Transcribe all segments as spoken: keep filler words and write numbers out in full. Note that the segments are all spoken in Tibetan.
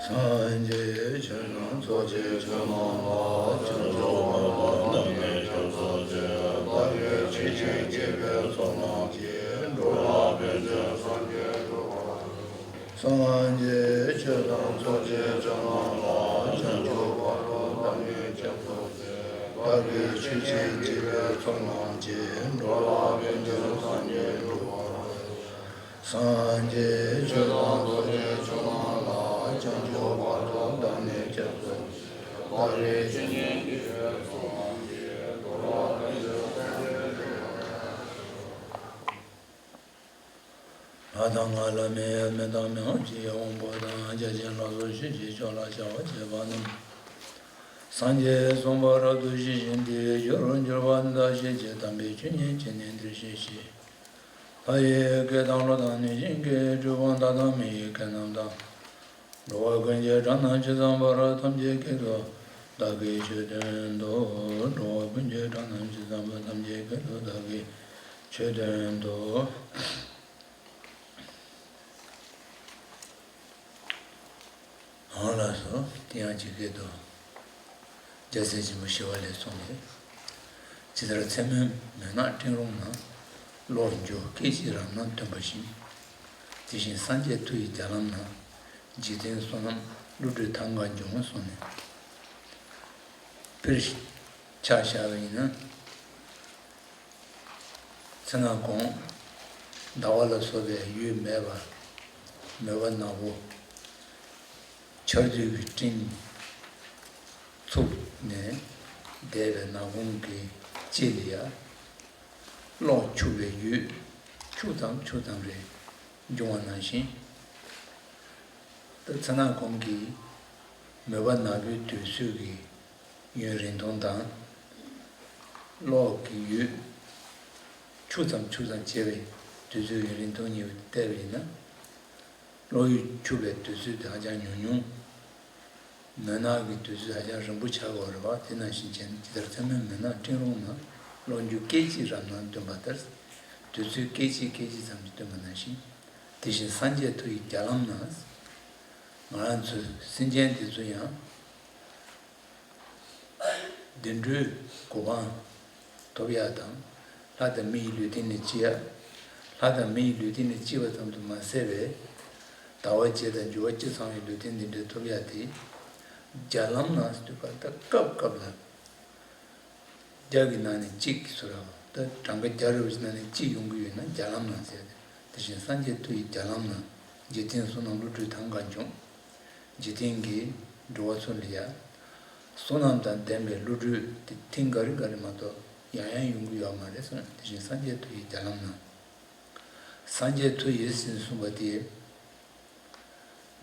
སངས་རྒྱས་ཆོས་དང་ཚོགས་ཀྱི་མཆོག་རྣམས་ལ། བྱང་ཆུབ་བར་དུ་བདག་ནི་སྐྱབས་སུ་མཆི། བདག་གིས་ཆོས་ཀྱི་རྒྱལ་པོའི་ཚོགས་རྣམས་ཀྱིས། འགྲོ་བ་ཕན་ཕྱིར་སངས་རྒྱས་འགྲུབ་པར་ཤོག། སངས་རྒྱས་ཆོས་དང་ཚོགས་ཀྱི་མཆོག་རྣམས་ལ། བྱང་ཆུབ་བར་དུ་བདག་ནི་སྐྱབས་སུ་མཆི། བདག་གིས་ཆོས་ཀྱི་རྒྱལ་པོའི་ཚོགས་རྣམས་ཀྱིས། འགྲོ་བ་ཕན་ཕྱིར་སངས་རྒྱས་འགྲུབ་པར་ཤོག། སངས་རྒྱས་ཆོས་དང་ཚོགས་ཀྱི་མཆོག་རྣམས་ལ། བྱང་ཆུབ་བར་དུ་བདག་ནི་སྐྱབས་སུ་མཆི། བདག་གིས་ཆོས་ཀྱི་རྒྱལ་པོའི་ཚོགས་རྣམས་ཀྱིས། འགྲོ་བ་ཕན་ཕྱིར་སངས་རྒྱས་འགྲུབ་པར་ཤོག། ལྷ་དང་ལྷ་མིན་ཡང་མི་དང་མི་འོང་ཅིག་དབང་པོ་དང་། བརྒྱ་བྱིན་ལ་སོགས་ཆོས་ཀྱི་མཆོག་ལ་སྦྱར་བ་བྱས་པ་རྣམས། སངས་རྒྱས་གསུངས་པ་རབ་ཏུ་ཞི་ཞིང་བདེ་བའི་རྒྱུར་གྱུར་པ་འདི་ལྟར་ཤེས་བྱེད། དམ་པའི་ཆོས་ཉིད་ཀྱིས་ནི་འདིར་གཤེགས་ཤིག། ལྷ་ཡི་སྐད་དང་ཀླུ་དང་གནོད་སྦྱིན་སྐད། གྲུལ་བུམ་དག་དང་མི་ཡི་སྐད་རྣམས་དང་། འགྲོ་བ་ཀུན་གྱི་སྒྲ་རྣམས་ཇི་ཙམ་པར། ཐམས་ཅད་སྐད་དུ་བདག་གིས་ཆོས་བསྟན་ཏོ། འགྲོ་བ་ཀུན་གྱི་སྒྲ་རྣམས་ཇི་ཙམ་པར། ཐམས་ཅད་སྐད་དུ་བདག་གིས་ཆོས་བསྟན་ཏོ། འོ་ལགས་སོ། དེ་ཡང་ཇི་སྐད་དུ། རྒྱལ་སྲས་ཆེན་པོ་ཞི་བ་ལྷས་གསུངས་པས། ཇི་ལྟར་མཚན་མོའི་མུན་ནག་སྤྲིན་རུམ་ན། གློག་འགྱུ་སྐད་ཅིག་རབ་སྣང་སྟོན་པ་བཞིན། དེ་བཞིན་སངས་རྒྱས་མཐུ་ཡི་རྒྱ་ལམ་ན། འཇིག་རྟེན་བསོད་ནམས་བསླུ་བྲིད་ཐང་ག་འབྱུང་གསུངས་ནས། དཔེར་ཆ་བཞག་པ་ཡིན་ན། ཚེ་སྔ་གོང་ཟླ་བ་ལ་སོགས་པའི་འོད་མེད་པ། མོས་པ་ནག་པོ། ཆར་དུས་ཀྱི་སྤྲིན་འཚུབས་ནས་འདས་པའི་ནག་ཁུང་གི་དཀྱིལ་ལ་ཡ། གློག་འཁྱུག་པའི་འོད་འཁྱུག་ཙམ་འཁྱུག་ཙམ་རེ་འབྱུང་བ་ནང་བཞིན། ད་ཚེ་སྔ་གོང་གི་མོས་པ་ནག་པོའི་དུས་ཚོད་ཀྱི་ཡུན་རིང་ཐུང་དང་། གློག་གི་འོད་འཁྱུག་ཙམ་འཁྱུག་ཙམ་བྱེད་པའི་དུས་ཚོད་ཡུན་རིང་ཐུང་གཉིས་བལྟས་པ་ཡིན་ན། གློག་འོད་འཁྱུག་པའི་དུས་ཚོད་དེ་ཧ་ཅང་ཉུང་ཉུང་། མུན་ནག་གི་དུས་ཚོད་ཧ་ཅང་རིང་པོ་ཆགས་ཀྱི་ཡོད་རེད་པ། དེ་ནང་བཞིན་བྱས་ན་ཇི་ལྟར་མཚན་མོའི་མུན་ནག་སྤྲིན་རུམ་ན། གློག་འགྱུ་སྐད་ཅིག་རབ་སྣང་སྟོན་པ་ལྟར། དུས་ཚོད་སྐད་ཅིག་སྐད་ཅིག་ཙམ་གྱིས་སྟོན་པ་ནང་བཞིན། དེ་བཞིན་སངས་རྒྱས་མཐུ་ཡི་རྒྱ་ལམ་ན། ང་རང་ཚོ་སེམས་ཅན་འདི་ཚོ་ཡང་། བདེ་འགྲོའི་གོ་འཕང་ཐོབ་ཡག་དང་། ལྷ་དང་མི་ཡི་ལུས་རྟེན་ལ་སྐྱེ་ཡག། ལྷ་དང་མི་ཡི་ལུས་རྟེན་ལ་སྐྱེས་པ་ཙམ་དུ་མ་ཟད་པའི། དལ་བ་བརྒྱད་དང་འབྱོར་བ་བཅུ་ཚང་བའི་ལུས་རྟེན་འདི་འདྲ་ཐོབ་ཡག་དེ། རྒྱ་ལམ་ན་ཟེར་དུས་ད་སྐབས་སྐབས་ལ། བརྒྱ་གི་ནང་ནས་གཅིག་གི་ཚུལ་ལ། ད་གྲངས་ཀ་བརྒྱ་རེ་བཞི་ནང་ནས་གཅིག་ཡོང་གི་ཡོད་ན་རྒྱ་ལམ་ན་ཟེར་ཏེ། དེ་བཞིན་སངས་རྒྱས་མཐུ་ཡི་རྒྱ་ལམ་ན། འཇིག་རྟེན་བསོད་ནམས་བསླུ་བྲིད་ཐང་ག་འབྱུང་། འཇིག་རྟེན་གྱི་འགྲོ་བ་ཚོ་ལ་ཡ། བསོད་ནམས་དང་ལྡན་པའི་བསླུ་བྲིད་དེ་ཐེངས་འགའ་རེ་འགའ་རེ་མ་གཏོགས་ཡང་ཡང་ཡོང་གི་ཡོད་མ་རེད་གསུངས། དེ་བཞིན་སངས་རྒྱས་མཐུ་ཡི་རྒྱ་ལམ་ན། སངས་རྒྱས་མཐུ་ཡིས་ཟིན་གསུངས་པ་དེ།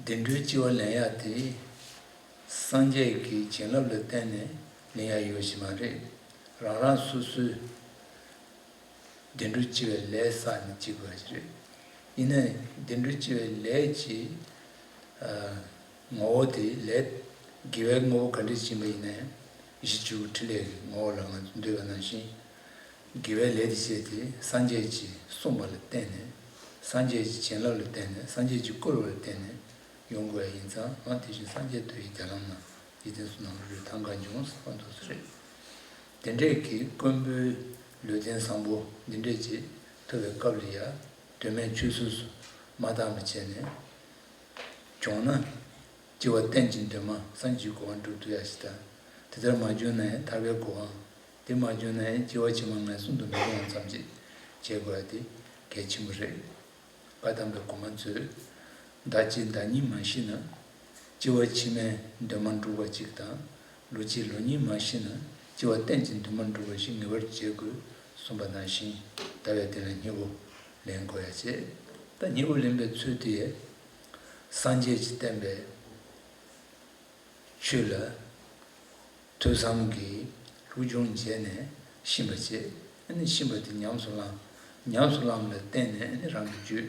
བདེ་འགྲོའི་སྤྱི་བོ་ལེན་ཡག་དེ། སངས་རྒྱས་ཀྱི་བྱིན་རླབས་ལ་བརྟེན་ནས་ལེན་ཡག་ཡོད་ཞིག་མ་རེད། རང་རང་སོ་སོའི་བདེ་འགྲོའི་སྤྱི་བོའི་ལས་བསགས་ནས་བྱེད་དགོས་ཡག་ཞིག་རེད། ཡིན་ནའི་བདེ་འགྲོའི་སྤྱི་བོའི་ལས་ཀྱི་ངོ་བོ་དེ་ལས་དགེ་བའི་དངོས་པོ་ག་འདྲ་ཞིག་ཡིན་པ་ཡིན་ནའི་གཞི་བཅུ་པོ་ཕྲིན་ལས་ཀྱི་ངོ་བོ་ལ་ང་ཚོ་འདོད་པ་ནང་བཞིན། དགེ་བའི་ལས་དེ་བྱས་ཏེ་སངས་རྒྱས་ཀྱིས་གསུངས་པ་ལ་བརྟེན་ནས། སངས་རྒྱས་ཀྱི་བྱིན་རླབས་ལ་བརྟེན་ནས། སངས་རྒྱས་ཀྱིས་བསྐུལ་བ་ལ་བརྟེན་ནས་ཡོང་དགོས་ཡ་ཡིན་ཙང་། འོ་དེ་བཞིན་སངས་རྒྱས་མཐུ་ཡི་རྒྱ་ལམ་ན། འཇིག་རྟེན་བསོད་ནམས་བསླུ་བྲིད་ཐང་ག་འབྱུང་ཟེར་བ་འདུག་ས་རེད། དེ་འདྲས་ཀྱི་དཀོན་པོའི་ལུས་རྟེན་བཟང་པོ་འདི་འདྲས་ཅིག་ཐོབ་པའི་སྐབས་ལ་ཡ། དོན་མེད་ཆུད་ཟོས་སུ་མ་བཏང་བ་བྱས་ནས། བྱུང་ན། སྐྱེ་བ་གཏན་གྱི་འདུན་མ་སངས་རྒྱས་ཀྱི་གོ་འཕང་སྒྲུབ་ཐུབ་ཡ་ཞིག་དང་། དེ་ལྟར་མ་བྱུང་ན་ཡང་ཐར་པའི་གོ་འཕང་། དེ་མ་བྱུང་ན་ཡང་སྐྱེ་བ་ཕྱི་མ་ངན་སོང་དུ་མི་ལྷུང་བ་ཙམ་ཅིག་བྱེད་དགོས་ཡ་དེ་གལ་ཆེན་པོ་རེད། བཀའ་གདམས་པའི་གོང་མ་ཚོས། ཟླ་གཅིག་ཟླ་གཉིས་མ་ཤི་ན། སྐྱེ་བ་ཕྱི་མའི་འདུན་མ་འགྲུབ་པ་གཅིག་དང་། ལོ་གཅིག་ལོ་གཉིས་མ་ཤི་ན། སྐྱེ་བ་གཏན་གྱི་འདུན་མ་འགྲུབ་པ་ཞིག་ངེས་པར་བྱེད་དགོས་གསུངས་པ་ནང་བཞིན། ཟླ་བའི་སྟེང་ལ་སྙིང་པོ་ལེན་དགོས་ཡ་བྱས། ད་སྙིང་པོ་ལེན་པའི་ཚུལ་དེ། སངས་རྒྱས་ཀྱིས་བསྟན་པའི་ཆོས་ལ་ཐོས་བསམ་གྱིས་སློབ་སྦྱོང་བྱས་ནས་ཤེས་པ་བྱས། ཨ་ནི་ཤེས་པ་དེ་ཉམས་སུ་བླངས། ཉམས་སུ་བླངས་པ་ལ་བརྟེན་ནས་ཨ་ནི་རང་གི་རྒྱུད་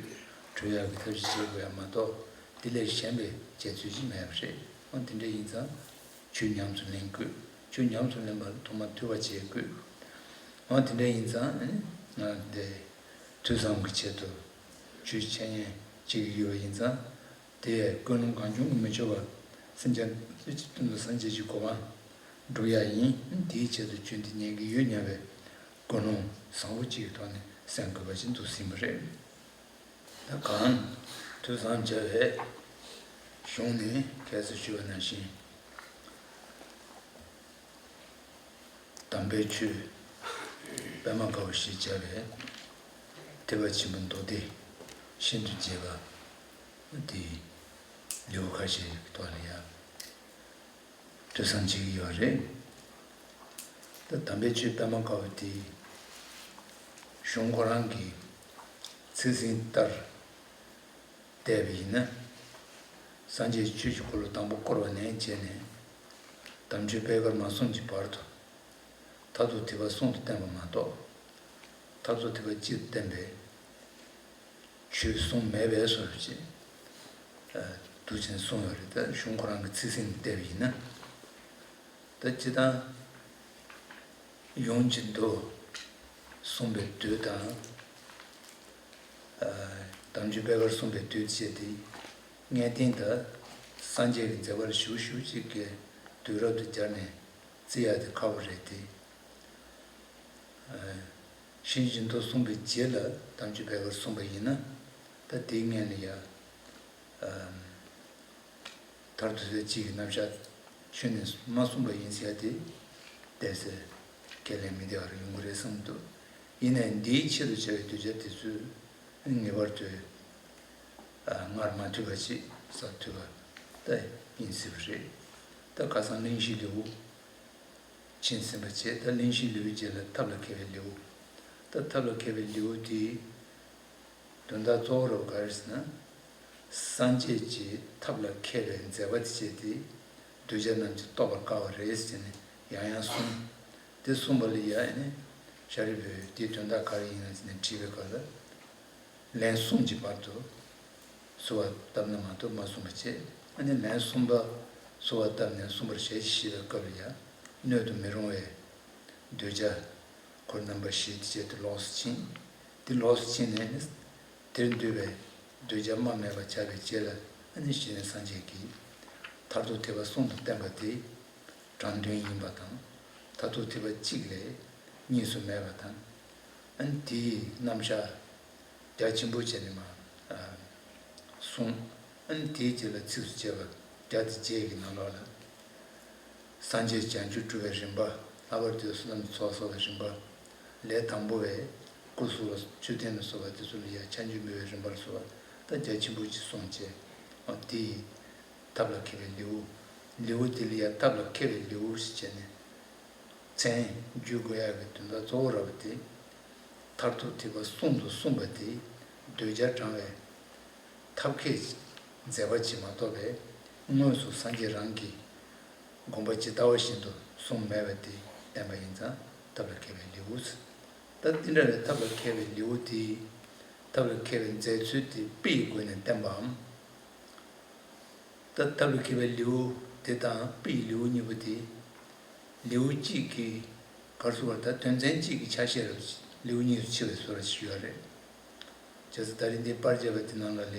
གྲོལ་ཡག་གི་ཐབས་ཤེས་བྱེད་དགོས་ཡ་མ་གཏོགས། དེ་ལས་གཞན་པའི་བྱེད་ཚུལ་ཅིག་མེད་པ་རེད། འོ་དེ་འདྲ་ཡིན་ཙང་། ཆོས་ཉམས་སུ་ལེན་དགོས། ཆོས་ཉམས་སུ་ལེན་པ་ལ་ཐོག་མར་ཐོས་པ་བྱེད་དགོས། འོ་དེ་འདྲ་ཡིན་ཙང་། ཨ་ནི་ང་འདི་ཐོས་བསམ་གྱི་ཆེད་དུ་ཆོས་འཆད་ཉན་བྱེད་ཀྱི་ཡོད་པ་ཡིན་ཙང་། དེ་ཡང་ཀུན་སློང་གང་བྱུང་གིས་མི་ཆོག་པ། སེམས་ཅན་སྤྱི་དོན་དུ་སངས་རྒྱས་ཀྱི་གོ་འཕང་སྒྲུབ་ཡ་ཡིན། དེའི་ཆེད་དུ་བྱོན་ཏེ་ཉན་གྱི་ཡོད་སྙམ་པའི་ཀུན་སློང་བཟང་པོ་གཅིག་གི་ཐོག་ནས་སེམས་དགོས་པ་ཞིག་འདུག་ཟིན་པ་རེད། ད་གང་ཐོས་བསམ་བྱ་བའི་གཞུང་ནས་ཁ་སང་ཞུས་པ་ནང་བཞིན། དམ་པའི་ཆོས་པད་མ་དཀར་པོ་ཞེས་བྱ་བའི་ཐེག་པ་ཆེན་པོའི་མདོ་སྡེ་ཤིན་ཏུ་རྒྱས་པ་དེའི་ལེའུ་ཁ་ཤས་ཀྱི་ཐོག་ལ་ཡང་ཐོས་བསམ་བྱེད་ཀྱི་ཡོད་རེད། ད་དམ་པའི་ཆོས་པད་མ་དཀར་པོ་དེའི་གཞུང་ཁོ་རང་གི་ཚིག་ཟིན་ལྟར་བལྟས་པ་ཡིན་ན། སངས་རྒྱས་ཆོས་ཀྱི་འཁོར་ལོ་དང་པོ་བསྐོར་བ་ནས་བྱས་ནས་དམ་ཆོས་པད་དཀར་མ་གསུམ་གྱི་བར་དུ་མཐར་ཐུག་ཐེག་པ་གསུམ་དུ་བསྟན་པ་མ་གཏོགས། མཐར་ཐུག་ཐེག་པ་གཅིག་ཏུ་བསྟན་པའི་ཆོས་གསུངས་མེད་པའི་བཟོ་འདྲ་ཅིག་འདུག་ཅེས་གསུངས་ཡོད་རེད། ད་གཞུང་ཁོ་རང་གི་ཚིག་ཟིན་བལྟས་པ་ཡིན་ན། ད་སྤྱིར་བཏང་ཡོངས་ཀྱི་མདོ་གསུངས་པའི་དུས་དང་། ཨ། དམ་ཆོས་པད་དཀར་གསུངས་པའི་དུས་བཅས་ཏེ། ངེས་གཏན་དུ་སངས་རྒྱས་ཀྱི་མཛད་པར་ཞུ་ཞུ་ཅིག་གི་དུས་རབས་དུ་སྦྱར་ནས་བརྩི་ཡ་དེ་ཁག་པོ་རེད་དེ། ཨ། ཤིན་ཏུ་གསུངས་པའི་རྗེས་ལ་དམ་ཆོས་པད་དཀར་གསུངས་པ་ཡིན་ན། ད་དེའི་སྔོན་ལ་ཡ། ཨ། མཐར་ཐུག་ཚེ་གཅིག་གི་རྣམ་གཞག་ཁྱོན་ནས་མ་གསུངས་པ་ཡིན་ཟེར་ཡ་དེ་གལ་སྲིད་ཁས་ལེན་མི་བདེ་བ་རེ་ཡོང་གི་རེད་བསམ་གྱི་འདུག་ཡིན་ནའི་འདིའི་ཆེད་དུ་བྱ་བའི་གདུལ་བྱ་དེ་ཚོས་ངེས་པར་དུ་སྔར་མ་ཐོས་པ་ཅིག་ས་ཐོས་པ་ད་ཡིན་སྲིད་པ་རེད། ད་ཁ་སང་གླེང་གཞིའི་ལེའུ་ཕྱིན་ཟིན་པ་བྱས། ད་གླེང་གཞིའི་ལེའུའི་རྗེས་ལ་ཐབས་ལ་མཁས་པའི་ལེའུ། ད་ཐབས་ལ་མཁས་པའི་ལེའུ་དེའི་དོན་དག་གཙོ་བོ་རབ་ག་རེ་ཟེར་ན། སངས་རྒྱས་ཀྱི་ཐབས་ལ་མཁས་པའི་མཛད་པ་དེ་བྱས་ཏེ། གདུལ་བྱ་རྣམས་ཀྱིས་རྟོགས་པར་དཀའ་བ་རེད་ཟེར་ནས་ཡང་ཡང་གསུངས། དེ་གསུངས་པ་ལ་ཡ་ཨ་ནི་ཤཱ་རིའི་བུས་དེའི་དོན་དག་ག་རེ་ཡིན་ན་ཟེར་ནས་དྲིས་པའི་སྐབས་ལ། ལན་གསུམ་གྱི་བར་དུ་གསོལ་བ་བཏབ་ན་མ་གཏོགས་མ་གསུངས་པ་བྱས། ཨ་ནི་ལན་གསུམ་པ་གསོལ་བ་བཏབ་ནས་གསུངས་པར་ཞལ་གྱིས་བཞེས་པའི་སྐབས་ལ་ཡ། སྣོད་དུ་མི་རུང་བའི་གདུལ་བྱ་འཁོར་རྣམ་པ་བཞི་དེ་བྱས་ཏེ་ལོགས་སུ་ཕྱིན། དེ་ལོགས་སུ་ཕྱིན་ནས་ནི། དེར་འདུས་པའི་གདུལ་བྱ་རྨ་མེད་པ་བྱ་བའི་རྗེས་ལ་ཨ་ནི་གཞི་ནས་སངས་རྒྱས་ཀྱིས་མཐར་ཐུག་ཐེག་པ་གསུམ་དུ་བསྟན་པ་དེ་དྲང་དོན་ཡིན་པ་དང་། མཐར་ཐུག་ཐེག་པ་གཅིག་ལས་གཉིས་སུ་མེད་པ་དང་། ཨ་ནི་དེའི་རྣམ་གཞག་རྒྱ་ཆེན་པོ་བྱས་ནས་མར་གསུངས། ཨ་ནི་དེའི་རྗེས་ལ་ཚིགས་སུ་བཅད་པ་བརྒྱ་དང་བརྒྱད་ཀྱི་ནང་ལོགས་ལ། སངས་རྒྱས་བྱང་ཆུབ་སྒྲུབ་པའི་རིམ་པ། ལྷག་པར་དུ་བསོད་ནམས་ཚོགས་གསོག་པའི་རིམ་པ། ལས་དང་པོ་བས་སྐུ་གཟུགས་ལ་མཆོད་རྟེན་ལ་སོགས་པ་དེ་ཚོ་ལ་ཡང་ཕྱག་མཇུག་འབུལ་བའི་རིམ་པ་ལ་སོགས་པ་ད་རྒྱ་ཆེན་པོ་ཅིག་གསུངས་བྱས། འོ་དེ་ཡི་ཐབས་ལ་མཁས་པའི་ལེའུ། ལེའུ་དེ་ལ་ཡང་ཐབས་ལ་མཁས་པའི་ལེའུ་ཞེས་བྱས་ནས། མཚན་བརྗོད་དགོས་ཡག་གི་དོན་དག་གཙོ་བོ་ར་བ་དེ། མཐར་ཐུག་ཐེག་པ་གསུམ་དུ་གསུངས་པ་དེ་གདུལ་བྱ་དྲང་བའི་ཐབས་མཁས་མཛད་པ་ཅིག་མ་གཏོགས་པའི་དངོས་སུ་སངས་རྒྱས་རང་གི་དགོངས་པ་ཇི་ལྟ་བ་བཞིན་དུ་གསུངས་མེད་པ་དེ་བསྟན་པ་ཡིན་ཙང་ཐབས་ལ་མཁས་པའི་ལེའུ། ད་དེ་འདྲ་བའི་ཐབས་ལ་མཁས་པའི་ལེའུ་དེ། ཐབས་ལ་མཁས་པའི་མཛད་ཚུལ་དེ་དཔེའི་སྒོ་ནས་བསྟན་པའམ། ད་ཐབས་ལ་མཁས་པའི་ལེའུ་དེ་དང་དཔེའི་ལེའུ་གཉིས་པོ་དེ། ལེའུ་གཅིག་གི་གར་སོང་བར་ད་དོན་ཚན་གཅིག་གི་ཆ་ཤས་རུ་ལེའུ་གཉིས་སུ་ཕྱེ་བའི་བཟོ་འདྲ་ཞིག་ཡོད་རེད། བྱས་ཙང་ད་རིང་འདི་པར་བརྒྱབ་པ་དེ་ནང་ལ་ལས་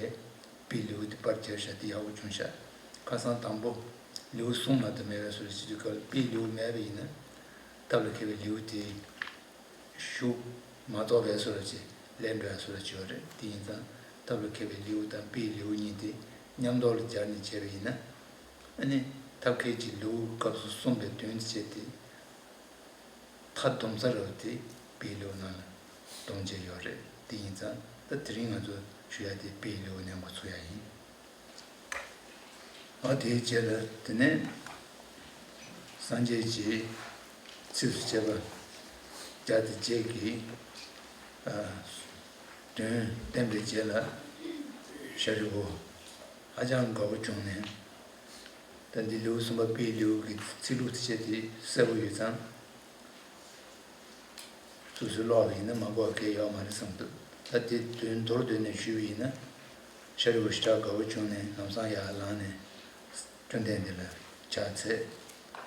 དཔེའི་ལེའུ་དེ་པར་བརྒྱབ་བཞག་དེ་ཡག་པོ་བྱུང་ཤག་ཁ་སང་དང་པོ་ལེའུ་གསུམ་མ་གཏོགས་མེད་པའི་བཟོ་འདྲ་ཞིག་དུས་སྐབས་ལ་དཔེའི་ལེའུ་མེད་པ་ཡིན་ན། ཐབས་ལ་མཁས་པའི་ལེའུ་དེ། ཞུགས་མ་གཏོགས་པའི་བཟོ་འདྲ་ཅིག་ལེན་འགྲོ་ཡ་བཟོ་འདྲ་ཅིག་ཡོད་རེད། དེ་ཡིན་ཙང་ཐབས་ལ་མཁས་པའི་ལེའུ་དང་དཔེའི་ལེའུ་གཉིས་དེ་མཉམ་དུ་ལ་སྦྱར་ནས་བྱས་པ་ཡིན་ན། ཨ་ནི་ཐབས་མཁས་ཀྱི་ལེའུ་སྐབས་སུ་གསུངས་པའི་དོན་བྱས་ཏེ། མཐའ་སྡོམ་ས་རུ་དེ་དཔེའི་ལེའུ་ནང་ལ་སྡོམ་བྱས་ཡོད་རེད། དེ་ཡིན་ཙང་ད་དེ་རིང་ང་ཚོ་ཞུ་ཡ་དེ་དཔེའི་ལེའུ་ནས་འགོ་ཚུགས་ཡ་ཡིན། འོ་དེའི་རྗེས་ལ་དེ་ནས་སངས་རྒྱས་ཀྱི་ཚིགས་སུ་བཅད་པ་བརྒྱ་དང་བརྒྱད་ཀྱི་ཨ་དོན་བསྟན་པའི་རྗེས་ལ་ཤཱ་རིའི་བུ་ཧ་ཅང་དགའ་བོ་བྱུང་ནས། ད་འདི་ལེའུ་གསུམ་པ་དཔེའི་ལེའུ་གི་ཚིག་ལྷུག་དེ་བྱས་ཏེ་གསལ་པོ་ཡོད་ཙང་། སོ་སོའི་ཀློག་པ་ཡིན་ན་མ་གོ་བ་གང་ཡང་ཡོད་མ་རེད་བསམ་འདུག་ད་དེ་དོན་མདོར་བསྡུས་ནས་ཞུས་པ་ཡིན་ན། ཤཱ་རིའི་བུ་ཞེ་དྲག་དགའ་བོ་བྱུང་ནས་ལམ་སང་ཡར་ལངས་ནས་བཅོམ་ལྡན་འདས་ལ་ཕྱག་འཚལ།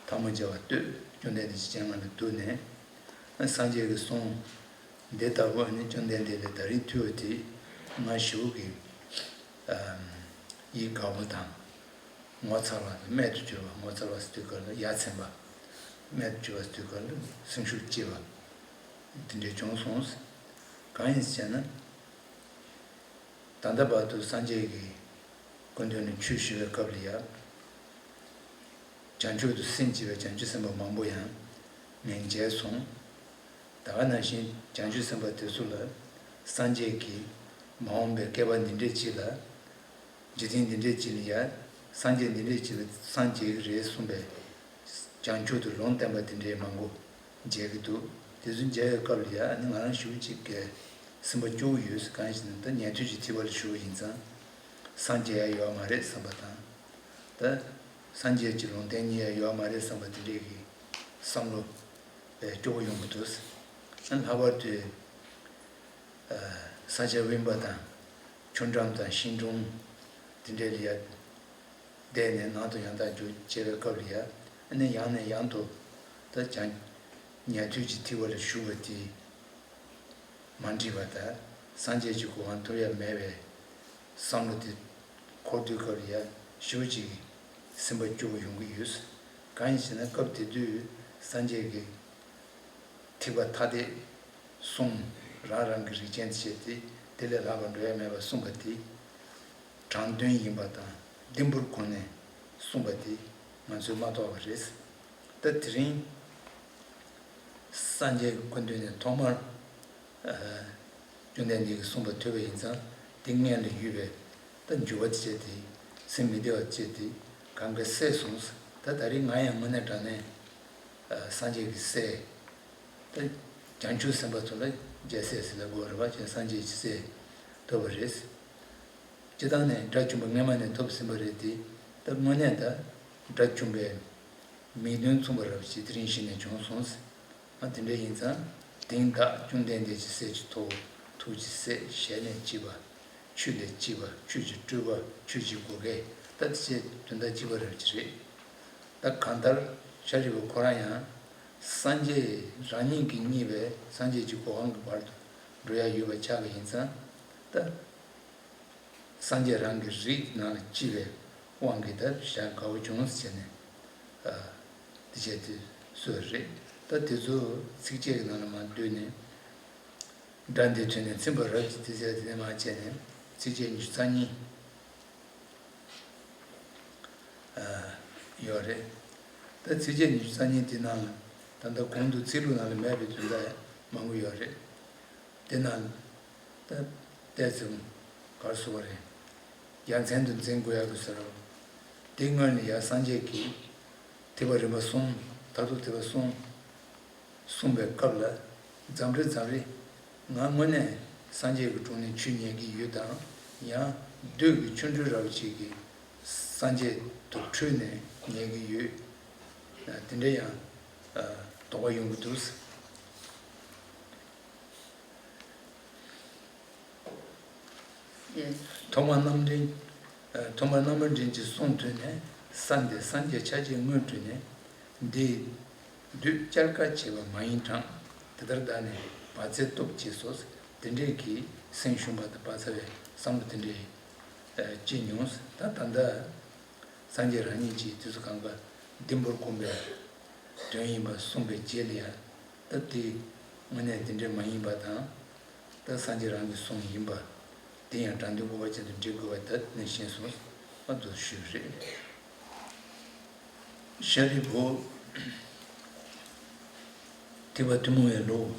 ཐལ་མོ་སྦྱར་བ་བཏུད། བཅོམ་ལྡན་འདས་ཀྱི་སྤྱན་སྔ་ལ་འདུག་ནས། སངས་རྒྱས་ཀྱི་གསུང་འདི་ལྟ་བུ་ནི་བཅོམ་ལྡན་འདས་ལས་ད་རིང་ཐོས་པ་དེ་ང་ཞེ་པོ་གི་ཨམ་ཡིད་དགའ་བོ་དང་། ངོ་མཚར་བ་དང་རྨད་དུ་གྱུར་པ། ངོ་མཚར་བ་ཟེར་དུས་སྐབས་ལ་ཡ་མཚན་པ། རྨད་དུ་གྱུར་པ་ཟེར་དུས་སྐབས་ལ་སེམས་ཤུགས་སྐྱེས་པ། དེ་འདྲའི་བྱུང་སོང་། གང་ཡིན་ཟེར་ན། ད་ལྟ་བར་དུ་སངས་རྒྱས་ཀྱི་སྐུ་མདུན་ནས་ཆོས་ཞུ་བའི་སྐབས་ལ་ཡ། བྱང་ཆུབ་ཏུ་སེམས་བསྐྱེད་པའི་བྱང་ཆུབ་སེམས་དཔའ་མང་པོ་ཡང་ངས་མཇལ་སོང་། ད་ག་ནང་བཞིན་བྱང་ཆུབ་སེམས་དཔའ་དེ་ཚོ་ལ་སངས་རྒྱས་ཀྱིས་མ་འོངས་པའི་བསྐལ་པ་འདི་འདྲའི་ཅིག་ལ། འཇིག་རྟེན་འདི་འདྲའི་ཅིག་ལ་ཡ། སངས་རྒྱས་འདི་འདྲའི་ཅིག་ལ་སངས་རྒྱས་ཀྱི་རེད་གསུངས་པའི་བྱང་ཆུབ་ཏུ་ལུང་བསྟན་པ་དེ་འདྲའི་མང་པོ་མཇལ་གྱི་འདུག། དེ་ཚོ་མཇལ་བའི་སྐབས་ལ་ཡ། ཨ་ནི་ང་རང་ཞེ་པོ་ཅིག་གི་སེམས་པ་སྐྱོ་བོ་ཡོད། གང་ཡིན་ཟེར་ན། ད་ཉན་ཐོས་ཀྱི་ཐེག་པ་ལ་ཞུགས་པ་ཡིན་ཙང་། སངས་རྒྱས་ཡ་ཡོད་མ་རེད་བསམ་པ་དང་། ད་སངས་རྒྱས་ཀྱི་ལུང་བསྟན་རྙེད་ཡ་ཡོད་མ་རེད་བསམ་པ་དེ་འདྲའི་གི་བསམ་བློ་དཔེ་སྐྱོ་བོ་ཡོང་གི་འདུག། ཨ་ནི་ལྷག་པར་དུ་ས་སྐྱ་དབེན་པ་དང་ཆུ་འགྲམ་དང་ཤིང་དྲུང་དེ་འདྲའི་ལ་ཡ་བསྡད་ནས་ནང་དུ་ཡང་དག་འཇུག་བྱེད་པའི་སྐབས་ལ་ཡ། ཨ་ནི་ཡང་ནས་ཡང་དུ་ད་ཀྱང་ཉན་ཐོས་ཀྱི་ཐེག་པ་ལ་ཞུགས་པ་དེ་མ་འགྲིག་པ་དང་། སངས་རྒྱས་ཀྱི་གོ་འཕང་ཐོབ་ཡ་མེད་པའི་བསམ་བློ་དེ་འཁོར་དུས་སྐབས་ལ་ཡ། ཞེ་པོ་ཅིག་སེམས་པ་སྐྱོ་བོ་ཡོང་གི་ཡོད། གང་ཡིན་ཟེར་ན། སྐབས་དེ་དུས་སངས་རྒྱས་ཀྱི་ཐེག་པ་ཐ་དད་གསུམ། རང་རང་གི་རིགས་ཅན་བྱས་ཏེ་དེ་ལས་ལྷག་པར་འགྲོ་ཡ་མེད་པ་གསུངས་པ་དེ་དྲང་དོན་ཡིན་པ་དང་བདེན་པར་གོ་ནས་གསུངས་པ་དེ་ང་ཚོས་མ་རྟོགས་པ་རེད། ད་དེ་རིང་སངས་རྒྱས་ཀྱི་སྐུ་མདུན་ནས་ཐོག་མར་བཅོམ་ལྡན་འདས་ཀྱིས་གསུངས་པ་ཐོས་པ་ཡིན་ཙང་། དེ་སྔོན་ལ་ཡོད་པའི་ད་འགྱུར་བ་དེ་བྱས་ཏེ། སེམས་མི་བདེ་བ་བྱས་ཏེ་གང་ག་བསལ་སོང་། ད་ད་རེས་ང་ཡང་དངོས་གནས་དྲང་གནས་སངས་རྒྱས་ཀྱི་སྲས། ད་བྱང་ཆུབ་སེམས་དཔའ་ཚོ་ལ་རྒྱལ་སྲས་ཟེར་ལབ་དགོས་རེད་པ། ཅིག་སངས་རྒྱས་ཀྱི་སྲས་ཐོབ་པ་རེད། སྤྱིར་བཏང་ནས་དགྲ་བཅོམ་པ་སྔོན་མ་ནས་ཐོབ་ཟིན་པ་རེད་དེ། ད་དངོས་གནས་ད་དགྲ་བཅོམ་པའི་མིང་དོན་མཚུངས་པ་རབ་ཅིག་དེ་རིང་གཞི་ནས་བྱུང་སོང་། ཨ། དེ་འདྲ་ཡིན་ཙང་། དེང་བདག་བཅོམ་ལྡན་འདས་ཀྱི་སྲས་ཀྱི་ཐོག། ཐུགས་ཀྱི་སྲས་ཞལ་ནས་གཅིག་པ། ཆོས་ལས་གཅིག་པ། ཆོས་ཀྱི་སྤྲུལ་པ། ཆོས་ཀྱི་བགོ་སྐལ། ད་དེ་ཚོ་དོན་དག་གཅིག་པ་རབ་ཅིག་རེད། ད་གང་ལྟར་ཤཱ་རིའི་བུ་ཁོ་རང་ཡང་སངས་རྒྱས་རང་ཉིད་ཀྱིས་རྙེད་པའི་སངས་རྒྱས་ཀྱི་གོ་འཕང་གི་བར་དུ་འགྲོ་ཡ་ཡོད་པ་ཆགས་པ་ཡིན་ཙང་། ད་སངས་རྒྱས་རང་གི་རིགས་ནང་ལ་སྐྱེས་པའི་དབང་གིས་ད་ཞེ་དྲག་དགའ་བོ་བྱུང་ཟེར་ནས། ཨ། དེ་བྱས་དེ་སྲོལ་རེད། ད་དེ་ཚོ་ཚིགས་བཅད་ཀྱི་ནང་ལ་མར་བསྡུས་ནས། སྒྲ་འདི་ཐོས་ནས་ཚིམ་པ་རབ་ཀྱིས། དེ་ཟེར་དེ་ནས་མར་བྱས་ནས་ཚིགས་བཅད་ཉི་ཤུ་རྩ་གཉིས། ཨ། ཡོད་རེད། ད་ཚིགས་བཅད་ཉི་ཤུ་རྩ་གཉིས་དེ་ནང་ལ། ད་ལྟ་གོང་དུ་ཚིག་ལྷུག་ནང་ལ་མེད་པའི་དོན་དག་མང་པོ་ཡོད་རེད། དེ་ནང་ད་ལྟའི་ཚིག་ག་རེ་ཟེར་དགོས་རེད། རྒྱལ་མཚན་དུ་འཛིན་དགོས་ཡག་གི་ཟེར་རོ། དེ་སྔོན་ལ་ཡ་སངས་རྒྱས་ཀྱིས་ཐེག་པ་རིམ་པ་གསུམ། མཐར་ཐུག་ཐེག་པ་གསུམ་གསུངས་པའི་སྐབས་ལ། འཛམ་རི་འཛམ་རི། ང་དངོས་གནས་སངས་རྒྱས་ཀྱི་དྲུང་ནས་ཆོས་ཉན་གྱི་ཡོད་དམ། ཡང་བདུད་ཀྱི་ཆོ་འཕྲུལ་རབ་ཅིག་གིས་སངས་རྒྱས་དུ་འཁྲུལ་ནས་ཉན་གྱི་ཡོད། དེ་འདྲ་ཡང་དོགས་པ་ཡོང་གི་འདུག། ཐོག་མར་རྣམ་འདྲེན། ཐོག་མར་རྣམ་པར་འདྲེན་གྱི་གསུང་ཐོས་ནས། ས་འདིར་སངས་རྒྱས་ཆ་བྱད་དངོས་སྤྲུལ་ནས། འདི་བདུད་བཅར་དཀའ་བྱས་པ་མ་ཡིན་གྲང་། དེ་ལྟར་བདག་ནི་བག་ཚའི་སྟོབས་ཀྱིས་སོ། དེ་འདྲས་ཀྱི་སེམས་ཞུམ་པ་དང་བག་ཚ་བའི་བསམ་བློ་དེ་འདྲས་སྐྱེས་མྱོང་། ད་ད་ལྟ་སངས་རྒྱས་རང་ཉིད་ཀྱིས་དེ་ཚོ་གང་ག་བདེན་པར་གོ་བའི་དོན་ཡིན་པ་གསུངས་པའི་རྗེས་ལ་ཡང་། ད་དེ་དངོས་གནས་དེ་འདྲ་མ་ཡིན་པ་དང་། ད་སངས་རྒྱས་རང་གི་གསུང་ཡིན་པ། དེ་ཡང་དྲང་དོན་གོ་བ་ཅན་དུ་འགྲེལ་དགོས་པ་ད་ནི་ཤེས་སོང་། མ་གཏོགས་ཞུས་རེད། ཤཱ་རིའི་བུ། ཐེག་པ་ཐུན་མོང་བའི་ལུགས།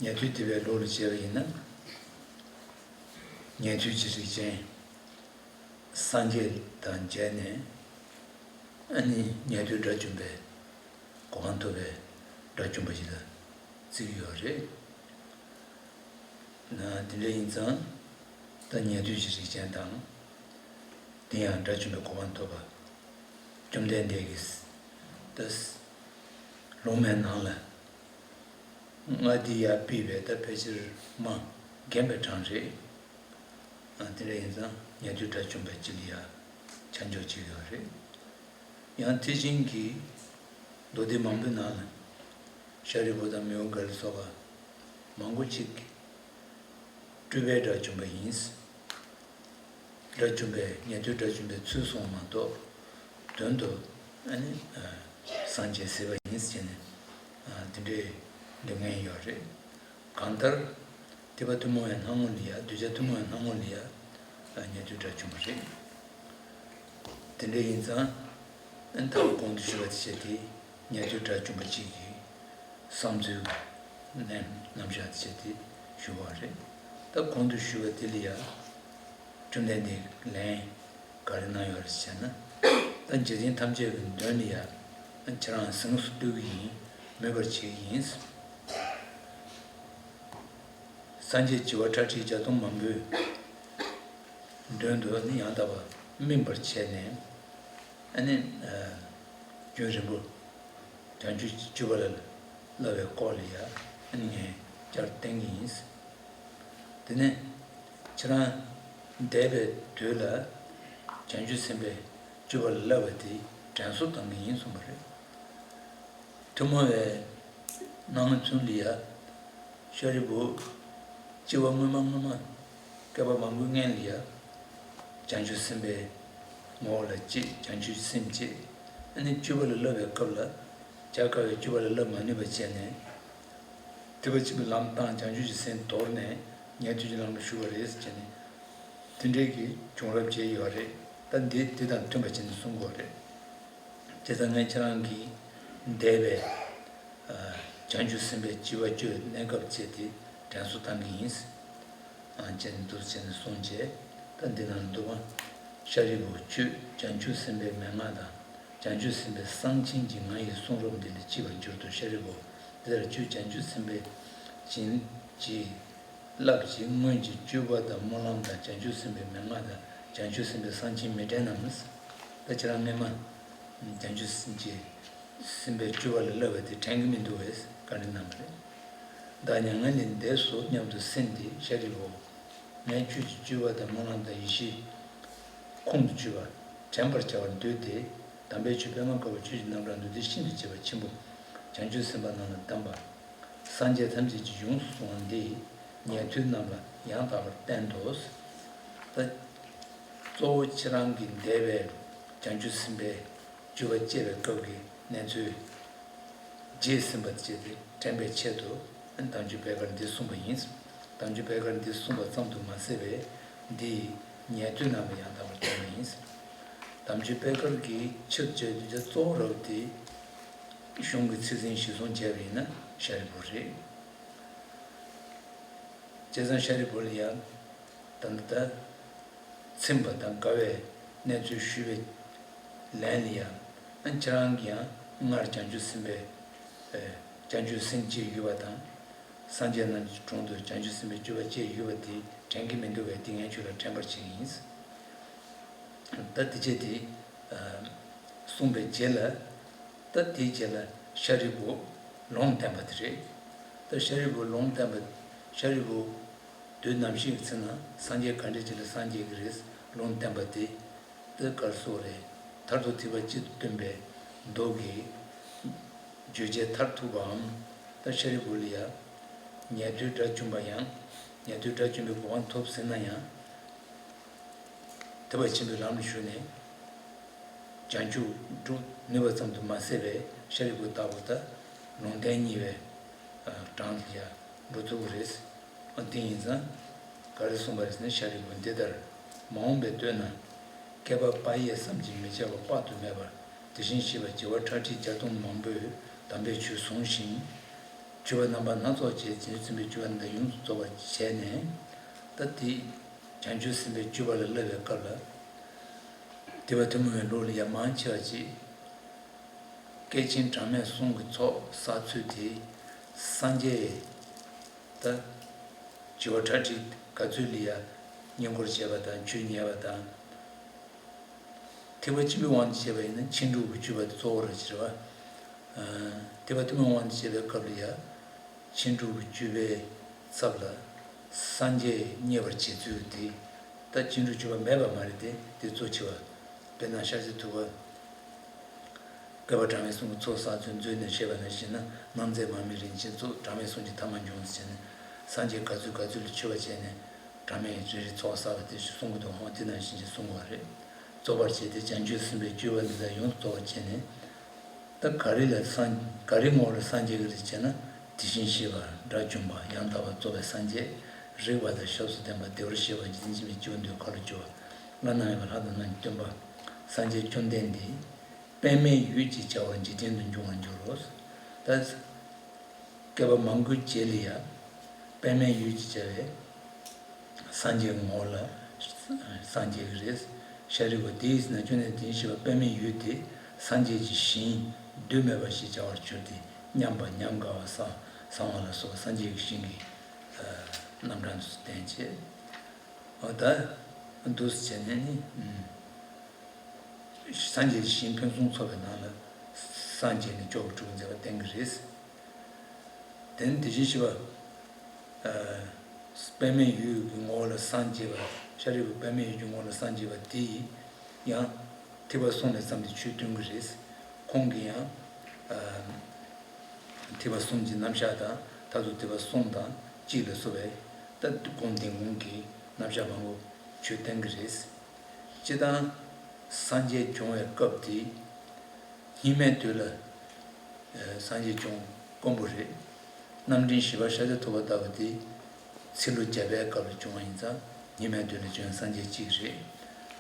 ཉན་ཐོས་ཐེག་པའི་ལུགས་ལ་བྱས་པ་ཡིན་ན། ཉན་ཐོས་ཀྱི་རིགས་ཅན། སངས་རྒྱས་དང་མཇལ་ནས། ཨ་ནི་ཉན་ཐོས་དགྲ་བཅོམ་པའི་གོ་འཕང་ཐོབ་པའི་དགྲ་བཅོམ་པ་ཞིག་ལ་བརྩི་གི་ཡོད་རེད། ན་དེ་འདྲ་ཡིན་ཙང་། ད་ཉན་ཐོས་ཀྱི་རིགས་ཅན་དང་། དེ་ཡང་དགྲ་བཅོམ་པའི་གོ་འཕང་ཐོབ་པ། བཅོམ་ལྡན་འདས་ཀྱིས་ད་ལུང་མའི་ནང་ལ། ལྔ་འདི་ཡར་ཕུལ་བས་ད་ཕལ་ཆེར་མ་རྒན་པའི་གྲངས་རེད། ཨ། དེ་འདྲ་ཡིན་ཙང་ཉན་ཐོས་དགྲ་བཅོམ་པ་སྤྱི་ལ་ཡ་ཆ་འཇོག་བྱེད་ཀྱི་ཡོད་རེད། ཡང་ཐེག་ཆེན་གྱི་མདོ་སྡེ་མང་པོའི་ནང་ལ་ཤཱ་རིའི་བུ་དང་མི་འོ་ག་ལ་སོགས་པ་མང་པོ་ཅིག་སྤྲུལ་པའི་དགྲ་བཅོམ་པ་ཡིན། དགྲ་བཅོམ་པའི་ཉན་ཐོས་དགྲ་བཅོམ་པའི་ཚུལ་སོང་མ་གཏོགས། དོན་དུ་ཨ་ནི་སངས་རྒྱས་ཟེར་བ་ཡིན་ཟེར་ནས་དེ་འདྲའི་འདོད་མཁན་ཡོད་རེད། གང་ལྟར་ཐེག་པ་ཐུན་མོང་བའི་སྣང་ངོ་ལ་ཡ་གདུལ་བྱ་ཐུན་མོང་བའི་སྣང་ངོ་ལ་ཡ་ཉན་ཐོས་དགྲ་བཅོམ་པ་རེད། དེ་འདྲ་ཡིན་ཙང་ཨ་ནི་ད་གོང་དུ་ཞུས་པ་དེ་བྱས་ཏེ་ཉན་ཐོས་དགྲ་བཅོམ་པ་གཅིག་གི་བསམ་ཚུལ་ནས་རྣམ་གཞག་བྱས་ཏེ་ཞུ་བ་རེད། ད་གོང་དུ་ཞུས་པ་དེ་ལ་ཡང་བཅོམ་ལྡན་འདས་ལན་ག་རེ་གནང་ཡོད་རེད་ཟེར་ན། ད་འཇིག་རྟེན་ཐམས་ཅད་ཀྱི་དོན་ལ་ཡང་ཁྱེད་རང་གཟིངས་སུ་བཏུད་ཀྱི་ཡིན། མོས་པར་བྱེད་ཀྱི་ཡིན། སངས་རྒྱས་བྱེ་བ་ཁྲག་ཁྲིག་བརྒྱ་སྟོང་མང་པོའི་མདུན་དུ་ནི་ཡང་དག་པར་སྨིན་པར་བྱས་ནས། ཨ་ནི། རྒྱུན་རིང་པོ། བྱང་ཆུབ་སྤྱོད་པ་ལ་བསླབ་པའི་སྐོར་ལ་ཡང་ཨ་ནི་ངས་བསྐྱར་བསྟན་གྱི་ཡིན། དེ་ནས་ཁྱེད་རང་འདས་པའི་དུས་ལ་བྱང་ཆུབ་སེམས་དཔའི་སྤྱོད་པ་ལ་བསླབ་པ་དེ་དྲན་གསོ་བཏང་གི་ཡིན་གསུངས་པ་རེད། ཐུན་མོང་བའི་སྣང་ཚུལ་ལ་ཡ། ཤཱ་རིའི་བུ། སྐྱེ་བ་སྔོན་མ་སྔོན་མ། བསྐལ་པ་མང་པོའི་སྔོན་ལ་ཡ། བྱང་ཆུབ་སེམས་དཔའི་ངོ་བོ་ལ་སྐྱེས། བྱང་ཆུབ་སེམས་བསྐྱེད། ཨ་ནི་སྤྱོད་པ་ལ་བསླབ་པའི་སྐབས་ལ། བྱ་དཀའ་བའི་སྤྱོད་པ་ལ་བསླབ་མ་ནུས་པ་བྱས་ནས། ཐེག་པ་ཆེན་པོའི་ལམ་བཏང་། བྱང་ཆུབ་ཀྱི་སེམས་དོར་ནས་ཉན་ཐོས་ཀྱི་ལམ་ལ་ཞུགས་པ་རེད་ཟེར་བྱས་ནས། དེ་འདྲའི་གི་བྱུང་རབས་བྱས་ཡོད་རེད། ད་འདི་དེ་དང་མཐུན་པ་བྱས་ནས་གསུང་དགོས་རེད། དེ་ལྟར་ངས་ཁྱེད་རང་གིས་འདས་པའི་བྱང་ཆུབ་སེམས་དཔའི་སྤྱོད་པ་སྤྱོད་གནས་སྐབས་བྱས་ཏེ་དྲན་གསོ་བཏང་གི་ཡིན། ཅེས་འདུག་ཅེས་ནས་གསུངས་རྗེས། ད་འདི་ནང་འདུག་པ། ཤཱ་རིའི་བུ། ཁྱོད་བྱང་ཆུབ་སེམས་དཔའི་མན་ངག་དང་། བྱང་ཆུབ་སེམས་དཔའི་གསང་ཆེན་གྱི་ངག་ཡི་གསུང་རབ་འདི་ལས་སྐྱེས་པར་འགྱུར་ཏོ། ཤཱ་རིའི་བུ། འདི་ལྟར་ཁྱོད་བྱང་ཆུབ་སེམས་དཔའི་བྱིན་གྱིས་བརླབས་ཀྱི་སྔོན་གྱི་སྤྱོད་པ་དང་སྨོན་ལམ་དང་། བྱང་ཆུབ་སེམས་དཔའི་མན་ངག་དང་། བྱང་ཆུབ་སེམས་དཔའི་གསང་ཆེན་མི་དྲན་ནམ། ད་ཁྱེད་རང་སྔོན་མ་བྱང་ཆུབ་སེམས་ཀྱི་སེམས་དཔའི་སྤྱོད་པ་ལ་བསླབ་པ་དེ་དྲན་གྱི་མི་འདུག་པས་བཀའ་འདྲི་གནང་བ་རེད། བདག་མྱ་ངན་ལས་འདས་སོ་སྙམ་དུ་སེམས་ཏེ། ཤཱ་རིའི་བུ། ངས་ཁྱོད་ཀྱི་སྤྱོད་པ་དང་སྨོན་ལམ་དང་ཡེ་ཤེས་ཁོང་དུ་ཆུད་པ་དྲན་པར་བྱ་བར་འདོད་དེ། དམ་པའི་ཆོས་པད་མ་དཀར་པོ་ཁྱོད་ཀྱི་རྣམ་གྲངས་མདོར་བསྡུས་ཤིན་ཏུ་རྒྱས་པ་ཆེན་པོ་བྱང་ཆུབ་སེམས་དཔའ་རྣམས་ལ་གདམས་པ། སངས་རྒྱས་ཐམས་ཅད་ཀྱིས་ཡོངས་སུ་བཟུང་བ་འདི་ཉན་ཐོས་རྣམས་ལ་ཡང་དག་པར་བསྟན་ཏོ། ད་གཙོ་བོ་ཁྱེད་རང་གིས་འདས་པའི་བྱང་ཆུབ་སེམས་དཔའི་སྤྱོད་པ་སྤྱད་པའི་སྐབས་ཀྱི་གནས་ཚུལ་རྗེས་ཟིན་པ་བྱས་ཏེ་དྲན་པའི་ཆེད་དུ་དམ་ཆོས་པད་དཀར་འདི་གསུངས་པ་ཡིན། དམ་ཆོས་པད་དཀར་འདི་གསུངས་པ་ཙམ་དུ་མ་ཟད་པའི་འདི་ཉན་ཐོས་རྣམས་ལ་ཡང་དག་པར་བསྟན་པ་ཡིན། དམ་ཆོས་པད་དཀར་གྱི་ཆེད་དུ་བྱས་ཏེ་གཙོ་བོ་རབ་དེ་གཞུང་གི་ཚིག་ཟིན་གཞིར་བཟུང་བྱས་པ་ཡིན་ན་ཤཱ་རིའི་བུ་རེད། བྱས་ཙང་ཤཱ་རིའི་བུ་ལ་ཡང་ད་ལྟ་ཚིམ་པ་དང་དགའ་བའི་གནས་ཚུལ་ཞུས་པའི་ལན་ལ་ཡང་ཨ་ཁྱེད་རང་གིས་ཡང་སྔར་བྱང་ཆུབ་སེམས་དཔའི་ཨེ་བྱང་ཆུབ་སེམས་བསྐྱེད་ཡོད་པ་དང་། སངས་རྒྱས་རྣམས་ཀྱི་དྲུང་དུ་བྱང་ཆུབ་སེམས་དཔའི་སྤྱོད་པ་སྤྱད་ཡོད་པ་དེ་དྲན་གྱི་མི་འདུག་པས་དེ་ངས་ཁྱོད་ལ་དྲན་པར་བྱེད་ཀྱི་ཡིན། ད་དེ་བྱས་ཏེ། གསུངས་པའི་རྗེས་ལ། ད་དེའི་རྗེས་ལ་ཤཱ་རིའི་བུ་ལུང་བསྟན་པ་དེ་རེད། ད་ཤཱ་རིའི་བུ་ལུང་བསྟན་པ། ཤཱ་རིའི་བུ། དུས་ནམ་ཞིག་གི་ཚེ་ན་སངས་རྒྱས་ག་འདྲ་ཅིག་ལ་སངས་རྒྱས་ཀྱི་རེད། ལུང་བསྟན་པ་དེ། ད་ག་རེ་ཟེར་དགོས་རེད། མཐར་ཐུག་ཐེག་པ་གཅིག་ཏུ་སྟོན་པའི་མདོ་གི་བརྗོད་བྱའི་མཐར་ཐུག་པའམ། ད་ཤཱ་རིའི་བུ་ལ་ཡ། ཉན་ཐོས་དགྲ་བཅོམ་པ་ཡང་། ཉན་ཐོས་དགྲ་བཅོམ་པའི་གོ་འཕང་ཐོབ་ཟིན་ན་ཡང་། ཐེག་པ་ཆེན་པོའི་ལམ་ལ་ཞུགས་ནས་བྱང་ཆུབ་སྒྲུབ་ནུས་པ་ཙམ་དུ་མ་ཟད་པའི་ཤཱ་རིའི་བུ་ལྟ་བུ་ད་ལུང་བསྟན་གཉིས་པའི་གྲངས་ལ་ཡང་འགྲོ་ཐུབ་ཀྱི་རེད། དེ་ཡིན་ཙང་ག་རེ་གསུངས་པ་རེད་ཟེར་ན། ཤཱ་རིའི་བུ་འདི་ལྟར་མ་འོངས་པའི་དུས་ན་བསྐལ་པ་པ་ཡིས་བསམ་གྱིས་མི་ཁྱབ་པ་དཔག་ཏུ་མེད་པ་དེ་བཞིན་གཤེགས་པ་བྱེ་བ་ཁྲག་ཁྲིག་བརྒྱ་སྟོང་མང་པོས་དམ་པའི་ཆོས་གསུངས་ཤིང་། སྤྱོད་པ་རྣམ་པ་སྣ་ཚོགས་བྱས་རྗེ་བཙུན་པའི་སྤྱོད་པ་འདི་ཡོངས་སུ་རྫོགས་པར་བྱས་ནས། ད་དེ་བྱང་ཆུབ་སེམས་དཔའི་སྤྱོད་པ་ལ་བསླབ་པའི་སྐབས་ལ། ཐེག་པ་ཐུན་མོང་བའི་ལུགས་ལ་ཡ་མང་ཆེ་བ་ཅིག་སྐད་ཅིག་གྲངས་མེད་གསུམ་གྱི་ཚོགས་བསགས་ཚུལ་དེ། སངས་རྒྱས་ད་བྱེ་བ་ཁྲག་ཁྲིག་ག་ཚོད་ལ་ཡ་བསྙེན་བཀུར་བྱས་པ་དང་ཆོས་ཉན་པ་དང་། ཐེག་པ་ཆེན་པོའི་དབང་དུ་བྱས་པ་ཡིན་ན་ཕྱིན་དྲུག་གི་སྤྱོད་པ་དེ་གཙོ་བོ་རེད་ཟེར་བ། ཐེག་པ་ཐུན་མོང་དབང་དུ་བྱས་པའི་སྐབས་ལ་ཡ། ཕྱིན་དྲུག་གི་སྤྱོད་པའི་ཚབ་ལ་སངས་རྒྱས་མཉེས་པར་བྱེད་ཚུལ་དེ། ད་ཕྱིན་དྲུག་སྤྱོད་པ་མེད་པ་མ་རེད་དེ། དེ་གཙོ་ཆེ་བ། དཔེར་ན་ཤཱཀྱ་ཐུབ་པ། བསྐལ་པ་གྲངས་མེད་གསུམ་གྱི་ཚོགས་བསགས་ཚུལ་མཛོད་ནས་བཤད་པ་ནང་བཞིན་ན། གནམ་མཛེས་མར་མེ་རིན་ཆེན་གཙུག་གྲངས་མེད་གསུམ་གྱི་ཐ་མ་འབྱུང་ཟེར་ནས། སངས་རྒྱས་ག་ཚོད་ག་ཚོད་ལ་མཆོད་པ་བྱས་ནས། སྒྲ་མེད་རེ་རེ་ཚོགས་བསགས་པ་དེ་གསུང་གི་འདུག་འོ་དེ་ནང་བཞིན་གྱི་གསུང་བ་རེད། རྫོགས་པར་བྱས་ཏེ་བྱང་ཆུབ་སེམས་དཔའི་སྤྱོད་པ་འདི་དག་ཡོངས་སུ་རྫོགས་པར་བྱས་ནས། ད་ག་རེ་ལ་སངས་ག་རེ་ངོ་བོ་ལ་སངས་རྒྱས་ཀྱི་རེད་ཅེ་ན། དེ་བཞིན་གཤེགས་པ་དགྲ་བཅོམ་པ་ཡང་དག་པར་རྫོགས་པའི་སངས་རྒྱས། རིག་པ་དང་ཞབས་སུ་ལྡན་པ་བདེ་བར་གཤེགས་པ་འཇིག་རྟེན་སྤྱི་བོའི་སྤྱི་བོ་འདུལ་མཁའ་འགྲོ་སྤྱི་བོ། བླ་ན་མེད་པ་ལྷ་དང་ལྷ་མིན་སྟོན་པ། སངས་རྒྱས་བཅོམ་ལྡན་འདས། པདྨའི་འོད་ཅེས་བྱ་བ་འཇིག་རྟེན་དུ་འབྱུང་བར་འགྱུར་རོ། ད། བསྐལ་པ་མང་པོའི་རྗེས་ལ་ཡང་། པདྨའི་འོད་ཅེས་བྱ་བའི་སངས་རྒྱས་ངོ་བོ་ལ་སངས་རྒྱས་ཀྱི་རེད། ཤཱ་རིའི་བུ་དེས་ན་བཅོམ་ལྡན་འདས་དེ་བཞིན་གཤེགས་པ་པདྨའི་འོད་དེ་སངས་རྒྱས་ཀྱི་ཞིང་རྡུལ་མེད་པ་ཞེས་བྱ་བར་གྱུར་ཏེ་མཉམ་པ་ཉམས་དགའ་བ་བཟང་བ་ལ་སོགས་པ་སངས་རྒྱས་ཀྱི་ཞིང་གི་རྣམ་གྲངས་སུ་བསྟན་བྱས། འོ་ད་འདུག་སེ་བྱས་ནས་ནི། སངས་རྒྱས་ཀྱི་ཞིང་ཕུན་སུམ་ཚོགས་པའི་ནང་ལ་སངས་རྒྱས་ནས་མཆོག་གི་གྲུབ་མཛད་པ་བསྟན་གྱི་རེད། དེ་ནི་དེ་བཞིན་གཤེགས་པ། ཨ། པདྨའི་འོད་ཀྱི་ངོ་བོ་ལ་སངས་རྒྱས་པ། ཤཱ་རིའི་བུ་པདྨའི་འོད་ཀྱི་ངོ་བོ་ལ་སངས་རྒྱས་པ་དེ་ཡིས་ཡང་ཐེག་པ་གསུམ་ལས་བརྩམས་ཏེ་ཆོས་སྟོན་གྱི་རེད། ཁོང་གིས་ཡང་། ཨ། ཐེག་པ་གསུམ་གྱི་རྣམ་གཞག་དང་མཐར་ཐུག་ཐེག་པ་གསུམ་དང་གཅིག་ལ་སོགས་པའི་ད་སྒོམ་བདེན་སྒོམ་གྱི་རྣམ་གཞག་མང་པོ་ཆོས་བསྟན་གྱི་རེད། སྤྱིར་བཏང་། སངས་རྒྱས་བྱུང་བའི་སྐབས་དེ། སྙིགས་མའི་དུས་ལ། ཨ། སངས་རྒྱས་བྱུང་དཀོན་པོ་རེད། རྣམ་འདྲེན་བཞི་པ་ཤཱཀྱ་ཐུབ་པ་ལྟ་བུ་དེ། ཚེ་ལོ་བརྒྱ་པའི་སྐབས་ལ་བྱུང་བ་ཡིན་ཙང་སྙིགས་མའི་དུས་ལ་བྱུང་བའི་སངས་རྒྱས་གཅིག་རེད།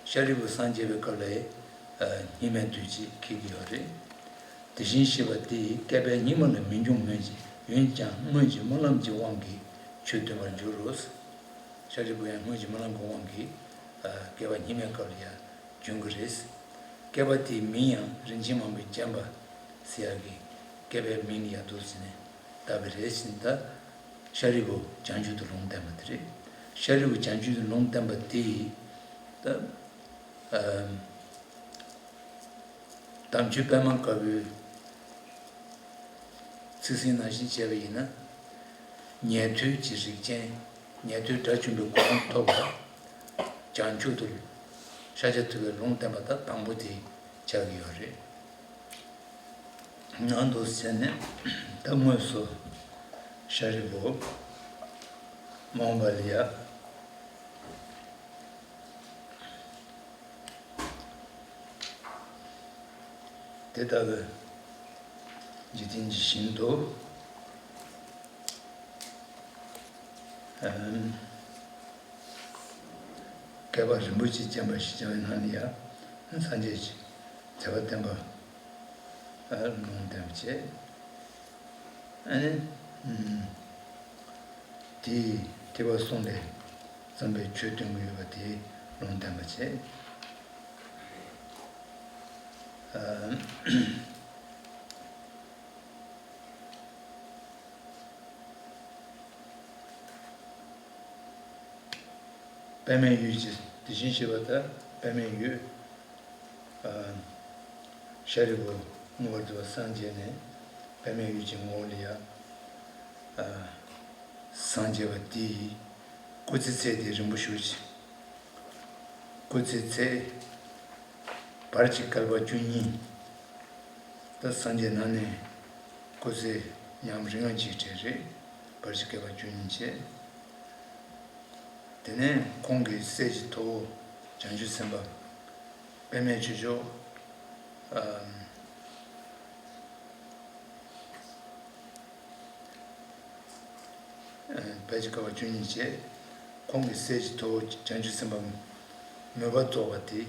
ཤཱ་རིའི་བུ་སངས་རྒྱས་པའི་སྐབས་ལ། ཨ། སྙིགས་མའི་དུས་ཅེས་འཁེལ་གྱི་ཡོད་རེད། དེ་བཞིན་གཤེགས་པ་དེ་ཡི་བསྐལ་པའི་སྙིགས་མ་ལ་མི་འབྱུང་མོད་ཀྱི་འོན་ཀྱང་སྔོན་གྱི་སྨོན་ལམ་གྱི་དབང་གིས་ཆོས་སྟོན་པར་འགྱུར་རོ། ཤཱ་རིའི་བུ་ཡང་སྔོན་གྱི་སྨོན་ལམ་གྱི་དབང་གིས། ཨ། བསྐལ་པ་སྙིགས་མའི་སྐབས་ལ་ཡང་། འབྱུང་གི་རེད། བསྐལ་པ་དེའི་མིང་ཡང་རིན་ཆེན་མང་པོས་བརྒྱན་པ་ཟེར་ཡག་གི་བསྐལ་པའི་མིང་ལ་ཡང་འདུག་ཟེར་ནས་བཏགས་པ་རེད་ཟེར་ནས། ད་ཤཱ་རིའི་བུ་བྱང་ཆུབ་ཏུ་ལུང་བསྟན་པ་དེ་རེད། ཤཱ་རིའི་བུ་བྱང་ཆུབ་ཏུ་ལུང་བསྟན་པ་དེ་ཡིས་ད། ཨ། དམ་ཆོས་པད་མ་དཀར་པོའི་ཚིག་ཟིན་ནང་བཞིན་བྱས་པ་ཡིན་ན། ཉན་ཐོས་ཀྱི་རིགས་ཅན། ཉན་ཐོས་དགྲ་བཅོམ་པའི་གོ་འཕང་ཐོབ་པ། བྱང་ཆུབ་ཏུ་ཤཱཀྱ་ཐུབ་པའི་ལུང་བསྟན་པ་ད་དང་པོ་དེ་ཆགས་ཀྱི་ཡོད་རེད། ནང་དུ་ཟེར་ནས་ད་དངོས་སུ་ཤཱ་རིའི་བུ་མ་འོངས་པ་ལ་ཡ། དེ་ལྟ་བུའི་འཇིག་རྟེན་གྱི་ཞིང་དུ། ཨམ། བསྐལ་པ་རིན་པོ་ཆེས་བརྒྱན་པ་ཞེས་བྱ་བའི་ནང་ལ་ཡང་སངས་རྒྱས་ཀྱི་མཛད་པ་བསྟན་པ་ལུང་བསྟན་པ་བྱས། ཨ་ནི། དེའི་ཐེག་པ་གསུམ་ལས་བརྩམས་པའི་ཆོས་སྟོན་གྱི་ཡོད་པ་དེའི་ལུང་བསྟན་པ་བྱས། པདྨའི་འོད་ཀྱི་དེ་བཞིན་གཤེགས་པ་དང་པདྨའི་འོད། ཨ། ཤཱ་རིའི་བུ་མངོན་པར་རྫོགས་པར་སངས་རྒྱས་ནས་པདྨའི་འོད་ཀྱི་ངོ་བོ་ལ་ཡང་། ཨ། སངས་རྒྱས་པ་དེ་ཡི་སྐུ་ཚེ་ཚད་དེ་རིང་པོ་ཞེ་པོ་ཅིག་སྐུ་ཚེ་ཚད་བར་གྱི་བསྐལ་པ་བཅུ་གཉིས། ད་སངས་རྒྱས་ནང་ནས་སྐུ་ཚེ་ཉམས་རིང་བ་ཅིག་གྲས་རེད། བར་གྱི་བསྐལ་པ་བཅུ་གཉིས་བྱས། དེ་ནས་ཁོང་གི་སྲས་ཀྱི་ཐུ་བོ་བྱང་ཆུབ་སེམས་དཔའ་པདྨའི་ཆོས་མཆོག་ཨ། བར་གྱི་བསྐལ་པ་བཅུ་གཉིས་བྱས། ཁོང་གི་སྲས་ཀྱི་ཐུ་བོ་བྱང་ཆུབ་སེམས་དཔའ་མོས་པ་རྫོགས་པ་དེ།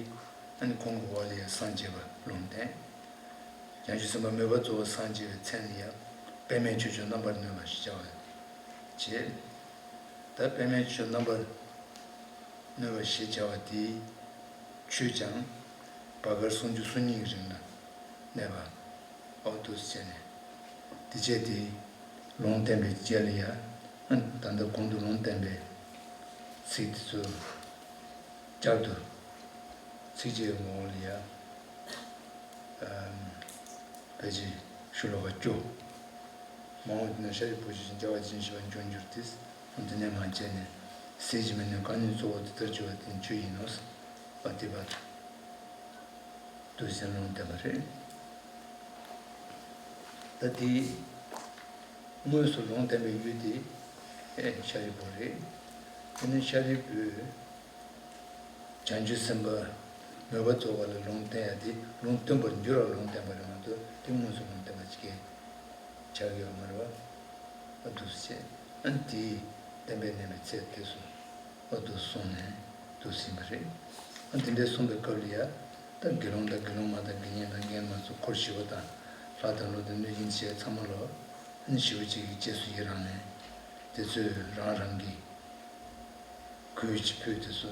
ཨ་ནི་ཁོང་གི་འོག་ལ་ཡང་སངས་རྒྱས་པ་ལུང་བསྟན། བྱང་ཆུབ་སེམས་དཔའ་མོས་པ་རྫོགས་པར་སངས་རྒྱས་པའི་མཚན་ལ་ཡང་པདྨའི་ཆོས་མཆོག་རྣམ་པར་གནོན་པ་ཞེས་བྱ་བ་བྱས། ད་པདྨའི་ཆོས་མཆོག་རྣམ་པར་གནོན་པ་ཞེས་བྱ་བ་དེའི་ཆོས་ཀྱང་བར་བསྐལ་སུམ་ཅུ་སོ་གཉིས་ཀྱི་རིང་ལ་གནས་པ། འོ་འདུག་སེ་བྱས་ནས། དེ་བྱས་ཏེ་ལུང་བསྟན་པའི་རྗེས་ལ་ཡང་། ད་ལྟ་གོང་དུ་ལུང་བསྟན་པའི་ཚིག་དེ་ཚོ་བསྐྱར་དུ་ཚིགས་བཅད་ངོ་བོ་ལ་ཡང་། ཨ། ཕལ་ཆེར་ཤོ་ལོ་ཀ་བཅུ། མ་འོངས་པ་ན་ཤཱ་རིའི་བུ་ཞེས་བྱ་བ་ཅན་ཞེས་པ་འབྱུང་འགྱུར་ཏེ། འདི་ནས་མར་བྱས་ནས་ཟད་ཀྱི་མི་གནས་གང་ཉིད་གཙོ་བོ་དེ་ལྟར་གྱུར་པ་དེ་ནི་ཆོས་ཡིན་ནོ། བ་དེ་བར་དུ་ཟེར་ལུང་བསྟན་པ་རེད། ད་དེ་དངོས་སུ་ལུང་བསྟན་པའི་ཡུལ་དེ་ཨེ་ཤཱ་རིའི་བུ་རེད། དེ་ནས་ཤཱ་རིའི་བུས་བྱང་ཆུབ་སེམས་དཔའ་མོས་པ་རྫོགས་པ་ལ་ལུང་བསྟན་ཡ་དེ་ལུང་སྟོན་པར་འགྱུར་བར་ལུང་བསྟན་པ་རེད་མ་གཏོགས་དེ་དངོས་སུ་ལུང་བསྟན་པ་ཅིག་ཆགས་ཡོད་མ་རེད་བ། ཨ་འདུག་སེ་བྱས། ཨ་ནི་དེའི་བསྟན་པའི་གནས་པའི་ཚད་དེ་སོ། ཨ་འདུག་གསུངས་ནས་འདུག་ཟིན་པ་རེད། ཨ་དེ་འདྲའི་གསུངས་པའི་སྐབས་ལ་ཡ། ད་དགེ་སློང་དང་དགེ་སློང་མ་དང་དགེ་བསྙེན་དང་དགེ་བསྙེན་མ་ཚོ་འཁོར་ཞི་བ་དང་ལྷ་དང་ཀླུ་དང་གནོད་སྦྱིན་བཅས་ཚང་མ་ལོ། ཨ་ནི་ཞི་བ་གཅིག་གི་རྗེས་སུ་ཡི་རང་ནས། དེ་ཚོས་རང་རང་གི་གུས་ཀྱི་ཕུད་དེ་ཚོ་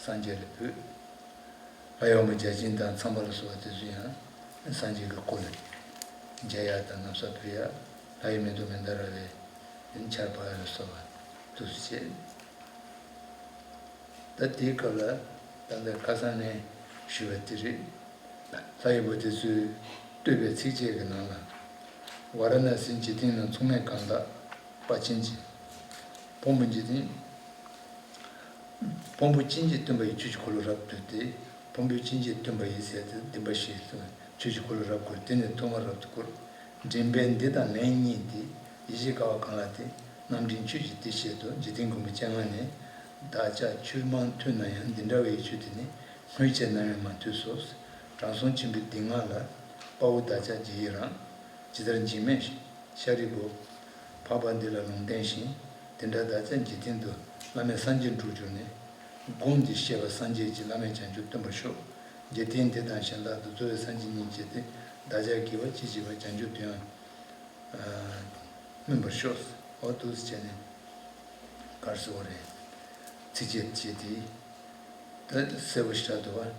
སངས་རྒྱས་ལ་ཕུལ། ལྷ་ཡུལ་མི་བརྒྱ་བྱིན་དང་ཚངས་པ་ལ་སོགས་པ་དེ་ཚོ་ཡང་སངས་རྒྱས་ཀྱི་སྐུ་ལ་མཇལ་ཡ་དང་ན་བཟའ་ཕུལ་ཡ། ལྷ་ཡི་མེ་ཏོག་མནྡ་ར་བའི་ཆར་ཕབ་ཡ་ལ་སོགས་པ་དུ་བྱེད། ད་དེའི་སྐབས་ལ་ད་ལྟ་ཁ་སང་ནས་ཞུས་པ་དེ་རེད། ལྷ་ཡི་བུ་དེ་ཚོས་བསྟོད་པའི་ཚིགས་བཅད་ཀྱི་ནང་ལ། ཝཱ་ར་ཎཱ་སིའི་འཇིག་རྟེན་ན་མཚུངས་མེད་གང་དག་པ་ཅན་གྱི། ཕུང་པོ་འཇིག་རྟེན། ཕུང་པོ་ཅན་གྱིས་སྟོན་པ་ཡི་ཆོས་ཀྱི་འཁོར་ལོ་རབ་ཏུ་བསྡུས་ཏེ། ཕུང་པོ་ཅན་གྱིས་སྟོན་པ་ཡི་ཟེར་ཏེ་བདེན་པ་བཞི་ཆོས་ཀྱི་འཁོར་ལོ་རབ་བསྐོར་དེ་ནས་ཐོག་མ་རབ་ཏུ་བསྐོར། འདྲེན་པའི་འདི་དང་ལན་གཉིས་ཏེ། ཡེ་ཤེས་དགའ་བ་གང་ལགས་ཏེ། རྣམ་འདྲེན་ཆོས་ཀྱི་སྡེ་བཤད་དོ། འཇིག་རྟེན་མགོན་པོ་སྤྱན་སྔ་ནས། བདག་ཅག་ཆོས་མང་ཐོས་ན་ཡང་། འདི་འདྲ་བའི་ཆོས་དེ་ནི། སྔོན་ཆད་ནམ་ཡང་མ་ཐོས་སོ། དྲང་སྲོང་ཆེན་པོའི་སྡེ་ལྔ་ལ། དཔའ་བོ་བདག་ཅག་རྗེས་ཡི་རང་། ཇི་ལྟར་འཇིགས་མེད་ཤཱ་རིའི་བུ། འཕགས་པ་འདི་ལ་ལུང་བསྟན་ཞིང་། དེ་འདྲ་བདག་ཅག་འཇིག་རྟེན་དུ། བླ་མེད་སངས་རྒྱས་འགྲུབ་གྱུར་ནས། དགོངས་འདི་བཞེས་པ་སངས་རྒྱས་ཀྱིས། བླ་མེད་བྱང་ཆུབ་སྟོན་པར་ཤོག། འཇིག་རྟེན་འདི་དང་གཞན་དག་ཏུ། རྩོལ་བའི་སངས་རྒྱས་ཉིད་བྱས་ཏེ། བདག་ཅག་དགེ་བ་ཅི་བྱས་པ། བྱང་ཆུབ་དོན་ཡང་སྨིན་པར་ཤོག། འོ་འདུག་སེ་བྱས་ནས་ག་རེ་ཟེར་བ་རེད། ཚིགས་བཅད་བྱས་ཏེ། ད་གསལ་པོ་ཞེ་དྲག་འདུག་བ།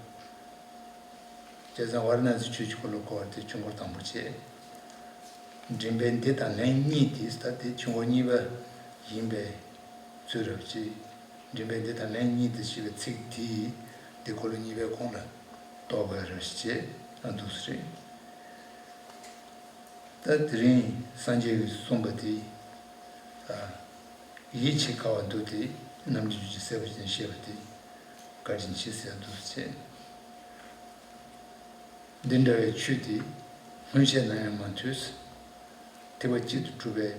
བྱས་ཙང་ཝཱ་ར་ཎཱ་སིའི་ཆོས་ཀྱི་འཁོར་ལོ་བསྐོར་བ་དེ་ཆོས་འཁོར་དང་པོ་བྱས། འདྲེན་པའི་འདི་དང་ལན་གཉིས་དེ་ད་དེ་ཆོས་འཁོར་གཉིས་པ་ཡིན་པའི་ཚུལ་རབ་ཅིག། འདྲེན་པའི་འདི་དང་ལན་གཉིས་དེ་ཞེས་པའི་ཚིག་དེས་འདི་འཁོར་ལོ་གཉིས་པའི་གོང་ལ་གཏོགས་པ་རབ་ཅིག་བྱས། ཨ་འདུག་སེ་རེད། ད་དེ་རིང་སངས་རྒྱས་ཀྱིས་གསུངས་པ་དེ། ཡིད་ཆེས་དཀའ་བ་འདུག་སྟེ། རྣམ་འགྲེལ་གྱི་གསལ་པོ་ཅན་བཤད་པ་དེ་བཀའ་དྲིན་ཆེ་ཟེར་འདུག་ཅེས། འདི་འདྲ་བའི་ཆོས་དེ་སྔོན་ཆད་ནམ་ཡང་མ་ཐོས། ཐེག་པ་གཅིག་ཏུ་གྲུབ་པའི་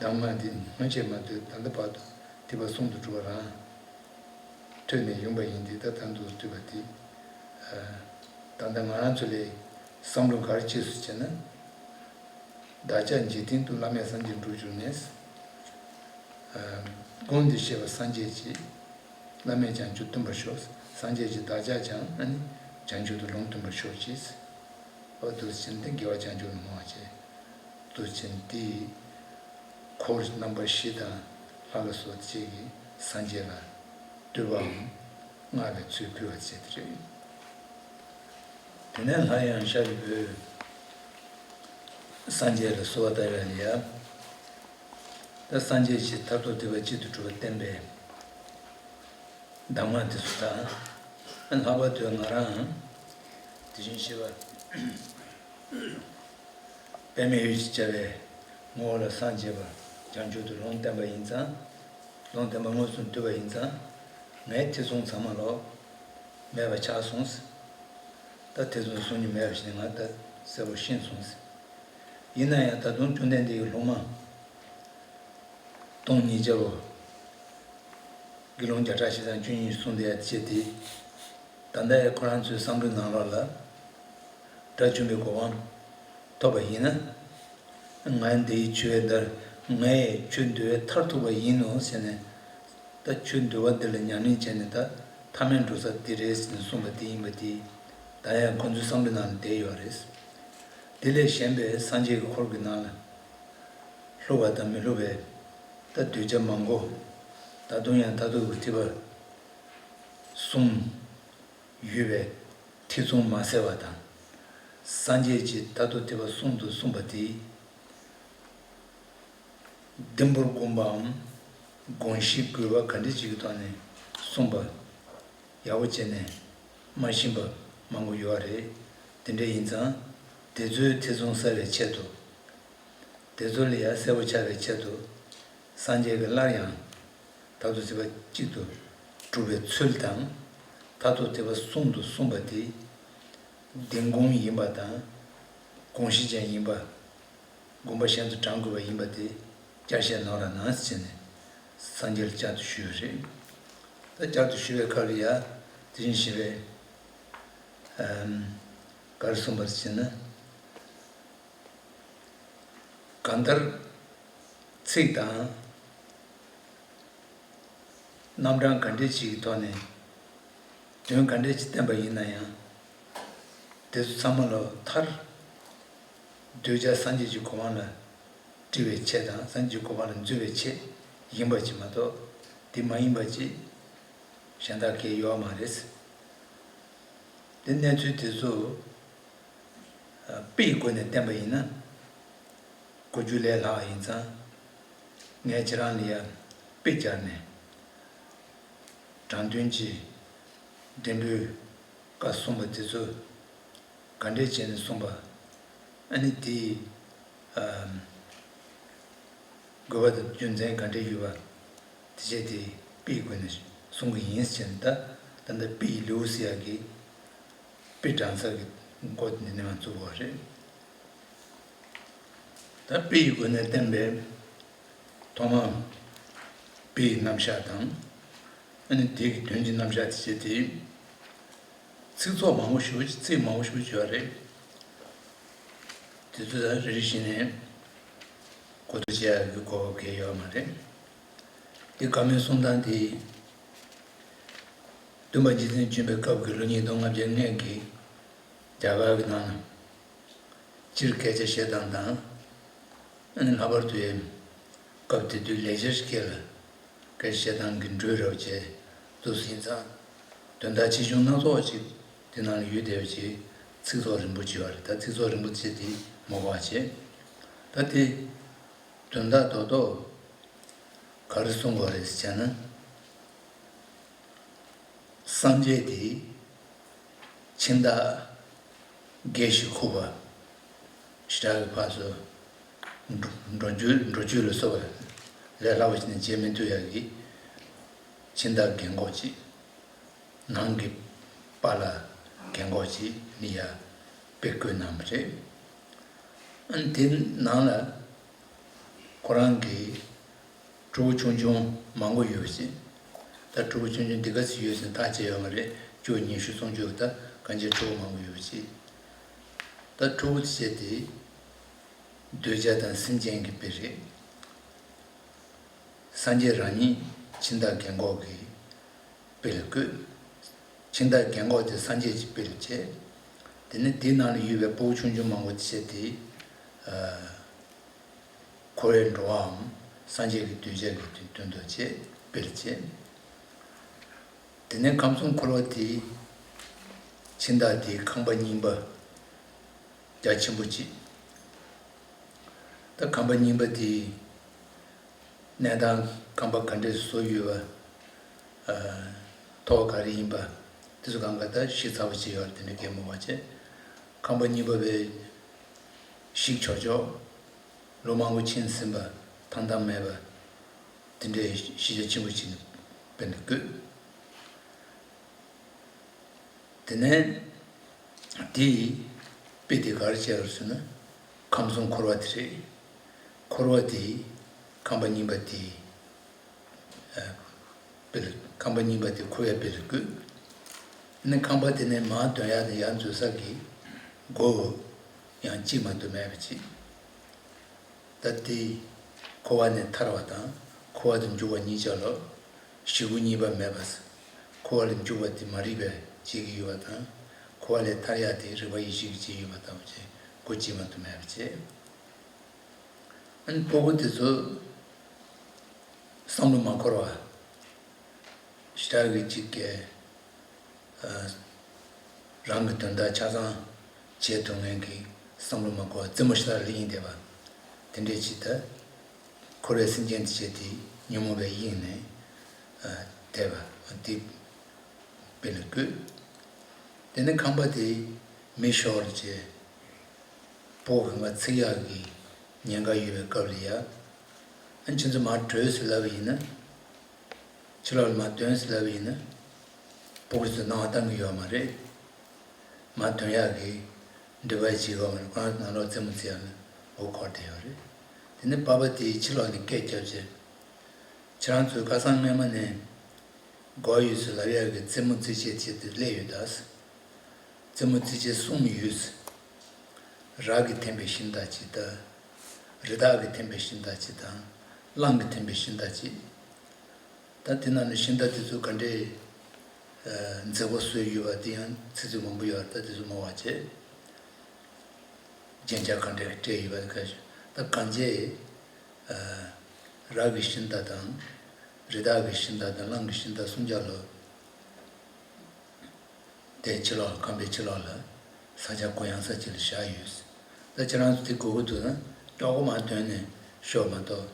གདམས་ངག་འདི་སྔོན་ཆད་མ་ཐོས། ད་ལྟ་བར་དུ་ཐེག་པ་གསུམ་དུ་གྲུབ་པ་རང་ཐོས་ནས་ཡོང་པ་ཡིན་ཏེ། ད་ད་དུང་ཐོས་པ་དེ། ད་ལྟ་ང་རང་ཚོ་ལས་བསམ་བློ་ག་རེ་སྐྱེས་སོང་ཟེར་ན། བདག་ཅག་འཇིག་རྟེན་དུ། བླ་མེད་སངས་རྒྱས་འགྲུབ་གྱུར་ནས། དགོངས་འདི་བཞེས་པ་སངས་རྒྱས་ཀྱིས། བླ་མེད་བྱང་ཆུབ་སྟོན་པར་ཤོག། སངས་རྒྱས་ཀྱིས་བདག་ཅག་ཀྱང་ཨ་ནི་བྱང་ཆུབ་ཏུ་ལུང་སྟོན་པར་ཤོག་ཅེས། འོ་འདུག་སེ་བྱས་ཏེ་དགེ་བ་བྱང་ཆུབ་ལ་སྨོན་པ་བྱས། འདུག་སེ་བྱས་ཏེ། འཁོར་རྣམ་པ་བཞི་དང་ལྷ་ལ་སོགས་བཅས་ཀྱིས་སངས་རྒྱས་ལ་བསྟོད་པའམ་བསྔགས་པའི་ཚུལ་ཕུལ་བ་བྱས་ཏེ་རེད། དེ་ནས་སླར་ཡང་ཤཱ་རིའི་བུས་སངས་རྒྱས་ལ་གསོལ་བ་བཏབ་པ་ལ་ཡ། ད་སངས་རྒྱས་ཀྱིས་མཐར་ཐུག་ཐེག་པ་གཅིག་ཏུ་གྲུབ་པ་བསྟན་པའི་གདམས་ངག་དེ་ཚོ་དང་། ལྷག་པར་དུ་ང་རང་དེ་བཞིན་གཤེགས་པ་པདྨའི་འོད་ཅེས་བྱ་བའི་ངོ་བོ་ལ་སངས་རྒྱས་པ་བྱང་ཆུབ་ཏུ་ལུང་བསྟན་པ་ཡིན་ཙང་། ལུང་བསྟན་པ་མངོན་སུམ་བསྟོད་པ་ཡིན་ཙང་། ངའི་ཐེ་ཚོམ་ཚང་མ་ལོག་མེད་པ་ཆགས་སོང་། ད་ཐེ་ཚོམ་གསུམ་གྱི་མེད་པ་ཞིག་ང་ད་གསལ་པོ་ཤེས་སོང་། ཡིན་ན་ཡང་ད་དུང་བཅོམ་ལྡན་འདས་ཀྱི་སློབ་མ་སྟོང་ཉིས་བརྒྱ་བོ། དགེ་སློང་བརྒྱ་ཕྲག་བཞི་དང་བཅུ་གཉིས་གསུངས་དེ་ཡ་བྱས་ཏེ། ད་ལྟ་ཡང་ཁོ་རང་ཚོའི་བསམ་བློའི་ནང་ལོགས་ལ། དགྲ་བཅོམ་པའི་གོ་འཕང་ཐོབ་པ་ཡིན་ན། ང་འདིའི་ཆོས་འདིར་ངས་ཆོས་འདི་བས་མཐར་ཐུག་པ་ཡིན་ནོ་ཟེར་ནས། ད་ཆོས་འདུལ་བ་འདི་ལ་ཉམས་ལེན་བྱས་ནས་ད་ཐ་མལ་འགྲོ་ས་འདི་རེད་ཟེར་ནས་གསུངས་པ་དེ་ཡིན་པ་དེ། ད་ཡང་ཁོ་ཚོའི་བསམ་བློའི་ནང་ལ་བསྡད་ཡོད་རེད། དེ་ལས་གཞན་པའི་སངས་རྒྱས་ཀྱི་འཁོར་གྱི་ནང་ལ། བསླུ་བ་དང་མི་བསླུ་བའི་ད་གདུལ་བྱ་མང་པོ། ད་དུང་ཡང་མཐར་ཐུག་གི་ཐེག་པ་གསུམ་ཡོད་པའི་ཐེ་ཚོམ་མ་སེལ་བ་དང་། སངས་རྒྱས་ཀྱིས་མཐར་ཐུག་ཐེག་པ་གསུམ་དུ་གསུངས་པ་དེ། བདེན་པར་བསྒོམ་པའམ་དགོངས་གཞི་དགོས་པ་ག་འདྲ་ཅིག་གི་ཐོག་ནས་གསུངས་པ་ཡག་པོ་བྱས་ནས་མ་ཤེས་པ་མང་པོ་ཡོད་རེད། དེ་འདྲ་ཡིན་ཙང་དེ་ཚོའི་ཐེ་ཚོམ་སེལ་བའི་ཆེད་དུ། དེ་ཚོ་ལ་ཡང་གསལ་པོ་ཆགས་པའི་ཆེད་དུ། སངས་རྒྱས་ཀྱིས་སླར་ཡང་མཐར་ཐུག་ཐེག་པ་གཅིག་ཏུ་གྲུབ་པའི་ཚུལ་དང་། མཐར་ཐུག་ཐེག་པ་གསུམ་དུ་གསུངས་པ་དེ་བདེན་དགོངས་ཡིན་པ་དང་། དགོངས་གཞི་ཅན་ཡིན་པ། དགོངས་པ་གཞན་དུ་དྲང་དགོས་པ་ཡིན་པ་དེ་བསྐྱར་བཤད་གནང་རོགས་གནང་ཟེར་ནས། སངས་རྒྱས་ལ་བསྐྱར་དུ་ཞུས་པ་རེད། ད་བསྐྱར་དུ་ཞུ་བའི་སྐབས་ལ་ཡ་དེ་བཞིན་གཤེགས་པས་ཨམ་ག་རེ་གསུངས་པ་ཞེ་ན། གང་ལྟར་ཚིག་དང་རྣམ་གྲངས་ག་འདྲས་ཅིག་གི་ཐོག་ནས་དོན་ག་འདྲས་ཅིག་བསྟན་པ་ཡིན་ན་ཡང་། དེ་ཚོ་ཚང་མ་ལོ་མཐར་གདུལ་བྱ་སངས་རྒྱས་ཀྱི་གོ་འཕང་ལ་སྤྲུལ་བའི་ཆེད་དང་སངས་རྒྱས་ཀྱི་གོ་འཕང་ལ་འཛུལ་བའི་ཆེད་ཡིན་པ་ཅིག་མ་གཏོགས་དེ་མ་ཡིན་པ་ཅིག་གཞན་དག་གས་ཡོད་མ་རེད། དེ་གནས་ཚུལ་དེ་ཚོ་དཔེའི་སྒོ་ནས་བསྟན་པ་ཡིན་ན། གོ་རྒྱུ་ལས་སླ་བ་ཡིན་ཙང་། ངས་ཁྱེད་རང་ལ་ཡ་དཔེ་སྦྱར་ནས། དྲང་དོན་གྱི་འབྲས་བུའི་བཀའ་གསུངས་པ་དེ་ཚོ་ག་འདྲས་བྱས་ནས་གསུངས་པ། ཨ་ནི་དེའི་ཨ་དགོས་པ་དང་རྒྱུ་མཚན་ག་འདྲས་ཡོད་པ། དེ་བྱས་ཏེ་དཔེའི་སྒོ་ནས་གསུང་གི་ཡིན་ཟེར་ནས། ད་ད་ལྟ་དཔེ་ཡི་ལེའུ་ཟེར་ཡག་གི་དཔེ་དྲངས་ས་གི་འགོ་འདི་ནས་མར་བཙུགས་པ་རེད། ད་དཔེ་ཡི་སྒོ་ནས་བསྟན་པའི་ཐོག་མར་དཔེ་ཡི་རྣམ་གཞག་དང་། ཨ་ནི་དེ་གི་དོན་གྱི་རྣམ་གཞག་དེ་བྱས་ཏེ། ཚིག་ཚོགས་མང་པོ་ཞེ་པོ་ཅིག་ཚིག་མང་པོ་ཞེ་པོ་ཅིག་ཡོད་རེད། དེ་ཚོ་ད་རེ་རེ་བཞིན་ནས་གོ་བསྡུར་བྱེད་ཡག་གི་གོ་སྐབས་གང་ཡང་ཡོད་མ་རེད། དེ་བཀའ་མའི་གསུང་སྟངས་དེ། སྟོན་པ་རྗེ་བཙུན་བྱོན་པའི་སྐབས་ཀྱི་ལོ་ཉིས་སྟོང་ལྔ་བརྒྱ་སྔོན་གྱི་རྒྱ་གར་གྱི་ནང་ན་སྤྱིར་སྐད་ཆ་བཤད་སྟངས་དང་། ཨ་ནི་ལྷག་པར་དུ་ཡང་སྐབས་དེ་དུས་ལེགས་སྦྱར་སྐད་ལ་སྐད་ཆ་བཤད་སྟངས་ཀྱི་འགྲོས་རབ་བྱས་འདུག་ཟིན་ཙང་། དོན་དག་ཆེ་ཆུང་སྣ་ཚོགས་ཅིག་དེ་ནང་ལ་ཡོད་བསྡད་པ་ཅིག་ཚིག་ཚོགས་རིང་པོ་ཅིག་ཡོད་རེད། ད་ཚིག་ཚོགས་རིང་པོ་ཅིག་དེ་མ་གོ་བ་བྱས། ད་དེ་དོན་དག་རྡོག་རྡོག་ག་རེ་གསུང་དགོས་རེད་ཟེར་བྱས་ན། སངས་རྒྱས་དེ་ཕྱི་མཐའ་བརྒལ་ཞིང་འཁོར་བ་ཞེ་དྲག་གི་ཕར་ཚུར་འགྲོ་འགྲོ་རྒྱུ་འགྲོ་རྒྱུ་ལ་སོགས་པ་ལས་སླ་བ་ཞིག་ནས་བྱེད་མི་ཐུབ་ཡག་གི་ཕྱི་མཐའ་བརྒལ་འགོག་ཅིག་ནང་གི་པཱ་ལགས་རྒན་གོག་ཅིག་ནི་ཡ་དཔེ་བཀོད་གནང་བ་རེད། ཨ་ནི་དེ་ནང་ལ་ཁོ་རང་གི་ཕྲུ་གུ་ཆུང་ཆུང་མང་པོ་ཡོད་པ་ཅིག་ད་ཕྲུ་གུ་ཆུང་ཆུང་འདི་ག་ཚོད་ཡོད་ཟེར་ན་ཐག་བཅད་ཡོད་མ་རེད། བཅུ་ཉི་ཤུ་སུམ་ཅུ་ད་གང་ཅི་ཕྲུ་གུ་མང་པོ་ཡོད་པ་ཅིག་ད་ཕྲུ་གུ་དེ་བྱས་ཏེ་གདུལ་བྱ་དང་སེམས་ཅན་གྱི་དཔེ་རེད། སངས་རྒྱས་རང་ཉིད་ཕྱི་མཐའ་རྒན་གོག་གི་དཔེ་ལ་བཀོད། ཕྱི་མཐའ་རྒན་གོག་དེ་སངས་རྒྱས་ཀྱི་དཔེ་ལ་བྱས། དེ་ནས་དེའི་ནང་ལ་ཡོད་པའི་ཕྲུ་གུ་ཆུང་ཆུང་མང་པོ་དེ་བྱས་ཏེ། ཨ་འཁོར་བའི་འགྲོ་བའམ་སངས་རྒྱས་ཀྱི་གདུལ་བྱ་གི་དོན་དུ་བྱས་དཔེ་ལ་བྱས། དེ་ནས་ཁམས་གསུམ་འཁོར་བ་དེའི་ཕྱི་མཐའ་དེའི་ཁང་པ་རྙིང་པ་རྒྱ་ཆེན་པོ་གཅིག་ད་ཁང་པ་རྙིང་པ་དེའི་གནས་སྟངས་ཁང་པ་ག་འདྲས་བཟོ་ཡོད་པ། ཨ་ཐོག་ག་རེ་ཡིན་པ། དེ་ཚོ་གང་ག་ད་ཞིབ་ཚགས་པོ་བྱས་ཡོད་རེད། དེ་འདྲ་གས་མ་བ་བྱས། ཁང་པ་རྙིང་པ་བས་ཞིག་ཆོག་ཆོག་ལོ་མང་པོ་ཕྱིན་ཟིན་པ་ཐང་ཐང་མེད་པ། དེ་འདྲའི་གཞི་རྒྱ་ཆེན་པོ་ཞིག་ནས་དཔེར་ན་བཀོད། དེ་ནས་དེ་ཡི་དཔེ་དེ་ག་རེ་བྱས་པ་རེད་ཟེར་ན། ཁམས་གསུམ་འཁོར་བ་དེ་རེད། འཁོར་བ་དེ་ཁང་པ་རྙིང་པ་དེ་ཨ་དཔེ་ལ་ཁང་པ་རྙིང་པ་དེ་འཁོར་བའི་དཔེ་ལ་བཀོད། ནི་ཁང་པ་དེ་ནས་མར་དོན་ཡག་དང་ཡར་འཛུལ་ས་གི་སྒོ་ཡང་གཅིག་མ་གཏོགས་མེད་པ་ཅིག་ད་དེ་འཁོར་བ་ནས་ཐར་བ་དང་འཁོར་བ་དུ་འཇུག་པ་གཉིས་ཆར་ལོ། ཞིག་པོ་གཉིས་པ་མེད་པ། འཁོར་བ་ལས་འཇུག་པ་དེ་མ་རིག་པས་བྱེད་ཀྱི་ཡོད་པ་དང་། འཁོར་བ་ལས་ཐར་ཡག་དེ་རིག་པ་ཡེ་ཤེས་ཀྱིས་བྱེད་ཡོད་པ་ལྟ་བུ་བྱས་སྒོ་གཅིག་མ་གཏོགས་མེད་པ་བྱས། ཨ་ནི་ཕྲུ་གུ་དེ་ཚོ་བསམ་བློ་མ་འཁོར་བ་ཞེ་དྲག་གི་གཅིག་གས། རང་གི་དོན་དག་ཆ་ཚང་བྱེད་ཐུབ་མཁན་གྱི་བསམ་བློ་མ་འཁོར་བ་རྩེད་མོ་ཞིག་ལ་གླིང་བསྡད་པ། དེ་འདྲའི་ཅིག་ད་འཁོར་བའི་སེམས་ཅན་དེ་བྱས་ཏེ་ཉོན་མོངས་པའི་དབྱིངས་ནས་བསྡད་པ་འདི་དཔེ་ལ་བཀོད། དེ་ནས་ཁང་པ་དེ་མེ་ཤོར་བྱས། ཕྲུ་གུ་གང་ག་འཚིག་ཡག་གི་ཉེན་ཁ་ཡོད་པའི་སྐབས་ལ་ཡ། ཨ་ཁྱེད་ཚོ་མར་བྲོས་ཟེར་ལབ་པ་ཡིན་ན། ཕྱི་ལོགས་ལ་མར་ཐོན་ཟེར་ལབ་པ་ཡིན་ན། ཕྲུ་གུ་ཚོས་སྣང་བ་བཏང་གི་ཡོད་མ་རེད། མར་ཐོན་ཡག་གི་འདོད་པ་བྱེད་ཀྱི་ཡོད་མ་རེད། ཁོ་རང་ནང་ལོགས་རྩེད་མོ་རྩེ་ཡག་ལ་མགོ་འཁོར་བསྡད་ཡོད་རེད། དེ་ནས་པ་ཕ་དེས་ཕྱི་ལོགས་ནས་སྐད་བརྒྱབ་བྱས། ཁྱེད་རང་ཚོས་ཁ་སང་སྔོན་མ་ནས་གོ་ཡོད་ཟེར་ལབ་ཡག་གི་རྩེད་མོ་རྩེད་ཆས་ཆེད་དུ་སླེབས་ཡོད་ད། རྩེད་མོ་རྩེད་ཆས་གསུམ་ཡོད། ར་གིས་འཐེན་པའི་ཤིང་རྟ་གཅིག་དང་། རི་དྭགས་ཀྱིས་འཐེན་པའི་ཤིང་རྟ་གཅིག་དང་། གླང་གིས་འཐེན་པའི་ཤིང་རྟ་གཅིག་ད་དེ་ནང་ནས་ཤིང་རྟ་དེ་ཚོ་ག་འདྲའི་མཛེས་པོ་བཟོས་ཡོད་པ་དེ་ཡང་ཚིག་ཚིག་མང་པོ་ཡོད་རེད། ད་དེ་ཚོ་མ་བ་བྱས། རྒྱན་ཆ་ག་འདྲ་སྤྲས་ཡོད་པ་དེ་ག་ཞིག་ད་གང་ཅི། ར་གི་ཤིང་རྟ་དང་། རི་དྭགས་ཀྱི་ཤིང་རྟ་དང་གླང་གི་ཤིང་རྟ་གསུམ་ཆ་ལོ། དེ་ཕྱི་ལོགས་ལ་ཁང་པའི་ཕྱི་ལོགས་ལ་ས་ཆ་གུ་ཡངས་ས་ཅིག་ལ་བཞག་ཡོད། ད་ཁྱེད་རང་ཚོ་དེ་གོ་གི་འདུག་ན་ཀྱོག་གོ་མ་དོན་ནས་ཤོག་མ་གཏོགས།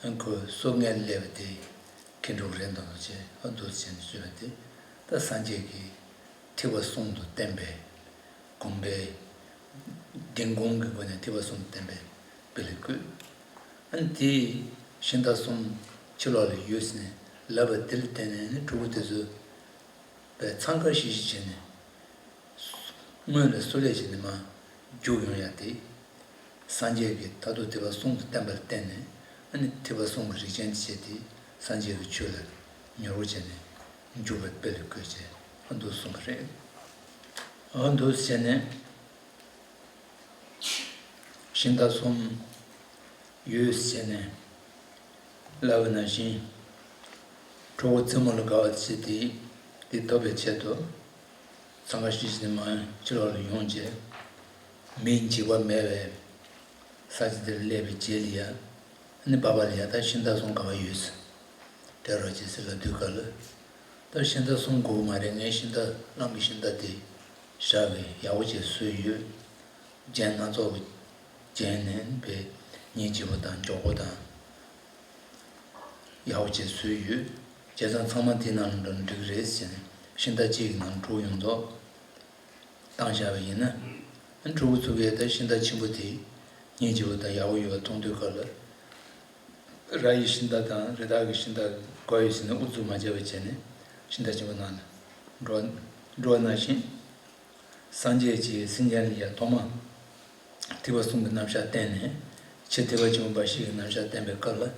ཨ་ཁོ་སོ་ལྔའི་སླེབས་པ་དེ་ཁེངས་འགྲོ་གི་རེད་འདུག་ཅེས་ཨ་འདུག་ཟེར་ནས་བརྗོད་པ་དེ། ད་སངས་རྒྱས་ཀྱི་ཐེག་པ་གསུམ་དུ་བསྟན་པའི་དགོངས་པའི་ལྡིང་དགོངས་ཀྱི་སྒོ་ནས་ཐེག་པ་གསུམ་བསྟན་པའི་དཔེ་ལ་བཀོད། ཨ་ནི་དེའི་ཤིང་རྟ་གསུམ་ཕྱི་ལོགས་ལ་ཡོད་ཟེར་ནས་ལབ་པ་དེ་ལ་བརྟེན་ནས་ནི་ཕྲུ་གུ་དེ་ཚོ་བས་འཚང་ཁ་ཤིག་ཤིག་བྱས་ནས་སྔོན་ལ་སུ་ལས་བྱས་ནས་མར་རྒྱུག་ཡོང་ཡ་དེ། སངས་རྒྱས་ཀྱིས་མཐར་ཐུག་ཐེག་པ་གསུམ་དུ་བསྟན་པ་ལ་བརྟེན་ནས་ཨ་ནི་ཐེག་པ་གསུམ་གྱི་རིགས་ཅན་དེ་བྱས་ཏེ་སངས་རྒྱས་ཀྱི་ཆོས་ལ་མྱུར་བ་བྱས་ནས་འཇུག་པའི་དཔེ་ལ་བཀོད་ཅེས་ཨ་འདུག་གསུངས་པ་རེད། ཨ་འདུག་བྱས་ནས། ཤིང་རྟ་གསུམ་ཡོད་ཟེར་ནས་ལབ་པ་ནང་བཞིན། ཕྲུ་གུ་རྩེད་མོ་ལ་དགའ་བ་བྱེད་དེ། དེ་ཐོབ་པའི་ཆེད་དུ་འཚང་ཁ་ཤིག་ཤིག་ནས་མར་ཕྱི་ལོགས་ལ་ཡོང་རྗེས། མིའི་འཇིགས་པ་མེད་པའི་ས་ཆ་དེར་སླེབས་པའི་རྗེས་ལ་ཡ། ཨ་ནི་པ་ཕ་ལ་ཡ་ད་ཤིང་རྟ་གསུམ་ག་པར་ཡོད་ཟེར། སྤྲད་རོགས་བྱེད་ཟེར་ལབ་དུས་སྐབས་ལ། ད་ཤིང་རྟ་གསུམ་དགོས་ཀྱི་མ་རེད། ངའི་ཤིང་རྟ་གླང་གི་ཤིང་རྟ་དེ་བཞག་གི་ཡག་པོ་བྱས་བཟོས་ཡོད། རྒྱན་སྣ་ཚོགས་ཀྱིས་བརྒྱན་ནས་པའི་མིའི་འཇིགས་པ་དང་མགྱོགས་པོ་དང་ཡག་པོ་བྱས་བཟོས་ཡོད། བྱས་ཙང་ཚང་མ་དེའི་ནང་ལ་འགྲོ་ན་འགྲིག་གི་རེད་ཟེར་ནས་ཤིང་རྟ་གཅིག་གི་ནང་འགྲོ་ཡོང་མདོག་བཏང་བཞག་པ་ཡིན་ན། ཕྲུ་གུ་ཚོ་གིས་ད་ཤིང་རྟ་ཆེན་པོ་དེ་མིའི་འཇིགས་པ་དང་ཡག་པོ་ཡོད་པ་མཐོང་དུས་སྐབས་ལ། ར་ཡི་ཤིང་རྟ་དང་རི་དྭགས་ཀྱི་ཤིང་རྟ་དགོས་ཡོད་ཟེར་ནས་ཨུ་ཚུགས་མ་བྱས་པ་བྱས་ནས་ཤིང་རྟ་ཆེན་པོ་ནང་ལ་འགྲོ། འགྲོ་ནང་བཞིན། སངས་རྒྱས་ཀྱིས་སེམས་ཅན་ལ་ཡང་ཐོག་མ་ཐེག་པ་གསུམ་གྱི་རྣམ་གཞག་བསྟན་ནས། ཕྱིར་ཐེག་པ་ཆེན་པོ་འབའ་ཞིག་གི་རྣམ་གཞག་བསྟན་པའི་སྐབས་ལ།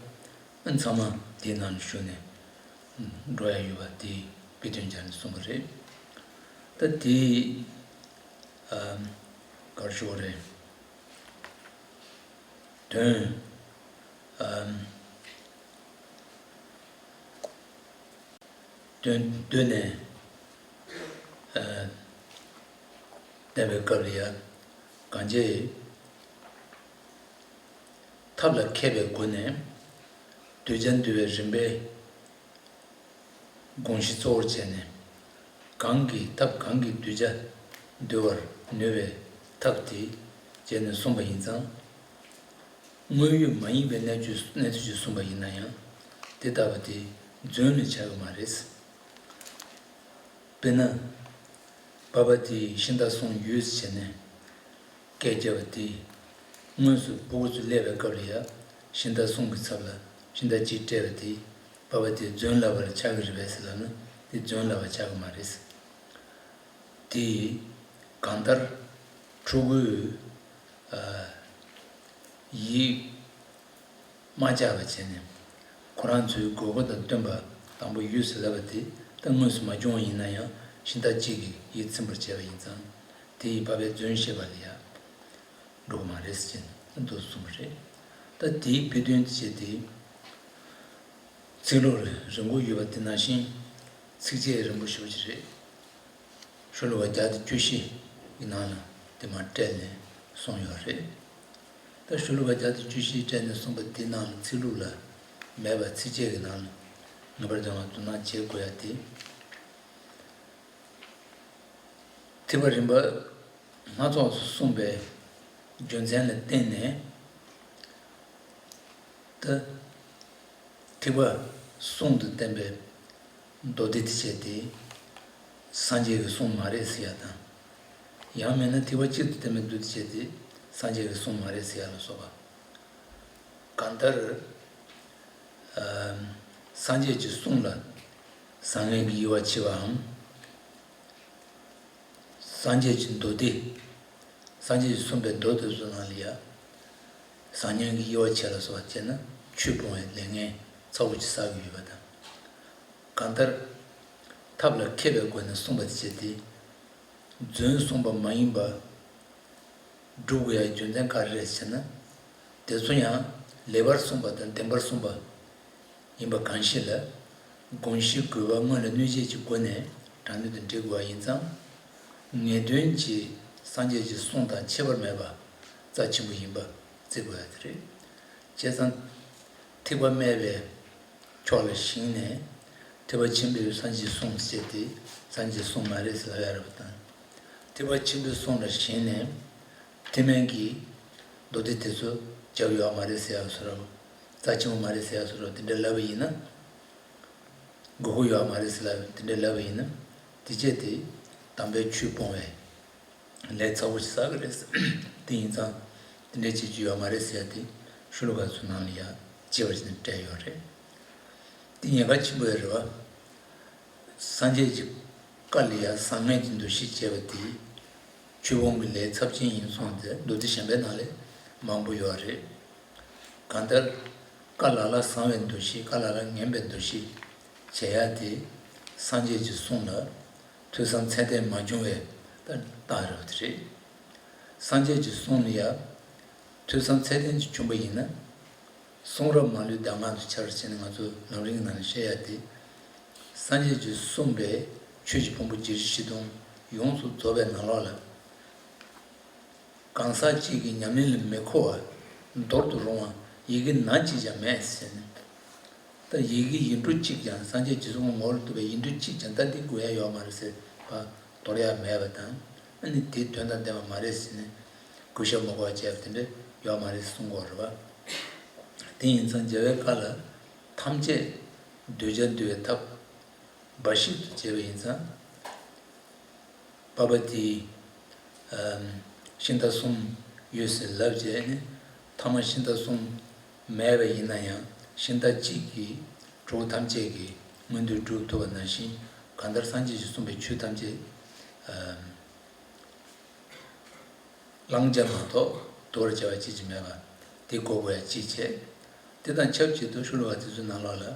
ཨ་ཚང་མ་དེའི་ནང་ལ་ཞུགས་ནས་འགྲོ་ཡ་ཡོད་པ་དེའི་དཔེ་དོན་སྦྱར་ནས་གསུངས་པ་རེད། ད་དེའི་ཨ་ག་རེ་ཞུ་དགོས་རེད། དོན་ཨ་དོན་བསྡུས་ནས་ཨ་བསྟན་པའི་སྐབས་ལ་ཡང་གང་ཅི། ཐབས་ལ་མཁས་པའི་སྒོ་ནས་གདུལ་བྱ་འདུལ་བའི་རིམ་པའི་དགོངས་གཞི་གཙོ་བོར་བྱས་ནས། གང་གིས་ཐབས་གང་གིས་གདུལ་བྱ་འདུལ་བར་ནུས་པའི་ཐབས་དེ་བྱས་ནས་གསུངས་པ་ཡིན་ཙང་། དངོས་ཡོད་མ་ཡིན་པའི་གནས་ཚུལ་གནས་ཚུལ་ཅིག་གསུངས་པ་ཡིན་ན་ཡང་། དེ་ལྟ་བུ་དེ་རྫུན་ལ་ཆགས་ཀྱི་མ་རེད། དཔེར་ན། པ་ཕ་དེས་ཤིང་རྟ་གསུམ་ཡོད་ཟེར་ནས་སྐད་རྒྱབ་པ་དེ། དངོས་སུ་ཕྲུ་གུ་ཚོ་སླེབས་པའི་སྐབས་ལ་ཡང་ཤིང་རྟ་གསུམ་གྱི་ཚབ་ལ་ཤིང་རྟ་གཅིག་སྤྲད་པ་དེ། པ་ཕ་དེས་རྫུན་ལབ་པ་ལ་ཆགས་ཀྱི་རེད་པས་ཟེར་ལབ་ན་དེ་རྫུན་ལབ་པ་ཆགས་ཀྱི་མ་རེད། དེ་གང་ལྟར་ཕྲུ་གུའི་ཡིད་མ་ཆགས་པ་བྱས་ནས། ཁོ་རང་ཚོའི་དགོས་མཁོ་དང་བསྟུན་པ་དང་པོ་ཡོད་ཟེར་ལབ་པ་དེ་ད་དངོས་སུ་མ་བྱུང་བ་ཡིན་ན་ཡང་ཤིང་རྟ་གཅིག་གིས་ཡིད་ཚིམ་པར་བྱས་པ་ཡིན་ཙང་། དེ་ཡིས་པ་ཕའི་རྫུན་བཤད་པ་ལ་ཡང་འགྲོ་གི་མ་རེད་ཟེར་ནས་འདུག་གསུངས་པ་རེད། ད་དེའི་དཔེ་དོན་དེ་བྱས་ཏེ། ཚིག་ལྷུག་རིང་པོ་ཡོད་པ་དེ་ནང་བཞིན་ཚིགས་བཅད་རིང་པོ་ཞེ་པོ་ཅིག་རེད། ཤོ་ལོ་ཀ་བརྒྱ་དང་བཅུ་བཞི་གི་ནང་ལ་དེ་མར་སྤྲད་ནས་གསུངས་ཡོད་རེད། ད་ཤོ་ལོ་ཀ་བརྒྱ་དང་བཅུ་བཞི་སྤྲད་ནས་གསུངས་པ་དེ་ནང་ལ་ཚིག་ལྷུག་ལ་མེད་པ་ཚིགས་བཅད་ཀྱི་ནང་ལ་ངེས་པར་དུ་ཡང་དོ་སྣང་བྱེད་དགོས་ཡ་དེ། ཐེག་པ་རིམ་པ་སྣ་ཚོགས་སུ་གསུངས་པའི་རྒྱུ་མཚན་ལ་བརྟེན་ནས། ད་ཐེག་པ་གསུམ་དུ་བསྟན་པའི་མདོ་སྡེ་དེ་བྱས་ཏེ་སངས་རྒྱས་ཀྱི་གསུང་མ་རེད་ཟེར་ཡ་དང་། ཡང་མིན་ན་ཐེག་པ་གཅིག་ཏུ་བསྟན་པའི་མདོ་སྡེ་བྱས་ཏེ་སངས་རྒྱས་ཀྱི་གསུང་མ་རེད་ཟེར་ཡ་ལ་སོགས་པ། གང་ལྟར། ཨ་སངས་རྒྱས་ཀྱི་གསུང་ལ་བཟང་ངན་གྱི་དབྱེ་བ་ཕྱེ་བའམ། སངས་རྒྱས་ཀྱི་མདོ་སྡེ། སངས་རྒྱས་ཀྱིས་གསུངས་པའི་མདོ་དེ་ཚོ་ནང་ལ་ཡང་། བཟང་ངན་གྱི་དབྱེ་བ་ཕྱེ་ལ་སོགས་པ་བྱས་ན་ཆོས་སྤོང་བའི་ལས་ངན་ ཚ་བོ་ཅིག་བསགས་ཀྱི་ཡོད་པ་དང་། གང་ལྟར། ཐབས་ལ་མཁས་པའི་སྒོ་ནས་གསུངས་པ་དེ་བྱས་ཏེ། རྫུན་གསུངས་པ་མ་ཡིན་པ། སྒྲུབ་དགོས་ཡ་རྒྱུ་མཚན་ག་རེ་རེད་ཟེར་ན། དེ་ཚོ་ཡང་ལེགས་པར་གསུངས་པ་དང་བདེན་པར་གསུངས་པ་ཡིན་པ་གང་ཞིག་ལ། དགོངས་གཞི་དགོས་པ་དངོས་ལ་གནོད་བྱེད་ཀྱི་སྒོ་ནས་དྲང་ནུས་དང་འབྲེལ་དགོས་པ་ཡིན་ཙང་། ངེས་དོན་གྱི་སངས་རྒྱས་ཀྱི་གསུང་དང་ཁྱད་པར་མེད་པ་རྩ་ཆེན་པོ་ཡིན་པ་བརྩི་དགོས་ཡ་དེ་རེད། བྱས་ཙང་། ཐེག་པ་སྨྲས་པའི་ཕྱོགས་ལ་ཞེན་ནས། ཐེག་པ་ཆེན་པོའི་སངས་རྒྱས་གསུང་ཟེར་ཏེ་སངས་རྒྱས་གསུང་མ་རེད་ཟེར་ལབ་ཡ་རེད་པ་དང་། ཐེག་པ་ཆེན་པོའི་གསུང་ལ་ཞེན་ནས། ཐེག་དམན་གྱི་མདོ་སྡེ་དེ་ཚོ་རྒྱབ་ཡོད་མ་རེད་ཟེར་ཡ་བཟོ་འདྲ། རྩ་ཆེན་པོ་མ་རེད་ཟེར་ཡ་བཟོ་འདྲ་དེ་འདྲ་ལབ་པ་ཡིན་ན། དགོས་མཁོ་ཡོད་མ་རེད་ཟེར་ལབ་དེ་འདྲ་ལབ་པ་ཡིན་ན། དེ་བྱས་ཏེ་དམ་པའི་ཆོས་སྤོང་བའི་ལས་ཚ་བོ་ཞིག་བསགས་ཀྱི་རེད། དེ་ཡིན་ཙང་དེ་འདྲ་བྱེད་རྒྱུ་ཡོད་མ་རེད་ཟེར་ཡ་དེ་ཤོ་ལོ་ཀ་ཚོ་ནང་ལ་ཡ་རྒྱས་པ་ཞིག་ནས་བཀྲལ་ཡོད་རེད། དེ་ཉེན་ཁ་ཆེན་པོ་ཡོད་རེད་བ། སངས་རྒྱས་ཀྱི་བཀའ་ལ་ཡ་བཟང་ངན་གྱི་འདུ་ཤེས་བྱས་པ་དེ་ཆོས་སྤོང་གི་ལས་ཚབས་ཆེན་ཡིན་གསུངས་ཏེ་མདོ་སྡེ་གཞན་པའི་ནང་ལ་མང་པོ་ཡོད་རེད། གང་ལྟར། བཀའ་ལ་ལ་བཟང་བའི་འདུ་ཤེས་བཀའ་ལ་ལ་ངན་པའི་འདུ་ཤེས་བྱེད་ཡ་དེ། སངས་རྒྱས་ཀྱི་གསུང་ལ་ཐོས་བསམ་ཚད་ལྡན་མ་བྱུང་བའི་རྟགས་རེད་པ་དེ་རེད། སངས་རྒྱས་ཀྱི་གསུང་ལ་ཡ་ཐོས་བསམ་ཚད་ལྡན་ཅིག་བྱུང་པ་ཡིན་ན། གསུང་རབ་མ་ལུས་གདམས་ངག་ཏུ་འཆར་ཟེར་ནས་ང་ཚོ་ལམ་རིམ་གྱི་ནང་ནས་བཤད་ཡ་དེ། སངས་རྒྱས་ཀྱིས་གསུངས་པའི་ཆོས་ཀྱི་ཕུང་པོ་བརྒྱད་ཁྲི་བཞི་སྟོང་ཡོངས་སུ་རྫོགས་པའི་ནང་ལོགས་ལ། གང་ཟག་གཅིག་གི་ཉམས་ལེན་ལ་མི་མཁོ་བ། འདོར་དུ་རུང་བ་ཡི་གེ་ན་གཅིག་ཀྱང་མེད་ཟེར་ནས། ད་ཡི་གེ་ཡིག་འབྲུ་གཅིག་ཀྱང་སངས་རྒྱས་རྗེས་སུ་ངོ་བོར་བསྡུ་བའི་ཡིག་འབྲུ་གཅིག་ཀྱང་ད་འདི་དགོས་ཡ་ཡོད་མ་རེད་ཟེར་བ་དོར་ཡ་མེད་པ་དང་། ཨ་ནི་དེ་དོན་དང་ལྡན་པ་མ་རེད་ཟེར་ནས་གུས་ཞབས་མ་དགོས་པ་བྱས་པ་དེ་འདྲ་ཡོད་མ་རེད་གསུང་གི་ཡོད་རེད་བ། དེ་ཡིན་ཙང་རྒྱལ་བའི་བཀའ་ལ་ཐམས་ཅད་གདུལ་བྱ་འདུལ་བའི་ཐབས་འབའ་ཞིག་ཏུ་བྱས་པ་ཡིན་ཙང་། པ་པ་ཏི། ཨམ། ཤིང་རྟ་གསུམ་ཡོད་ཟེར་ལབ་བྱས་ནས་ཐ་མ་ཤིང་རྟ་གསུམ་མེད་པ་ཡིན་ན་ཡང་ཤིང་རྟ་གཅིག་གིས་གྲོགས་ཐམས་ཅད་ཀྱི་མངོན་འདོད་སྒྲུབ་ཐུབ་པ་ནང་བཞིན། གང་ལྟར་སངས་རྒྱས་ཀྱིས་གསུངས་པའི་ཆོས་ཐམས་ཅད། ཨམ། བླང་བྱ་མ་གཏོགས་དོར་བྱ་བ་ཅི་ཅི་མེད་པ་དེ་གོ་དགོས་ཡ་གཅིག་བྱས། དེ་དང་ཆབས་ཅིག་ཏུ་ཤོ་ལོ་ཀ་དེ་ཚོའི་ནང་ལོགས་ལ།